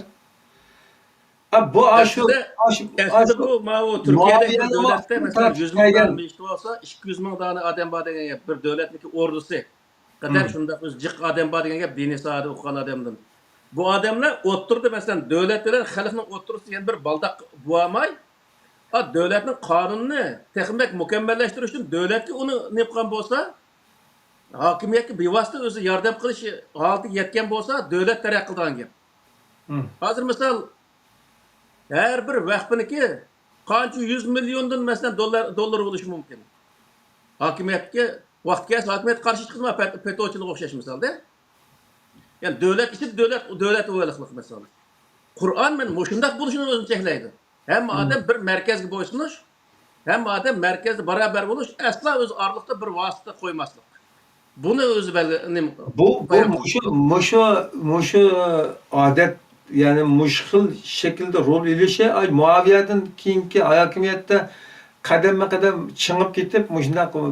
ئا، بۇ ئاشۇ، ئەسلىدە، ئاشۇ، ئەسلىدە ئاشۇ بۇ ماۋۇ تۈركىيەدەك بىر مۇئاۋىيەنىڭ دۆلەتتە، ۋاقتىدىن مەسىلەن، تارتىپ يۈز مىڭ كەلگەن دانە مەسچىت بولسا، ئىككى يۈز مىڭ دانە ئادەم بار دېگەن گەپ، بىر دۆلەتنىڭكى ئوردىسى قەدەر مم. شۇنداق ئۆزى جىق ئادەم بار دېگەن گەپ، دىنىي ساھەدە ئوقۇغان ئادەمدىن. بۇ ئادەملەر ئوتتۇرىدا، مەسىلەن، دۆلەت بىلەن خەلقنىڭ ئوتتۇرىسىدا يەنە بىر بالداق بولالماي، ئا، دۆلەتنىڭ قانۇنىنى تېخىمۇ بەك مۇكەممەللەشتۈرۈش ئۈچۈن دۆلەتكە ئۇنى نېمە قىلغان بولسا، ھاكىمىيەتكە بىۋاسىتە ئۆزى ياردەم قىلىش ھالىتىگە يەتكەن بولسا، دۆلەت تەرەققىي قىلىدىغان گەپ. مم. ھازىر مىسال، ھەر بىر ۋەخپىنىڭكى قانچە يۈز مىليوندىن، مەسىلەن، دوللار، دوللار بولۇشى مۇمكىن. ھاكىمىيەتكە، ۋاقتى كەلسە ھاكىمىيەتكە قارشى چىقىدۇ، پەت-، پېتوچىلارغا ئوخشاش مىسالدا. يەنى دۆلەت ئىچىدە دۆلەت، دۆلەت ئۇۋالىقلىق مىسال. قۇرئان مەن مۇشۇنداق بولۇشىنى ئۆزىنى چەكلەيدۇ. ھەممە مم. ئادەم بىر مەركەزگە بويسۇنۇش، ھەممە ئادەم مەركەزدە باراۋەر بولۇش، ئەسلا ئۆز ئارىلىقتا بىر ۋاسىتە قويماسلىق. بۇنى ئۆزى بەلگى-، نېمە، بۇ، بۇ بايان مۇشۇ، مۇشۇ، مۇشۇ ئادەت، يەنى مۇشۇ خىل شەكىلدە رول ئېلىشى، ئاي، مۇئاۋىيەدىن كېيىنكى ھاكىمىيەتتە قەدەممۇ قەدەم چىڭىپ كېتىپ، مۇشۇنداق، ئە،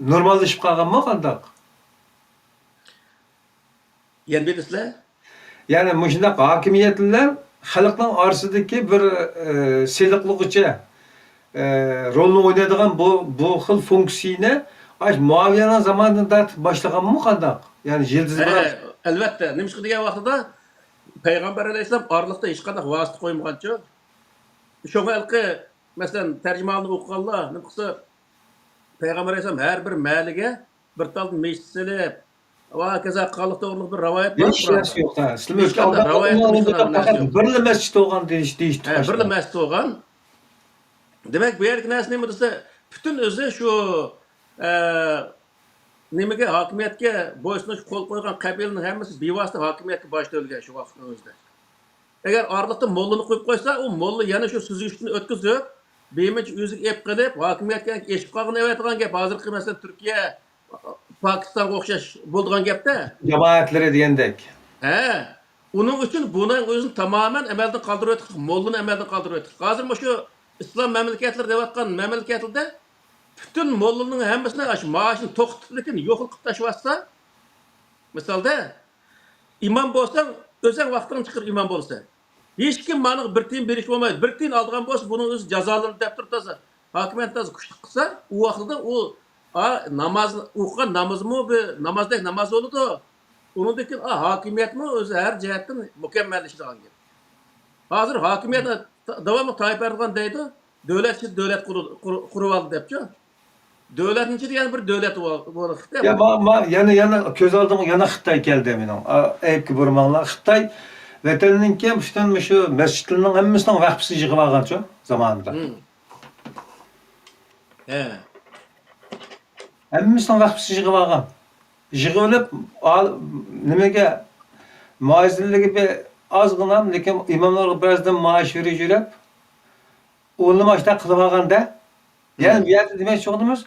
نورماللىشىپ قالغانمۇ قانداق؟ يەنە بىر دېسىلە؟ يەنى مۇشۇنداق ھاكىمىيەت بىلەن خەلقنىڭ ئارىسىدىكى بىر، ئە، سىلىقلىغۇچى، ئە، رولنى ئوينايدىغان بۇ، بۇ خىل فۇنكسىيىنى ئاش مۇئاۋىيەنىڭ زامانىدىن تارتىپ باشلىغانمۇ قانداق؟ يەنى يىلتىز ھە، بىلەن ئەلۋەتتە. نېمىشقا دېگەن ۋاقتىدا پەيغەمبەر ئەلەيھىسسالام ئارىلىقتا ھېچقانداق ۋاسىتە قويمىغانچۇ؟ شۇڭا ھېلىقى، مەسىلەن، تەرجىمىھالنى ئوقۇغانلار نېمە قىلسا، پەيغەمبەر ئەلەيھىسسالام ھەر بىر مەھەللىگە بىر تال مەسچىت سېلىپ، ۋە ھاكازا قىلغانلىق توغرىلىق بىر رىۋايەت بار ھېچ قۇرئاندا. نەرسە يوق، ھە. سىلەر ھېچقانداق رىۋايەت قىلمىغان نەرسە يوق. پەقەت بىرلا مەسچىت بولغان دېيىش، دېيىشتى ھە، بىرلا مەسچىت بولغان. دېمەك، بۇ يەردىكى نەرسە نېمە دېسە، پۈتۈن ئۆزى شۇ، ئە، نېمىگە، ھاكىمىيەتكە بويسۇنۇش، قول قويغان قەبىلىنىڭ ھەممىسى بىۋاسىتە ھاكىمىيەتكە باش تۆلىگەن شۇ ۋاقىتنىڭ ئۆزىدە. ئەگەر ئارىلىقتا موللىنى قويۇپ قويسا، ئۇ موللا يەنە شۇ سۈزگۈچتىن ئۆتكۈزۈپ، بىمىنچە ئۆزىگە ئېلىپ قېلىپ، ھاكىمىيەتكە ئېشىپ قالغىنى ئەۋەتىدىغان گەپ. ھازىرقى، مەسىلەن، تۈركىيە، پاكىستانغا ئوخشاش بولىدىغان گەپتە. جامائەتلىرى دېگەندەك. ھە. ئۇنىڭ ئۈچۈن بۇنىڭ ئۆزىنى تامامەن ئەمەلدىن قالدۇرۇۋەتتۇق، موللىنى ئەمەلدىن قالدۇرۇۋەتتۇق. ھازىر مۇشۇ ئىسلام مەملىكەتلىرى دەۋاتقان مەملىكەتلەردە پۈتۈن موللىنىڭ ھەممىسىنى ئاشۇ مائاشىنى توختىتىپ، لېكىن يوقىتىپ تاشلىۋەتسە، مىسالدا، ئىمام بولساڭ، ئۆزۈڭ ۋاقتىڭنى چىقىرىپ ئىمام بولىسەن. ھېچكىم ماڭا بىر تىيىن بېرىشكە بولمايدۇ. بىر تىيىن ئالىدىغان بولسا، بۇنىڭ ئۆزى جازالىنىدۇ دەپ تۇرۇپ تازا، ھاكىمىيەت تازا كۈچلۈك قىلسا، ئۇ ۋاقتىدا ئۇ، ئا، ناماز، ئوقۇغان نامىزىمۇ بىر نامازدەك ناماز بولىدۇ. ئۇنىڭدىن كېيىن، ئا، ھاكىمىيەتمۇ ئۆزى ھەر جەھەتتىن مۇكەممەللىشىدىغان گەپ. ھازىر ھاكىمىيەت داۋاملىق تايىپ ئەردوغان دەيدۇ، دۆلەت ئىچىدە دۆلەت قۇرۇ-، قۇرۇ-، قۇرۇۋالدى دەپچۇ. دۆلەتنىڭ ئىچىدە يەنە بىر دۆلەت بار، بار خىتاي. يا، ما-، ما-، يەنە، يەنە كۆز ئالدىمغا يەنە خىتاي كەلدى مېنىڭ. ئا، ئەيىبكە بۇرىماڭلار. خىتاي ۋەتەننىڭكى پۈتۈن مۇشۇ مەسچىتلىرىنىڭ ھەممىسىنىڭ ۋەخپىسىنى يىغىۋالغانچۇ زامانىدا. مم. ھە. ھەممىسىنىڭ ۋەخپىسى يىغىۋالغان. يىغىۋېلىپ، ئال-، نېمىگە، مۇئەززىنلىكى بىر ئازغىنا، لېكىن ئىماملارغا بىرازدىن مائاش بېرىپ يۈرۈپ، ئۇلىمۇ ئاشۇنداق قىلىۋالغاندا، يەنى بۇ يەردە دېمەكچى بولغىنىمىز،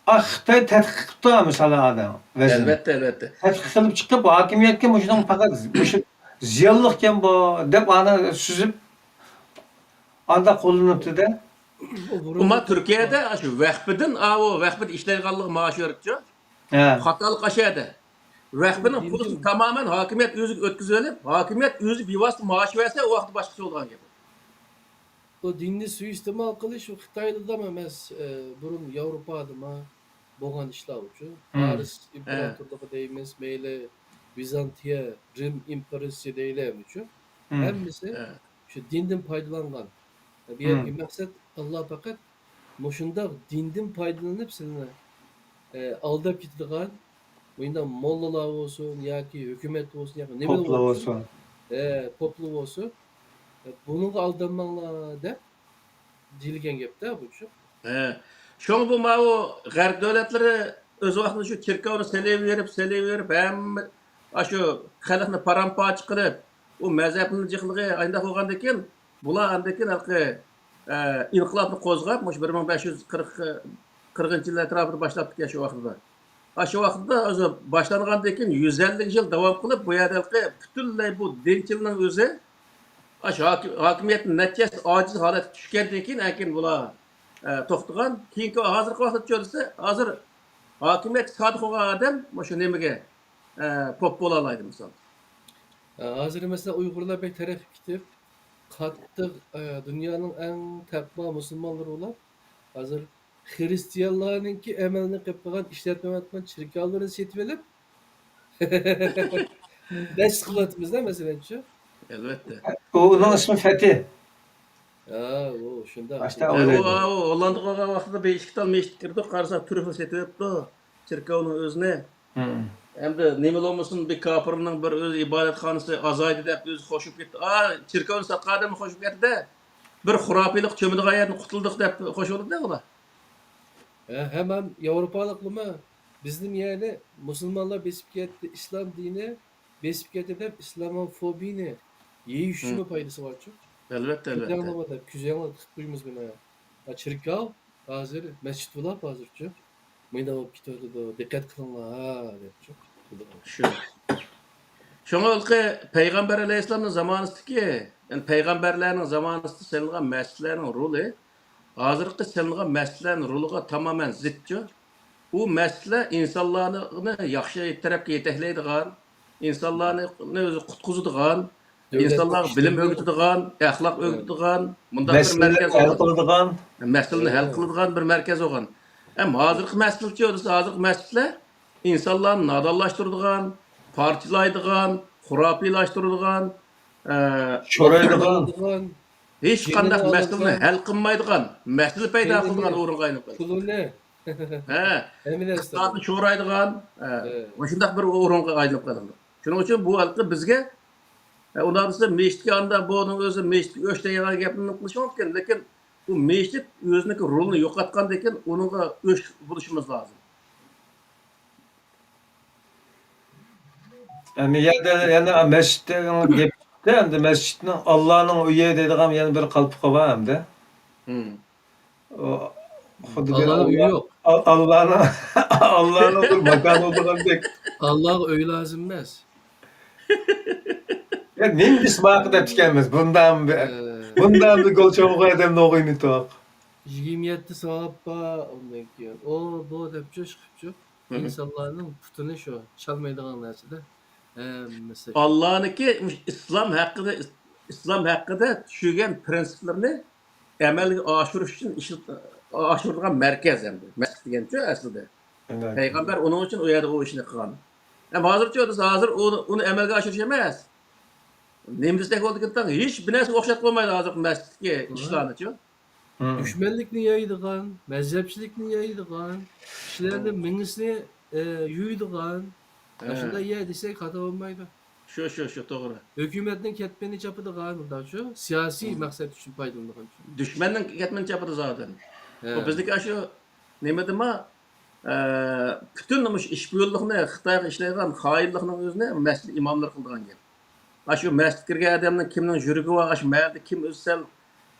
ئا، خىتاي تەتقىق قىلىپتۇ، مىسالەن، ئادەم، ۋەزىر. ئەلۋەتتە، ئەلۋەتتە. تەتقىق قىلىپ چىقىپ، ھاكىمىيەتكە مۇشۇنىڭ پەقەت مۇشۇ زىيانلىقكەن بۇ، دەپ ئانا سۈزۈپ، ئانداق قوللىنىپتۇ-دە. ئۇما تۈركىيەدە ئاشۇ ۋەخپىدىن، ئاۋۇ ۋەخپىدە ئىشلەيدىغانلىقى مائاش بېرىپچۇ. ھە. خاتالىق ئاشۇ يەردە. ۋەخپىنىڭ پۇلىنى تامامەن ھاكىمىيەت ئۆزىگە ئۆتكۈزۈۋېلىپ، ھاكىمىيەت ئۆزى بىۋاسىتە مائاش بەرسە، ئۇ ۋاقىتتا باشقىچە بولىدىغان گەپ. بۇ دىننى سۇيىئىستېمال قىلىش، ئۇ خىتايدىلا ئەمەس، ئە، بۇرۇن ياۋروپادىمۇ بولغان ئىشلار ئۇچۇ. پارس ئىمپېراتورلۇقى دەيمىز، مەيلى ۋىزانتىيە، رىم ئىمپېرىيىسى دەيلى ئۇچۇ. ھەممىسى شۇ دىندىن پايدىلانغان. بۇ يەردىكى مەقسەت، ئاللا پەقەت مۇشۇنداق دىندىن پايدىلىنىپ سىلىنى، ئە، ئالداپ كېتىدىغان، مۇنداق موللىلار بولسۇن ياكى ھۆكۈمەت بولسۇن ياكى نېمىلا بولسۇن، ئە، پوپلا بولسۇن، ئە، بۇنىڭغا ئالدانماڭلار دەپ دېيىلگەن گەپتە بۇچۇ. ھە. شۇڭا بۇ ماۋۇ غەرب دۆلەتلىرى ئۆز ۋاقتىدا شۇ چېركاۋنى سېلىۋېرىپ، سېلىۋېرىپ، ھەممە ئاشۇ خەلقنى پارام-پارچە قىلىپ، ئۇ مەزھەپنى جىقلىقى ئاينداق بولغاندىكىن، بۇلار ئاندىن كېيىن ھېلىقى، ئە، ئىنقىلابنى قوزغاپ، مۇشۇ بىر مىڭ بەش يۈز قىرىق، قىرىقىنچى يىل ئەتراپىدا باشلاپتىكەن شۇ ۋاقتىدا. ئاشۇ ۋاقىتتا ئۆزى باشلانغاندىن كېيىن يۈز ئەللىك يىل داۋام قىلىپ، بۇ يەردە ھېلىقى پۈتۈنلەي بۇ دىنچىلنىڭ ئۆزى ئاشۇ ھاكىم-، ھاكىمىيەتنىڭ نەتىجىسى ئاجىز ھالەتكە چۈشكەندىن كېيىن، ئەنكىن بۇلار، ئە، توختىغان. كېيىنكى ھازىرقى ۋاقىتتا چۆرىسى، ھازىر ھاكىمىيەتكە سادىق بولغان ئادەم مۇشۇ نېمىگە، ئە، پوپ بولالايدۇ، مىسال. ئە، ھازىر، مەسىلەن، ئۇيغۇرلار بەك تەرەققىي كېتىپ، قاتتىق، ئە، دۇنيانىڭ ئەڭ تەقۋا مۇسۇلمانلىرى بولۇپ، ھازىر خىرىستىيانلارنىڭكى ئەمەلنى قىلىپ قالغان، ئىشلەتمەيۋاتقان چېركاۋلىرىنى سېتىۋېلىپ، مەسچىت قىلىۋاتىمىزدا، مەسىلەنچۇ. ئەلۋەتتە. ئۇ، ئۇنىڭ ئىسمى فەتى. ھە، ئۇ شۇنداق. ئاشتا ئۇ، ئۇ، ئۇ ھوللاندىغا بارغان ۋاقتىدا بىر ئىككى تال مەسچىت كىردۇق، قارىساق، تۈركلەر سېتىۋېلىپتۇ چېركاۋنىڭ ئۆزىنى. ئەمدى نېمىلا بولمىسۇن، بىر كاپىرنىڭ بىر ئۆزى ئىبادەتخانىسى ئازايدى دەپ ئۆزى خوش بولۇپ كەتتى. ئا، چېركاۋنى ساتقان ئادەممۇ خوش بولۇپ كەتتى-دە. بىر خۇراپىيلىق چۆمىدىغان يەردىن قۇتۇلدۇق دەپ خوش بولىدۇ-دە ئۇلار. ھە، ھەممە ياۋروپالىقلىمۇ بىزنىڭ يەرنى مۇسۇلمانلار بېسىپ كەتتى، ئىسلام دىنى بېسىپ كەتتى دەپ ئىسلاموفوبىيىنى يېيىش ئۈچۈنمۇ پايدىسى بارچۇ. ئەلۋەتتە، ئەلۋەتتە. كۆزەڭلار بار دەپ، كۆزەڭلار تىقىپ قويىمىز بۇنى. ھە، چېركاۋ ھازىر مەسچىت بولاپ ھازىرچۇ. مۇنداق بولۇپ كېتىۋاتىدۇ، دىققەت قىلىڭلار، ھە، دەپچۇ. شۇ. شۇڭا ھېلىقى پەيغەمبەر ئەلەيھىسسالامنىڭ زامانىسىدىكى، يەنى پەيغەمبەرلەرنىڭ زامانىسىدا سېلىنغان مەسچىتلەرنىڭ رولى ھازىرقى سېلىنغان مەسچىتلەرنىڭ رولىغا تامامەن زىتچۇ. ئۇ مەسچىتلەر ئىنسانلارنى ياخشى تەرەپكە يېتەكلەيدىغان، ئىنسانلارنى ئۆزى قۇتقۇزىدىغان، ئىنسانلارغا بىلىم ئۆگىتىدىغان، ئەخلاق ئۆگىتىدىغان، مۇنداق بىر مەركەز بولغان. مەسىلىنى ھەل قىلىدىغان بىر مەركەز بولغان. ئەمما ھازىرقى مەسچىتلەرچۇ دېسە، ھازىرقى مەسچىتلەر ئىنسانلارنى نادانلاشتۇرىدىغان، پارچىلايدىغان، خۇراپىيلاشتۇرىدىغان، ئە، شورايدىغان، ھېچقانداق مەسىلىنى ھەل قىلمايدىغان، مەسىلە پەيدا قىلىدىغان ئورۇنغا ئايلىنىپ قالدى. پۇلىنى، ھە، ئىقتىسادنى شورايدىغان، ھە، مۇشۇنداق بىر ئورۇنغا ئايلىنىپ قالدى. شۇنىڭ ئۈچۈن بۇ ھېلىقى بىزگە، ئە، ئۇنداق دېسە، مەسچىتكە ئاندا بۇنىڭ ئۆزى مەسچىتكە ئۆچ دەيدىغان گەپنى قىلىشى مۇمكىن، لېكىن بۇ مەسچىت ئۆزىنىڭكى رولىنى يوقاتقاندىن كېيىن ئۇنىڭغا ئۆچ بولۇشىمىز لازىم. ئەمدى يەنە، يەنە مەسچىتنىڭ گېپى چىقتى. ئەمدى مەسچىتنىڭ ئاللانىڭ ئۆيى دەيدىغان يەنە بىر قالپىقى بار ئەمدى. ئۇ خۇددى بىر ئاللانىڭ ئۆيى يوق. ئال-، ئاللانىڭ، ئاللانىڭ بىر ماكانى بولىدىغاندەك. ئاللاغا ئۆي لازىم ئەمەس. يا، نېمە دېسە ماقۇل دەپتىكەنمىز. بۇنداق بىر، بۇنداق بىر گول چوغۇغا ئادەمنى ئوغۇينى توق. يىگىرمە يەتتە ساۋاب بار، ئۇندىن كېيىن ئۇ، بۇ دەپ چۈش قىپچۇ. ئىنسانلارنىڭ پۇتىنى شۇ چالمايدىغان نەرسىدە ھەممىسى. ئاللانىڭكى مۇشۇ ئىسلام ھەققىدە، ئىسلام ھەققىدە چۈشۈرگەن پرىنسىپلىرىنى ئەمەلگە ئاشۇرۇش ئۈچۈن ئىشلىت-، ئاشۇرىدىغان مەركەز ئەمدى. مەسچىت دېگەنچۇ ئەسلىدە. پەيغەمبەر ئۇنىڭ ئۈچۈن ئۇ يەردە ئۇ ئىشنى قىلغان. ئەمما ھازىرچۇ دېسە، ھازىر ئۇ، ئۇنى ئەمەلگە ئاشۇرۇش ئەمەس. نېمە دېسەك بولىدىكىن، تاڭ ھېچ بىر نەرسىگە ئوخشاتقىلى بولمايدۇ ھازىرقى مەسچىتتىكى ئىشلارنىچۇ. دۈشمەنلىكنى يايىدىغان، مەزھەپچىلىكنى يايىدىغان، كىشىلەرنىڭ مېڭىسىنى، ئە، يۇيىدىغان، ئاشۇنداق يەر دېسەك خاتا بولمايدۇ. شۇ، شۇ، شۇ، توغرا. ھۆكۈمەتنىڭ كەتمىنىنى چاپىدىغان، مۇنداقچۇ، سىياسىي مەقسەت ئۈچۈن پايدىلىنىدىغان. دۈشمەننىڭ كەتمىنىنى چاپىدۇ زادى. بۇ بىزدىكى ئاشۇ نېمە دېما، ئە، پۈتۈن مۇشۇ ئىشپىيونلۇقنى، خىتايغا ئىشلەيدىغان خائىنلىقنىڭ ئۆزىنى مەسچىت ئىماملىرى قىلىدىغان گەپ. ئاشۇ مەسچىتكە كىرگەن ئادەمنىڭ كىمنىڭ يۈرىكى بار، ئاشۇ مەھەللىدە كىم ئۆزى سەل،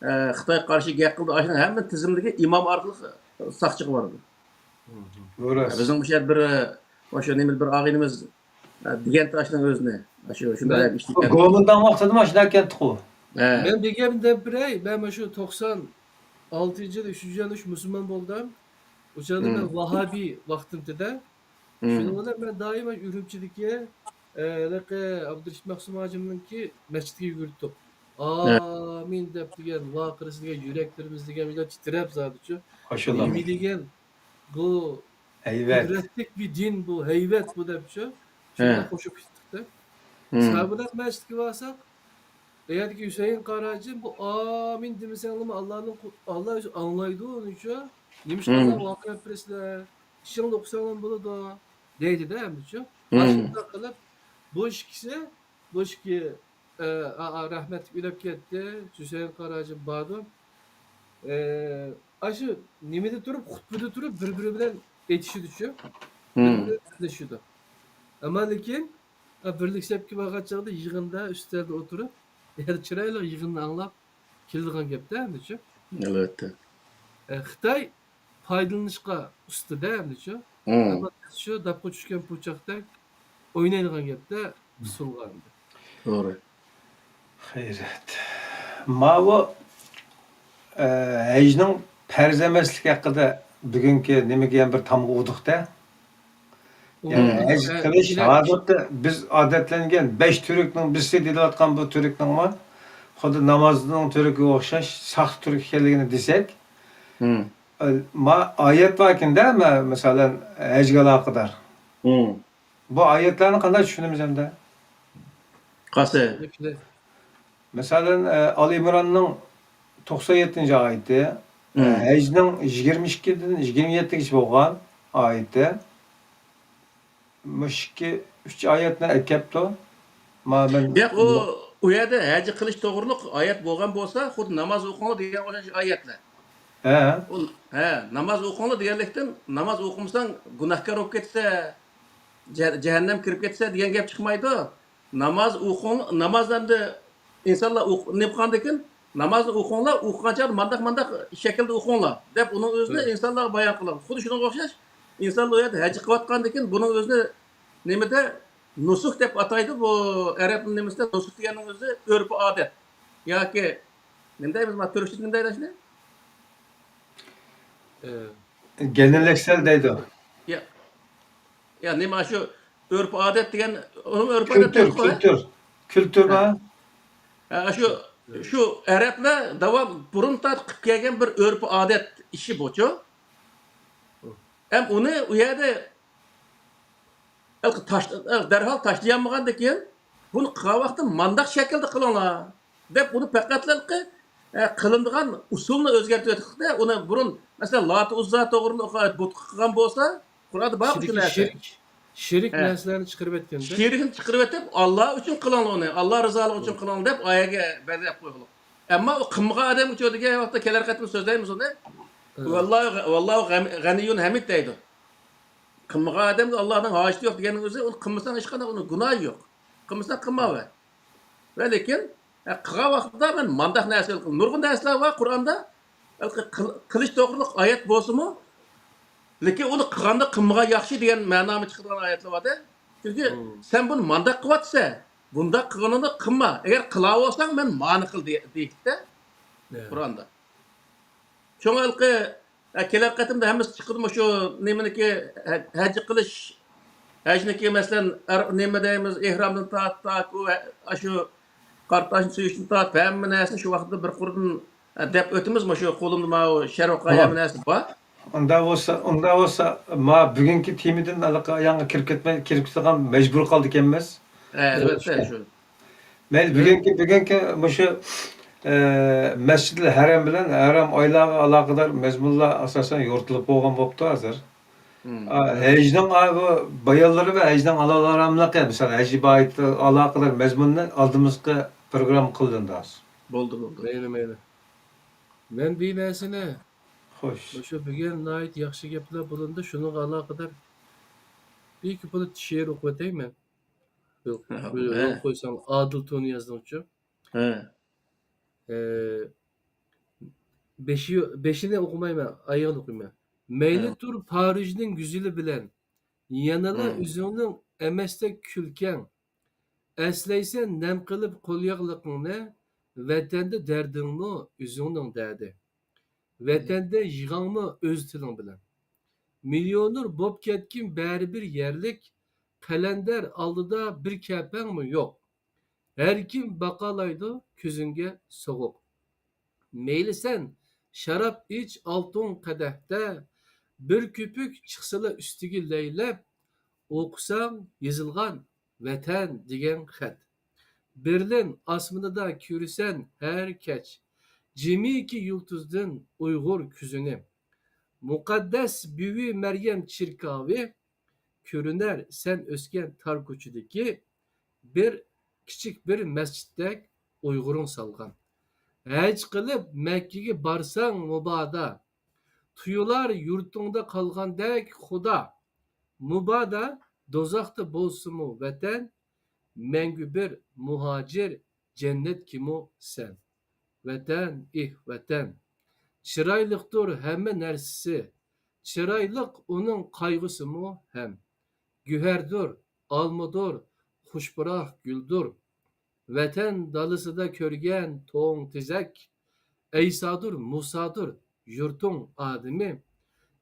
ئە، خىتايغا قارشى گەپ قىلدى، ئاشۇنىڭ ھەممە تىزىملىكى ئىمام ئارقىلىق ساقچىغا بارىدۇ. بىزنىڭ مۇشۇ يەردە بىر، ئە، ئاشۇ نېمە بىر ئاغىنىمىز، ئە، دېگەنتى ئاشۇنىڭ ئۆزىنى. ئاشۇ، شۇنداق مەن ئىشلىگەن. گومىنداڭ ۋاقتىدىمۇ ئاشۇنداق ئىكەنتىقۇ. ھە. مەن بىر گەپنى دەپ بېرەي، مەن مۇشۇ توقسان ئالتىنچى يىل، ئۈچىنچى يىل مۇسۇلمان بولدۇم. ئۇ چاغدا مەن ۋاھابىي ۋاقتىمدىدە. شۇنىڭ بىلەن مەن دائىم ئۈرۈمچىدىكى، ئە، ھېلىقى ئابدۇرېشىت مەخسۇم ھاجىمنىڭكى مەسچىتىگە يۈگۈرۈپ تۇرۇپ، «ئامىن» دەپ دېگەن، ۋارقىرىسا دېگەن، يۈرەكلىرىمىز دېگەن بىلەن تىترەپ زادىچۇ. ماشاللا. نېمە دېگەن بۇ ھەيۋەت. قۇدرەتلىك بىر دىن بۇ، ھەيۋەت بۇ دەپچۇ. شۇنداق قوشۇپ كېتىپتۇ. سابىلەك مەسچىتكە بارساق، ئۇ يەردىكى ھۈسەيىن قاراجىم بۇ «ئامىن» دېمىسەڭلارمۇ ئاللانىڭ قۇ-، ئاللا ئۆزى ئاڭلايدۇ ئۇنىچۇ. نېمىشقا ئاللاغا ئاقىۋەت بېرىسىلەر؟ ئىشىڭلار ئوقۇساڭلار بولىدۇ، دەيدۇ-دە ئەمدىچۇ. ئاشۇنداق قىلىپ بۇ ئىككىسى، بۇ ئىككى، ئە، ئا، ئا، رەھمەتلىك ئۆلۈپ كەتتى. ھۈسەيىن قاراجىم باردۇ. ئە، ئاشۇ نېمىدە تۇرۇپ، خۇتبىدە تۇرۇپ بىر-بىرى بىلەن ئېيتىشىدۇچۇ. بىر-بىرى بىلەن سۆزلىشىدۇ. ئەمما لېكىن، ئا، بىرلىك سەپكە بارغان چاغدا يىغىندا ئۈستەلدە ئولتۇرۇپ، يەنە چىرايلىق يىغىننى ئاڭلاپ كېلىدىغان گەپتە ئەمدىچۇ. ئەلۋەتتە. ئە، خىتاي پايدىلىنىشقا ئۇستىدە ئەمدىچۇ. ئەمما بىز شۇ داپقا چۈشكەن پۇچاقتەك ئوينايدىغان گەپتە ئۇسسۇلغا ئەمدى. توغرا. خەيرىيەت. ماۋۇ، ئە، ھەجنىڭ پەرز ئەمەسلىكى ھەققىدە بۈگۈنكى نېمىگە يەنە بىر تامغا ئۇردۇق-دە. يەنى ھەج قىلىش ھازىرقى بىز ئادەتلەنگەن بەش تۈركنىڭ بىرسى دېيىلىۋاتقان بۇ تۈركنىڭمۇ خۇددى نامازنىڭ تۈركىگە ئوخشاش ساختا تۈرك ئىكەنلىكىنى دېسەك، ما ئايەت باركەن-دە، مە-، مەسىلەن، ھەجگە ئالاقىدار. بۇ ئايەتلەرنى قانداق چۈشىنىمىز ئەمدى؟ قايسى؟ مەسىلەن، ئە، ئال ئىمراننىڭ توقسان يەتتىنچى ئايىتى، ئە، ھەجنىڭ يىگىرمە ئىككىدىن يىگىرمە يەتتىگىچە بولغان ئايىتى. مۇشۇ ئىككى، ئۈچ ئايەتنى ئەكەپتۇ. ما مەن ياق، ئۇ، ئۇ يەردە ھەج قىلىش توغرۇلۇق ئايەت بولغان بولسا، خۇددى ناماز ئوقۇڭلار دېگەن ئوخشاش ئايەتلەر. ھە. ئۇ، ھە، ناماز ئوقۇڭلار دېگەنلىكتىن، ناماز ئوقۇمىساڭ گۇناھكار بولۇپ كېتىسەن، جە-، جەھەننەمگە كىرىپ كېتىسەن دېگەن گەپ چىقمايدۇ. ناماز ئوقۇڭ، ناماز ئەمدى ئىنسانلار ئوق-، نېمە قىلغاندىكىن، نامازنى ئوقۇڭلار، ئوقۇغان چاغدا مانداق، مانداق شەكىلدە ئوقۇڭلار دەپ ئۇنىڭ ئۆزىنى ئىنسانلارغا بايان قىلغان. خۇددى شۇنىڭغا ئوخشاش، ئىنسانلار ئۇ يەردە ھەج قىلىۋاتقاندىكىن بۇنىڭ ئۆزىنى نېمىدە، نۇسۇك دەپ ئاتايدۇ. بۇ ئەرەب نېمىسىدە نۇسۇك دېگەننىڭ ئۆزى ئۆرپ-ئادەت ياكى نېمە دەيمىز، ما تۈركچىدە نېمە دەيدۇ شۇنى؟ گېلېنلېكسىيەل دەيدۇ. يا، يا نېمە شۇ ئۆرپ-ئادەت دېگەن، ئۇنىڭ ئۆرپ-ئادەت كۈلتۈر، دەيدۇ-غۇ. كۈلتۈر. كۈلتۈر ھە. ھە، شۇ، شۇ ئەرەبلەر داۋام بۇرۇن تارتىپ قىلىپ كەلگەن بىر ئۆرپ-ئادەت ئىشى بۇچۇ. ھەم ئۇنى ئۇ يەردە تاش-، دەرھال تاشلىيالمىغاندىكىن، بۇنى قىلغان ۋاقىتتا مانداق شەكىلدە قىلىڭلار دەپ، ئۇنى پەقەتلا، ئە، قىلىنىدىغان ئۇسۇلنى ئۆزگەرتىۋەتتۇق-دە، ئۇنى بۇرۇن، مەسىلەن، لاتە ئۇززا توغرىلىق بۇتقا قىلغان بولسا، قۇرئاندا بار شۇ نەرسە. شېرىك، شېرىك نەرسىلەرنى چىقىرىۋەتكەندە. شېرىكنى چىقىرىۋېتىپ، ئاللا ئۈچۈن قىلىڭلار ئۇنى، ئاللا رىزالىقى ئۈچۈن قىلىڭلار دەپ ئايەتكە بەلگىلەپ قويغۇلۇق. ئەمما ئۇ قىلمىغان ئادەمگىچۇ دېگەن ۋاقىتتا كېلەر قېتىم سۆزلەيمىز ئۇنى. ۋاللاھۇ، ۋاللاھۇ غەم-، غەنىييۇن ھەمىد دەيدۇ. قىلمىغان ئادەمگە ئاللانىڭ ھاجىتى يوق دېگەننىڭ ئۆزى، ئۇنى قىلمىساڭ ھېچقانداق ئۇنىڭ گۇناھى يوق. قىلمىساڭ قىلماۋەر. ۋە لېكىن، ئە، قىلغان ۋاقتىدا مەن مانداق نەرسە قىل-، نۇرغۇن نەرسىلەر بار قۇرئاندا، ھېلىقى قىل-، قىلىش توغرۇلۇق ئايەت بولسىمۇ، لېكىن ئۇنى قىلغاندا قىلمىغان ياخشى دېگەن مەنامى چىقىدىغان ئايەتلەر بار-دە. چۈنكى سەن بۇنى مانداق قىلىۋاتىسەن، بۇنداق قىلغىنىڭنى قىلما. ئەگەر قىلاۋالساڭ، مەن مانى قىل دېي-، دېيىپتۇ-دە قۇرئاندا. شۇڭا ھېلىقى، ئە، كېلەر قېتىمدا ھەممىسى چىقىدۇ مۇشۇ نېمىنىكى، ھە-، ھەج قىلىش، ھەجنىكى، مەسىلەن، ئەر-، نېمە دەيمىز، ئېھرامدىن تارتىپ، تاكى ئۇ، ئە، ئاشۇ قارا تاشنى سۆيۈشتىن تارتىپ، ھەممە نەرسىنى شۇ ۋاقىتتا بىر قۇردىن، ئە، دەپ ئۆتىمىز مۇشۇ قولۇمدا ماۋۇ شەرھۇ قايە ھەممە نەرسە بار. ئۇنداق بولسا، ئۇنداق بولسا، ما بۈگۈنكى تېمىدىن ھېلىقى ياڭغا كىرىپ كەتمەي، كىرىپ كېتىدىغان مەجبۇر قالدىكەنمىز. ھە، ئەلۋەتتە، شۇ. مەيلى، بۈگۈنكى، بۈگۈنكى مۇشۇ، ئە، مەسجىدىل ھەرەم بىلەن ھەرەم ئايلارغا ئالاقىدار مەزمۇنلار ئاساسەن يورۇتۇلۇپ بولغان بوپتۇ ھازىر. ئا، ھەجنىڭ، ئا، بۇ بايانلىرى ۋە ھەجنىڭ ئالاھىدىلىكى، مىسال، ھەج ئىبادىتىگە ئالاقىدار مەزمۇننى ئالدىمىزقى پروگرامما قىلىدۇ ئەمدى ھازىر. بولدى، بولدى. مەيلى، مەيلى. مەن بىر نەرسىنى خوش. مۇشۇ بۈگۈن ناھايىتى ياخشى گەپلەر بولۇندى. شۇنىڭغا ئالاقىدار بىر ئىككى بۇلۇت شېئىر ئوقۇپ ئۆتەيمەن. يول، ھە، يول قويساڭ، ئادىل تۇنىيازنىڭچۇ. ھە. ئە، بېشى، بېشىنى ئوقۇمايمەن، ئايىغىنى ئوقۇيمەن. مەيلى، ھە، تۇر پارىژنىڭ گۈزىلى بىلەن، يەنىلا، ھە، ئۆزۈڭنىڭ ئەمەستەك كۈلكەڭ. ئەسلەيسەن نەم قىلىپ قولياغلىقىڭنى، ۋەتەندە دەردىڭمۇ ئۆزۈڭنىڭ دەردى. ۋەتەندە يىغاڭمۇ ئۆز تىلىڭ بىلەن. مىليونېر بوپ كەتكىن بەرىبىر يەرلىك، قەلەندەر ئالدىدا بىر كەپەڭمۇ يوق. ھەركىم باقالايدۇ كۆزۈڭگە سوغۇق. مەيلى سەن شاراب ئىچ ئالتۇن قەدەھتە، بىر كۆپۈك چىقسىلا ئۈستىگە لەيلەپ، ئوقۇساڭ يېزىلغان ۋەتەن دېگەن خەت. بېرلىن ئاسمىنىدا كۆرىسەن ھەر كەچ، جىمىكى يۇلتۇزدىن ئۇيغۇر كۆزىنى. مۇقەددەس بۈۋى مەريەم چېركاۋى، كۆرۈنەر سەن ئۆسكەن تار كوچىدىكى بىر كىچىك بىر مەسچىتتەك ئۇيغۇرۇڭ سالغان. ھەج قىلىپ مەككىگە بارساڭ مۇبادا، تۇيۇلار يۇرتۇڭدا قالغاندەك خۇدا. مۇبادا دوزاختا بولسىمۇ ۋەتەن، مەڭگۈ بىر مۇھاجىر جەننەتكىمۇ سەن. ۋەتەن، ئېھ، ۋەتەن! چىرايلىقتۇر ھەممە نەرسىسى، چىرايلىق ئۇنىڭ قايغۇسىمۇ ھەم. گۆھەردۇر، ئالمىدۇر، خۇش پۇراق گۈلدۇر. ۋەتەن دالىسىدا كۆرگەن توڭ تېزەك، ئەيسادۇر، مۇسادۇر يۇرتۇڭ ئادىمى،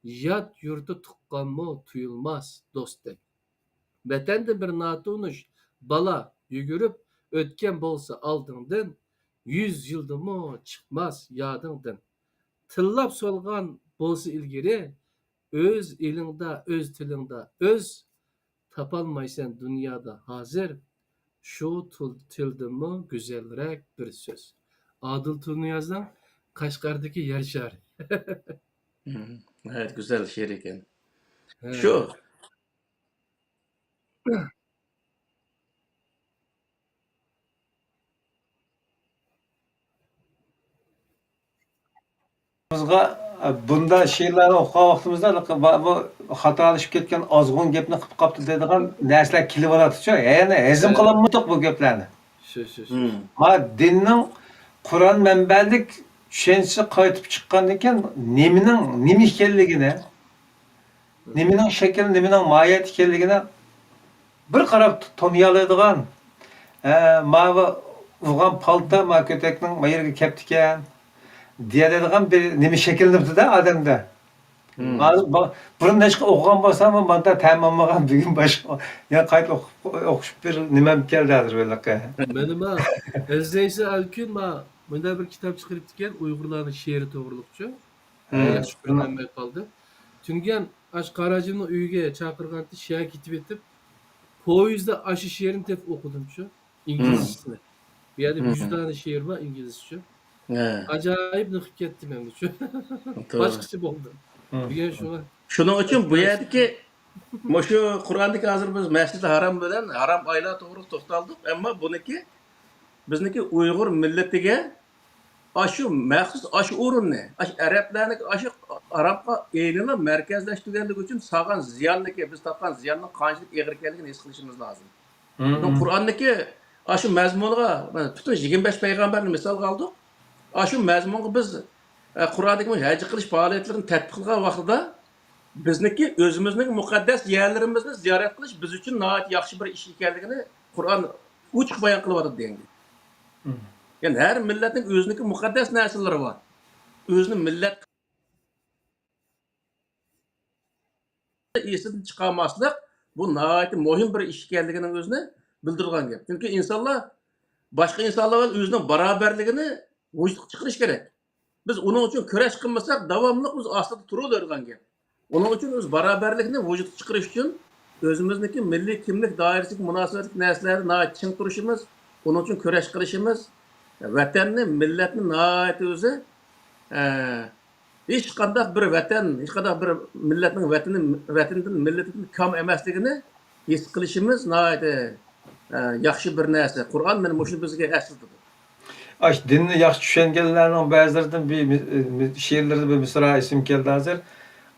يات يۇرتتا تۇغقانمۇ تۇيۇلماس دوستتەك. ۋەتەندە بىر ناتونۇش بالا يۈگۈرۈپ ئۆتكەن بولسا ئالدىڭدىن، يۈز يىلدىمۇ چىقماس يادىڭدىن. تىللاپ سولغان بولسا ئىلگىرى، ئۆز ئېلىڭدا، ئۆز تىلىڭدا ئۆز، تاپالمايسەن دۇنيادا ھازىر، شۇ تىل-، تىلدىنمۇ گۈزەلرەك بىر سۆز. ئادىل تۇرنىيازنىڭ قەشقەردىكى يەر شارى. مم، ناھايىتى گۈزەل شېئىر ئىكەن. ھە. شۇ. بىزغا، ئە، بۇنداق شېئىرلارنى ئوقۇغان ۋاقتىمىزدا، بۇ خاتالىشىپ كەتكەن ئازغۇن گەپنى قىلىپ قاپتۇ دەيدىغان نەرسىلەر كېلىۋالاتتىچۇ. يەنى ھەزىم، ھە، قىلالمىدۇق بۇ گەپلەرنى. شۇ، شۇ، شۇ. مم. ما دىننىڭ قۇرئان مەنبەلىك چۈشەنچىسى قايتىپ چىققاندىن كېيىن نېمىنىڭ نېمە ئىكەنلىكىنى، نېمىنىڭ شەكلى، نېمىنىڭ ماھىيەت ئىكەنلىكىنى بىر قاراپ تونۇيالايدىغان، ھە، ماۋۇ ئۇرغان پالتا ما كۆتەكنىڭ ما يېرىگە كەپتىكەن دېيەلەيدىغان بىر نېمە شەكىللىنىپتۇ-دە ئادەمدە. مم. ھازىر با-، بۇرۇن نەچچە ئوقۇغان بولسام، مۇنداق تەم ئالمىغان، بۈگۈن باشقا، يەنە قايتا ئوقۇپ، ئوقۇشۇپ بىر نېمەم كەلدى ھازىر بۇ يەرلىككە. مانا ما، ئەزىز ئەيسا ئەلكۈن ما، مۇنداق بىر كىتاب چىقىرىپتىكەن، ئۇيغۇرلارنىڭ شېئىرى توغرىلىقچۇ. ھە، ياخشى كۆرمەي قالدى. تۈنۈگۈن ئاشۇ قاراجىمنىڭ ئۆيىگە چاقىرغانتى، شۇ يەرگە كېتىۋېتىپ، پويىزدا ئاشۇ شېئىرنى تېپىپ ئوقۇدۇمچۇ، ئىنگلىزچىسىنى. بۇ يەردە مم. يۈز دانە شېئىر بار ئىنگلىزچە. ھە. ئاجايىپ نېقىپ كەتتىم ئەمدىچۇ. توغرا. باشقىچە بولدى. مم. بۈگۈن شۇڭا. شۇنىڭ ئۈچۈن بۇ يەردىكى، مۇشۇ قۇرئاندىكى ھازىر بىز مەسجىدى ھارام بىلەن ھارام ئايلار توغرىلىق توختالدۇق، ئەمما بۇنىكى بىزنىڭكى ئۇيغۇر مىللىتىگە ئاشۇ مەخسۇس ئاشۇ ئورۇننى، ئاشۇ ئەرەبلەرنىڭكى ئاشۇ ئارابقا ئېلىنىپ مەركەزلەشتۈرگەنلىكى ئۈچۈن سالغان زىياننىكى، بىز تارتقان زىياننىڭ قانچىلىك ئېغىر ئىكەنلىكىنى ھېس قىلىشىمىز لازىم. مم. قۇرئاندىكى ئاشۇ مەزمۇنغا، مانا، پۈتۈن يىگىرمە بەش پەيغەمبەرنى مىسالغا ئالدۇق. ئاشۇ مەزمۇنغا بىز، ئە، قۇرئاندىكى ھەج قىلىش پائالىيەتلىرىنى تەتبىق قىلغان ۋاقتىدا بىزنىڭكى ئۆزىمىزنىڭ مۇقەددەس يەرلىرىمىزنى زىيارەت قىلىش بىز ئۈچۈن ناھايىتى ياخشى بىر ئىش ئىكەنلىكىنى قۇرئان ئوچۇق بايان قىلىۋاتىدۇ دېگەن گەپ. مم. يەنى ھەر مىللەتنىڭ ئۆزىنىڭكى مۇقەددەس نەرسىلىرى بار. ئۆزىنى مىللەت ئېسىدىن چىقارماسلىق، بۇ ناھايىتى مۇھىم بىر ئىش ئىكەنلىكىنىڭ ئۆزىنى بىلدۈرىدىغان گەپ. چۈنكى ئىنسانلار باشقا ئىنسانلار بىلەن ئۆزىنىڭ باراۋەرلىكىنى ۋۇجۇدقا چىقىرىش كېرەك. بىز ئۇنىڭ ئۈچۈن كۈرەش قىلمىساق، داۋاملىق بىز ئاستىدا تۇرۇۋېرىدىغان گەپ. ئۇنىڭ ئۈچۈن ئۆز باراۋەرلىكنى ۋۇجۇدقا چىقىرىش ئۈچۈن ئۆزىمىزنىڭكى مىللىي كىملىك دائىرىسىدىكى مۇناسىۋەتلىك نەرسىلەردە ناھايىتى چىڭ تۇرۇشىمىز، ئۇنىڭ ئۈچۈن كۈرەش قىلىشىمىز، ۋەتەننى، مىللەتنى ناھايىتى ئۆزى، ئە، ھېچقانداق بىر ۋەتەن، ھېچقانداق بىر مىللەتنىڭ ۋەتىنى، ۋەتىنىدىن، مىللىتىدىن كام ئەمەسلىكىنى ھېس قىلىشىمىز ناھايىتى، ئە، ياخشى بىر نەرسە. قۇرئان مانا مۇشۇنى بىزگە ئەسلىتىدۇ. ئاشۇ دىننى ياخشى چۈشەنگەنلەرنىڭ بەزىلىرىدىن بىر مىس-، مىس-، شېئىرلىرىدا بىر مىسرا ئېسىمگە كەلدى ھازىر.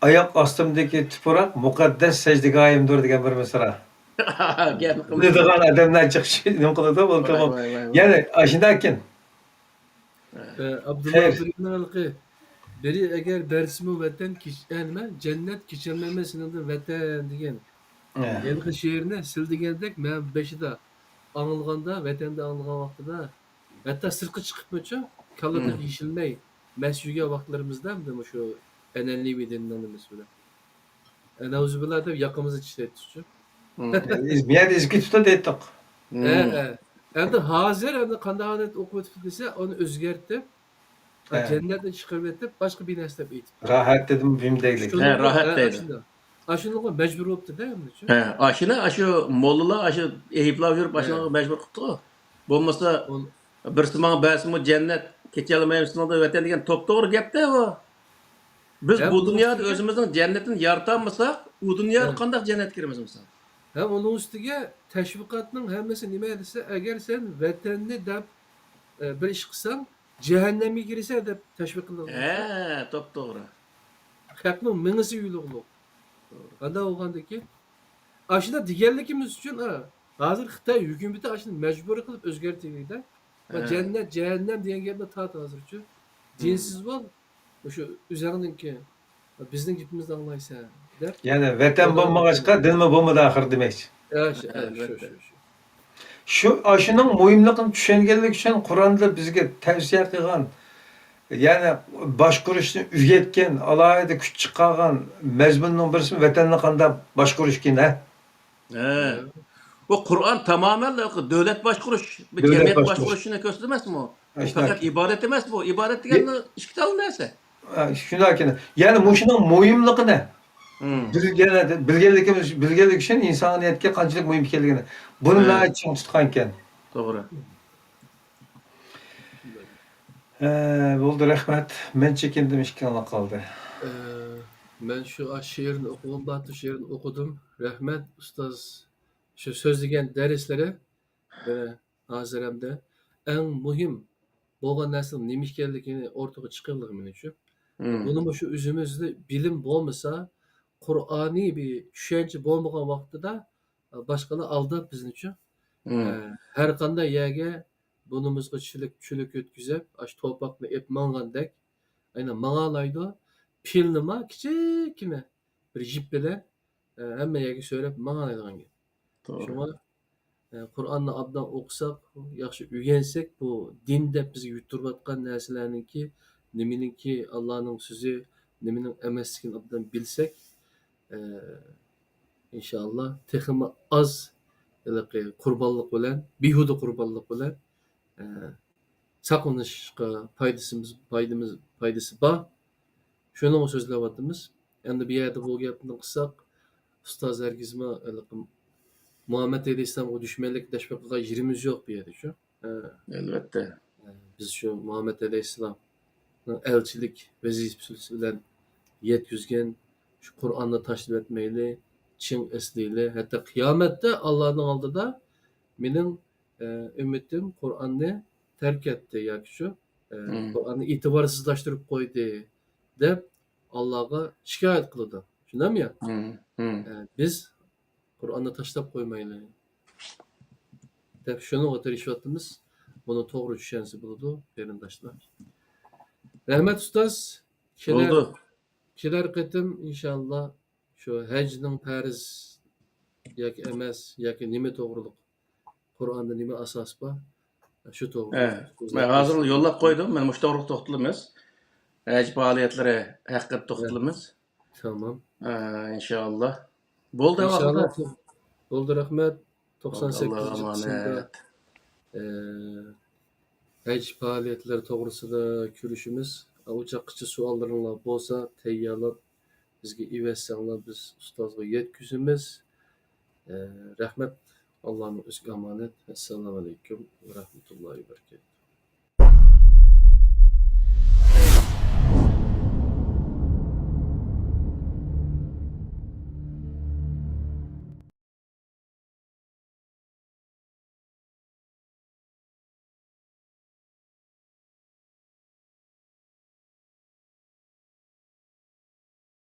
«ئاياق ئاستىمدىكى تۇپراق مۇقەددەس سەجدىگاھىمدۇر» دېگەن بىر مىسرا. گەپنى قىلمىسا. بىلىدىغان ئادەملەر جىق نېمە قىلىدۇ، بولدى. ۋاي، ۋاي، ۋاي، ۋاي. يەنە ئاشۇنداكىن. ئە، ئابدۇللا خەير. ئابدۇرېھىمنىڭ ھېلىقى، «بىرى ئەگەر بەرسىمۇ ۋەتەن، كېچ-، ئە، نېمە، جەننەت، كېچەلمەيمەن سېنىڭدىن ۋەتەن» دېگەن. ئە. ھېلىقى شېئىرنى سىل دېگەندەك مەن بېشىدا ئاڭلىغاندا، ۋەتەندە ئاڭلىغان ۋاقتىدا، ھەتتا سىرتقا چىقىپمۇچۇ، كاللا مم. تېخى يېشىلمەي، مەست يۈرگەن ۋاقىتلىرىمىزدا، مۇشۇ ئەنئەنىۋى دىننىڭ نېمىسى بىلەن. ئەنئەئۇزۇبىللا دەپ ياقىمىزنى چىشلەيتتۇقچۇ. مم. ئە، ئىز-، بۇ يەردە ئېزىپ كېتىپتۇ دەيتتۇق. مم. ئە، ئە. ئەمدى ھازىر، ئەمدى قانداق ھالەتتە ئوقۇۋېتىپتۇ دېسە، ئۇنى ئۆزگەرتىپ، ھە. جەننەتنى چىقىرىۋېتىپ، باشقا بىر نەرسە دەپ ئېيتىپ. راھەت دېدىم، بىم دەيدۇ. شۇنىڭغا، راھەت ھە، دەيدۇ. ئاشۇنداق. ئاشۇنىڭغا مەجبۇر بوپتۇ-دە، ئەمدىچۇ. ھە، ئاشۇنى، ئاشۇ موللىلار ئاشۇ ئەيىبلەپ يۈرۈپ، ھە. ئاشۇنىڭغا مەجبۇر قىپتۇ. بولمىسا، ئۇن- بىرسى ماڭا بەرسىمۇ جەننەت، كېچەلمەيمەن سېنىڭدىن ۋەتەن دېگەن توپتوغرا گەپتە ئۇ. بىز ھە، بۇ ئۇنىڭ دۇنيادا ئۈستىگە ئۆزىمىزنىڭ جەننىتىنى يارىتالمىساق، ئۇ دۇنيادا ھە. قانداق جەننەتكە كىرىمىز مىسال؟ ھە، ئۇنىڭ ئۈستىگە تەشۋىقاتنىڭ ھەممىسى نېمە دېسە، ئەگەر سەن ۋەتەننى دەپ، ئە، بىر ئىش قىلساڭ، جەھەننەمگە كىرىسەن دەپ تەشۋىق قىلىدىغان. ھە، توپتوغرا. خەقنىڭ مېڭىسى يۇيۇلغۇلۇق. توغرا. ئانداق بولغاندىكىن، ئاشۇنداق دېگەنلىكىمىز ئۈچۈن، ئا، ھازىر خىتاي ھۆكۈمىتى ئاشۇنى مەجبۇرىي قىلىپ ئۆزگەرتىۋېرىدۇ. ۋە ھە. جەننەت، جەھەننەم دېگەن گەپنى تارت ھازىرچۇ. مم. دىنسىز بول، مۇشۇ ئۆزۈڭنىڭكى، بىزنىڭ گېپىمىزنى ئاڭلايسەن، دەپ. يەنى ۋەتەن بولمىغاچقا، دىنمۇ بولمىدى ئاخىر دېمەكچى. ھە، شۇ، ھە، شۇ، ئەلۋەتتە. شۇ، شۇ. شۇ، ئاشۇنىڭ مۇھىملىقىنى چۈشەنگەنلىك ئۈچۈن قۇرئاندا بىزگە تەۋسىيە قىلغان، يەنى باشقۇرۇشنى ئۆگەتكەن، ئالاھىدە كۈچ چىقارغان مەزمۇننىڭ بىرسى ۋەتەننى قانداق باشقۇرۇش ئىكەن، ھە؟ ھە. بۇ قۇرئان تامامەن دۆلەت باشقۇرۇش، بىر دۆلەت جەمئىيەت باشقۇرۇش. باشقۇرۇشنى كۆرسىتىدۇ ئەمەسمۇ؟ ئاشۇنداق. پەقەت ئىبادەت ئەمەس بۇ. ئىبادەت دېگەن ئىككى تال نەرسە. ھە، شۇنداق ئىكەن. يەنى مۇشۇنىڭ مۇھىملىقىنى مم. بىلگەن، بىلگەنلىكىمىز، بىلگەنلىك ئۈچۈن ئىنسانىيەتكە قانچىلىك مۇھىم ئىكەنلىكىنى. بۇنى ھە. ناھايىتى چىڭ تۇتقان ئىكەن. توغرا. ھە، بولدى، رەھمەت. مەن چېكىندىم، ئىككىڭلار قالدى. ئە، مەن شۇ، ئا، شېئىرنى ئوقۇغۇم بارتى، شېئىرنى ئوقۇدۇم. رەھمەت، ئۇستاز. شۇ سۆزلىگەن دەرسلىرى، ئە، ھازىر ھەمدە ئەڭ مۇھىم بولغان نەرسىنىڭ نېمە ئىكەنلىكىنى ئورتىغا چىقىرغىلى مېنىڭچۇ. مم. بۇنىمۇ شۇ ئۆزىمىزدە بىلىم بولمىسا، قۇرئانىي بىر چۈشەنچە بولمىغان ۋاقتىدا، باشقىلار ئالداپ بىزنىچۇ. مم. ئە، ھەر قانداق يەرگە بۇنىمىزغا چۈلۈك، چۈلۈك ئۆتكۈزۈپ، ئاشۇ توپاقنى ئېپ ماڭغاندەك، ئەنە ماڭالايدۇ. پىلنىما كىچىككىنە بىر يىپ بىلەن، ئە، ھەممە يەرگە سۆرەپ ماڭالايدىغان گەپ. توغرا. شۇڭا، ئە، قۇرئاننى ئابدان ئوقۇساق، ياخشى ئۆگەنسەك، بۇ دىن دەپ بىزگە يۇتتۇرۇۋاتقان نەرسىلەرنىڭكى، نېمىنىڭكى ئاللانىڭ سۆزى، نېمىنىڭ ئەمەسلىكىنى ئابدان بىلسەك، ئە، ئىنشائاللا، تېخىمۇ ئاز ھېلىقى قۇربانلىق بىلەن، بىھۇدە قۇربانلىق بىلەن، ئە، ساقلىنىشقا پايدىسىمىز، پايدىمىز، پايدىسى بار. شۇنىڭغا سۆزلەۋاتىمىز. ئەمدى بۇ يەردە بۇ گەپنى قىلساق، ئۇستاز ھەرگىزمۇ ھېلىقى مۇھەممەد ئەلەيھىسسالامغا دۈشمەنلىك، دەشبەت قىلغان يېرىمىز يوق بۇ يەردە شۇ. ھە. ئەلۋەتتە. ھە، بىز شۇ مۇھەممەد ئەلەيھىسسالامنىڭ ئەلچىلىك ۋەزىپىسى بىلەن يەتكۈزگەن شۇ قۇرئاننى تاشلىۋەتمەيلى، چىڭ ئەسلەيلى. ھەتتا قىيامەتتە ئاللانىڭ ئالدىدا مېنىڭ، ئە، ئۈممىتىم قۇرئاننى تەرك ئەتتى ياكى شۇ، ئە، مم. قۇرئاننى ئېتىبارسىزلاشتۇرۇپ قويدى دەپ ئاللاغا شىكايەت قىلىدۇ. شۇنداقمۇ يا؟ مم. مم. ئە، بىز قۇرئاننى تاشلاپ قويمايلى دەپ شۇنىڭغا تىرىشىۋاتىمىز. بۇنى توغرا چۈشەنسە بولىدۇ، قېرىنداشلار. رەھمەت، ئۇستاز. كېلەر، بولدى. كېلەر قېتىم، ئىنشائاللا، شۇ ھەجنىڭ پەرز ياكى ئەمەس، ياكى نېمە توغرىلىق، قۇرئاندا نېمە ئاساس بار، شۇ توغرىلىق ھە، سۆزلەپ مەن ھازىر بەرسەك. يوللاپ قويدۇم. مەن مۇشۇ توغرىلىق توختىلىمىز. ھەج پائالىيەتلىرى ھەققىدە ھە. توختىلىمىز. تامام. ئە، ئىنشائاللا. بولدى، ئىنشائاللا. ۋاقىت. بولدى، رەھمەت. توقسان سەككىزىنچى قىسىمدا، ئە، ھەج پائالىيەتلىرى توغرىسىدا كۆرۈشىمىز. ئۇ چاغقىچە سوئاللىرىڭلار بولسا تەييارلاپ بىزگە ئېۋەتسەڭلار، بىز ئۇستازغا يەتكۈزىمىز. ئە، رەھمەت. ئاللانىڭ ئۆزىگە ئامانەت. ئەسسالامۇئەلەيكۇم ۋە رەھمەتۇللاھى ۋە بەرىكاتۇھ.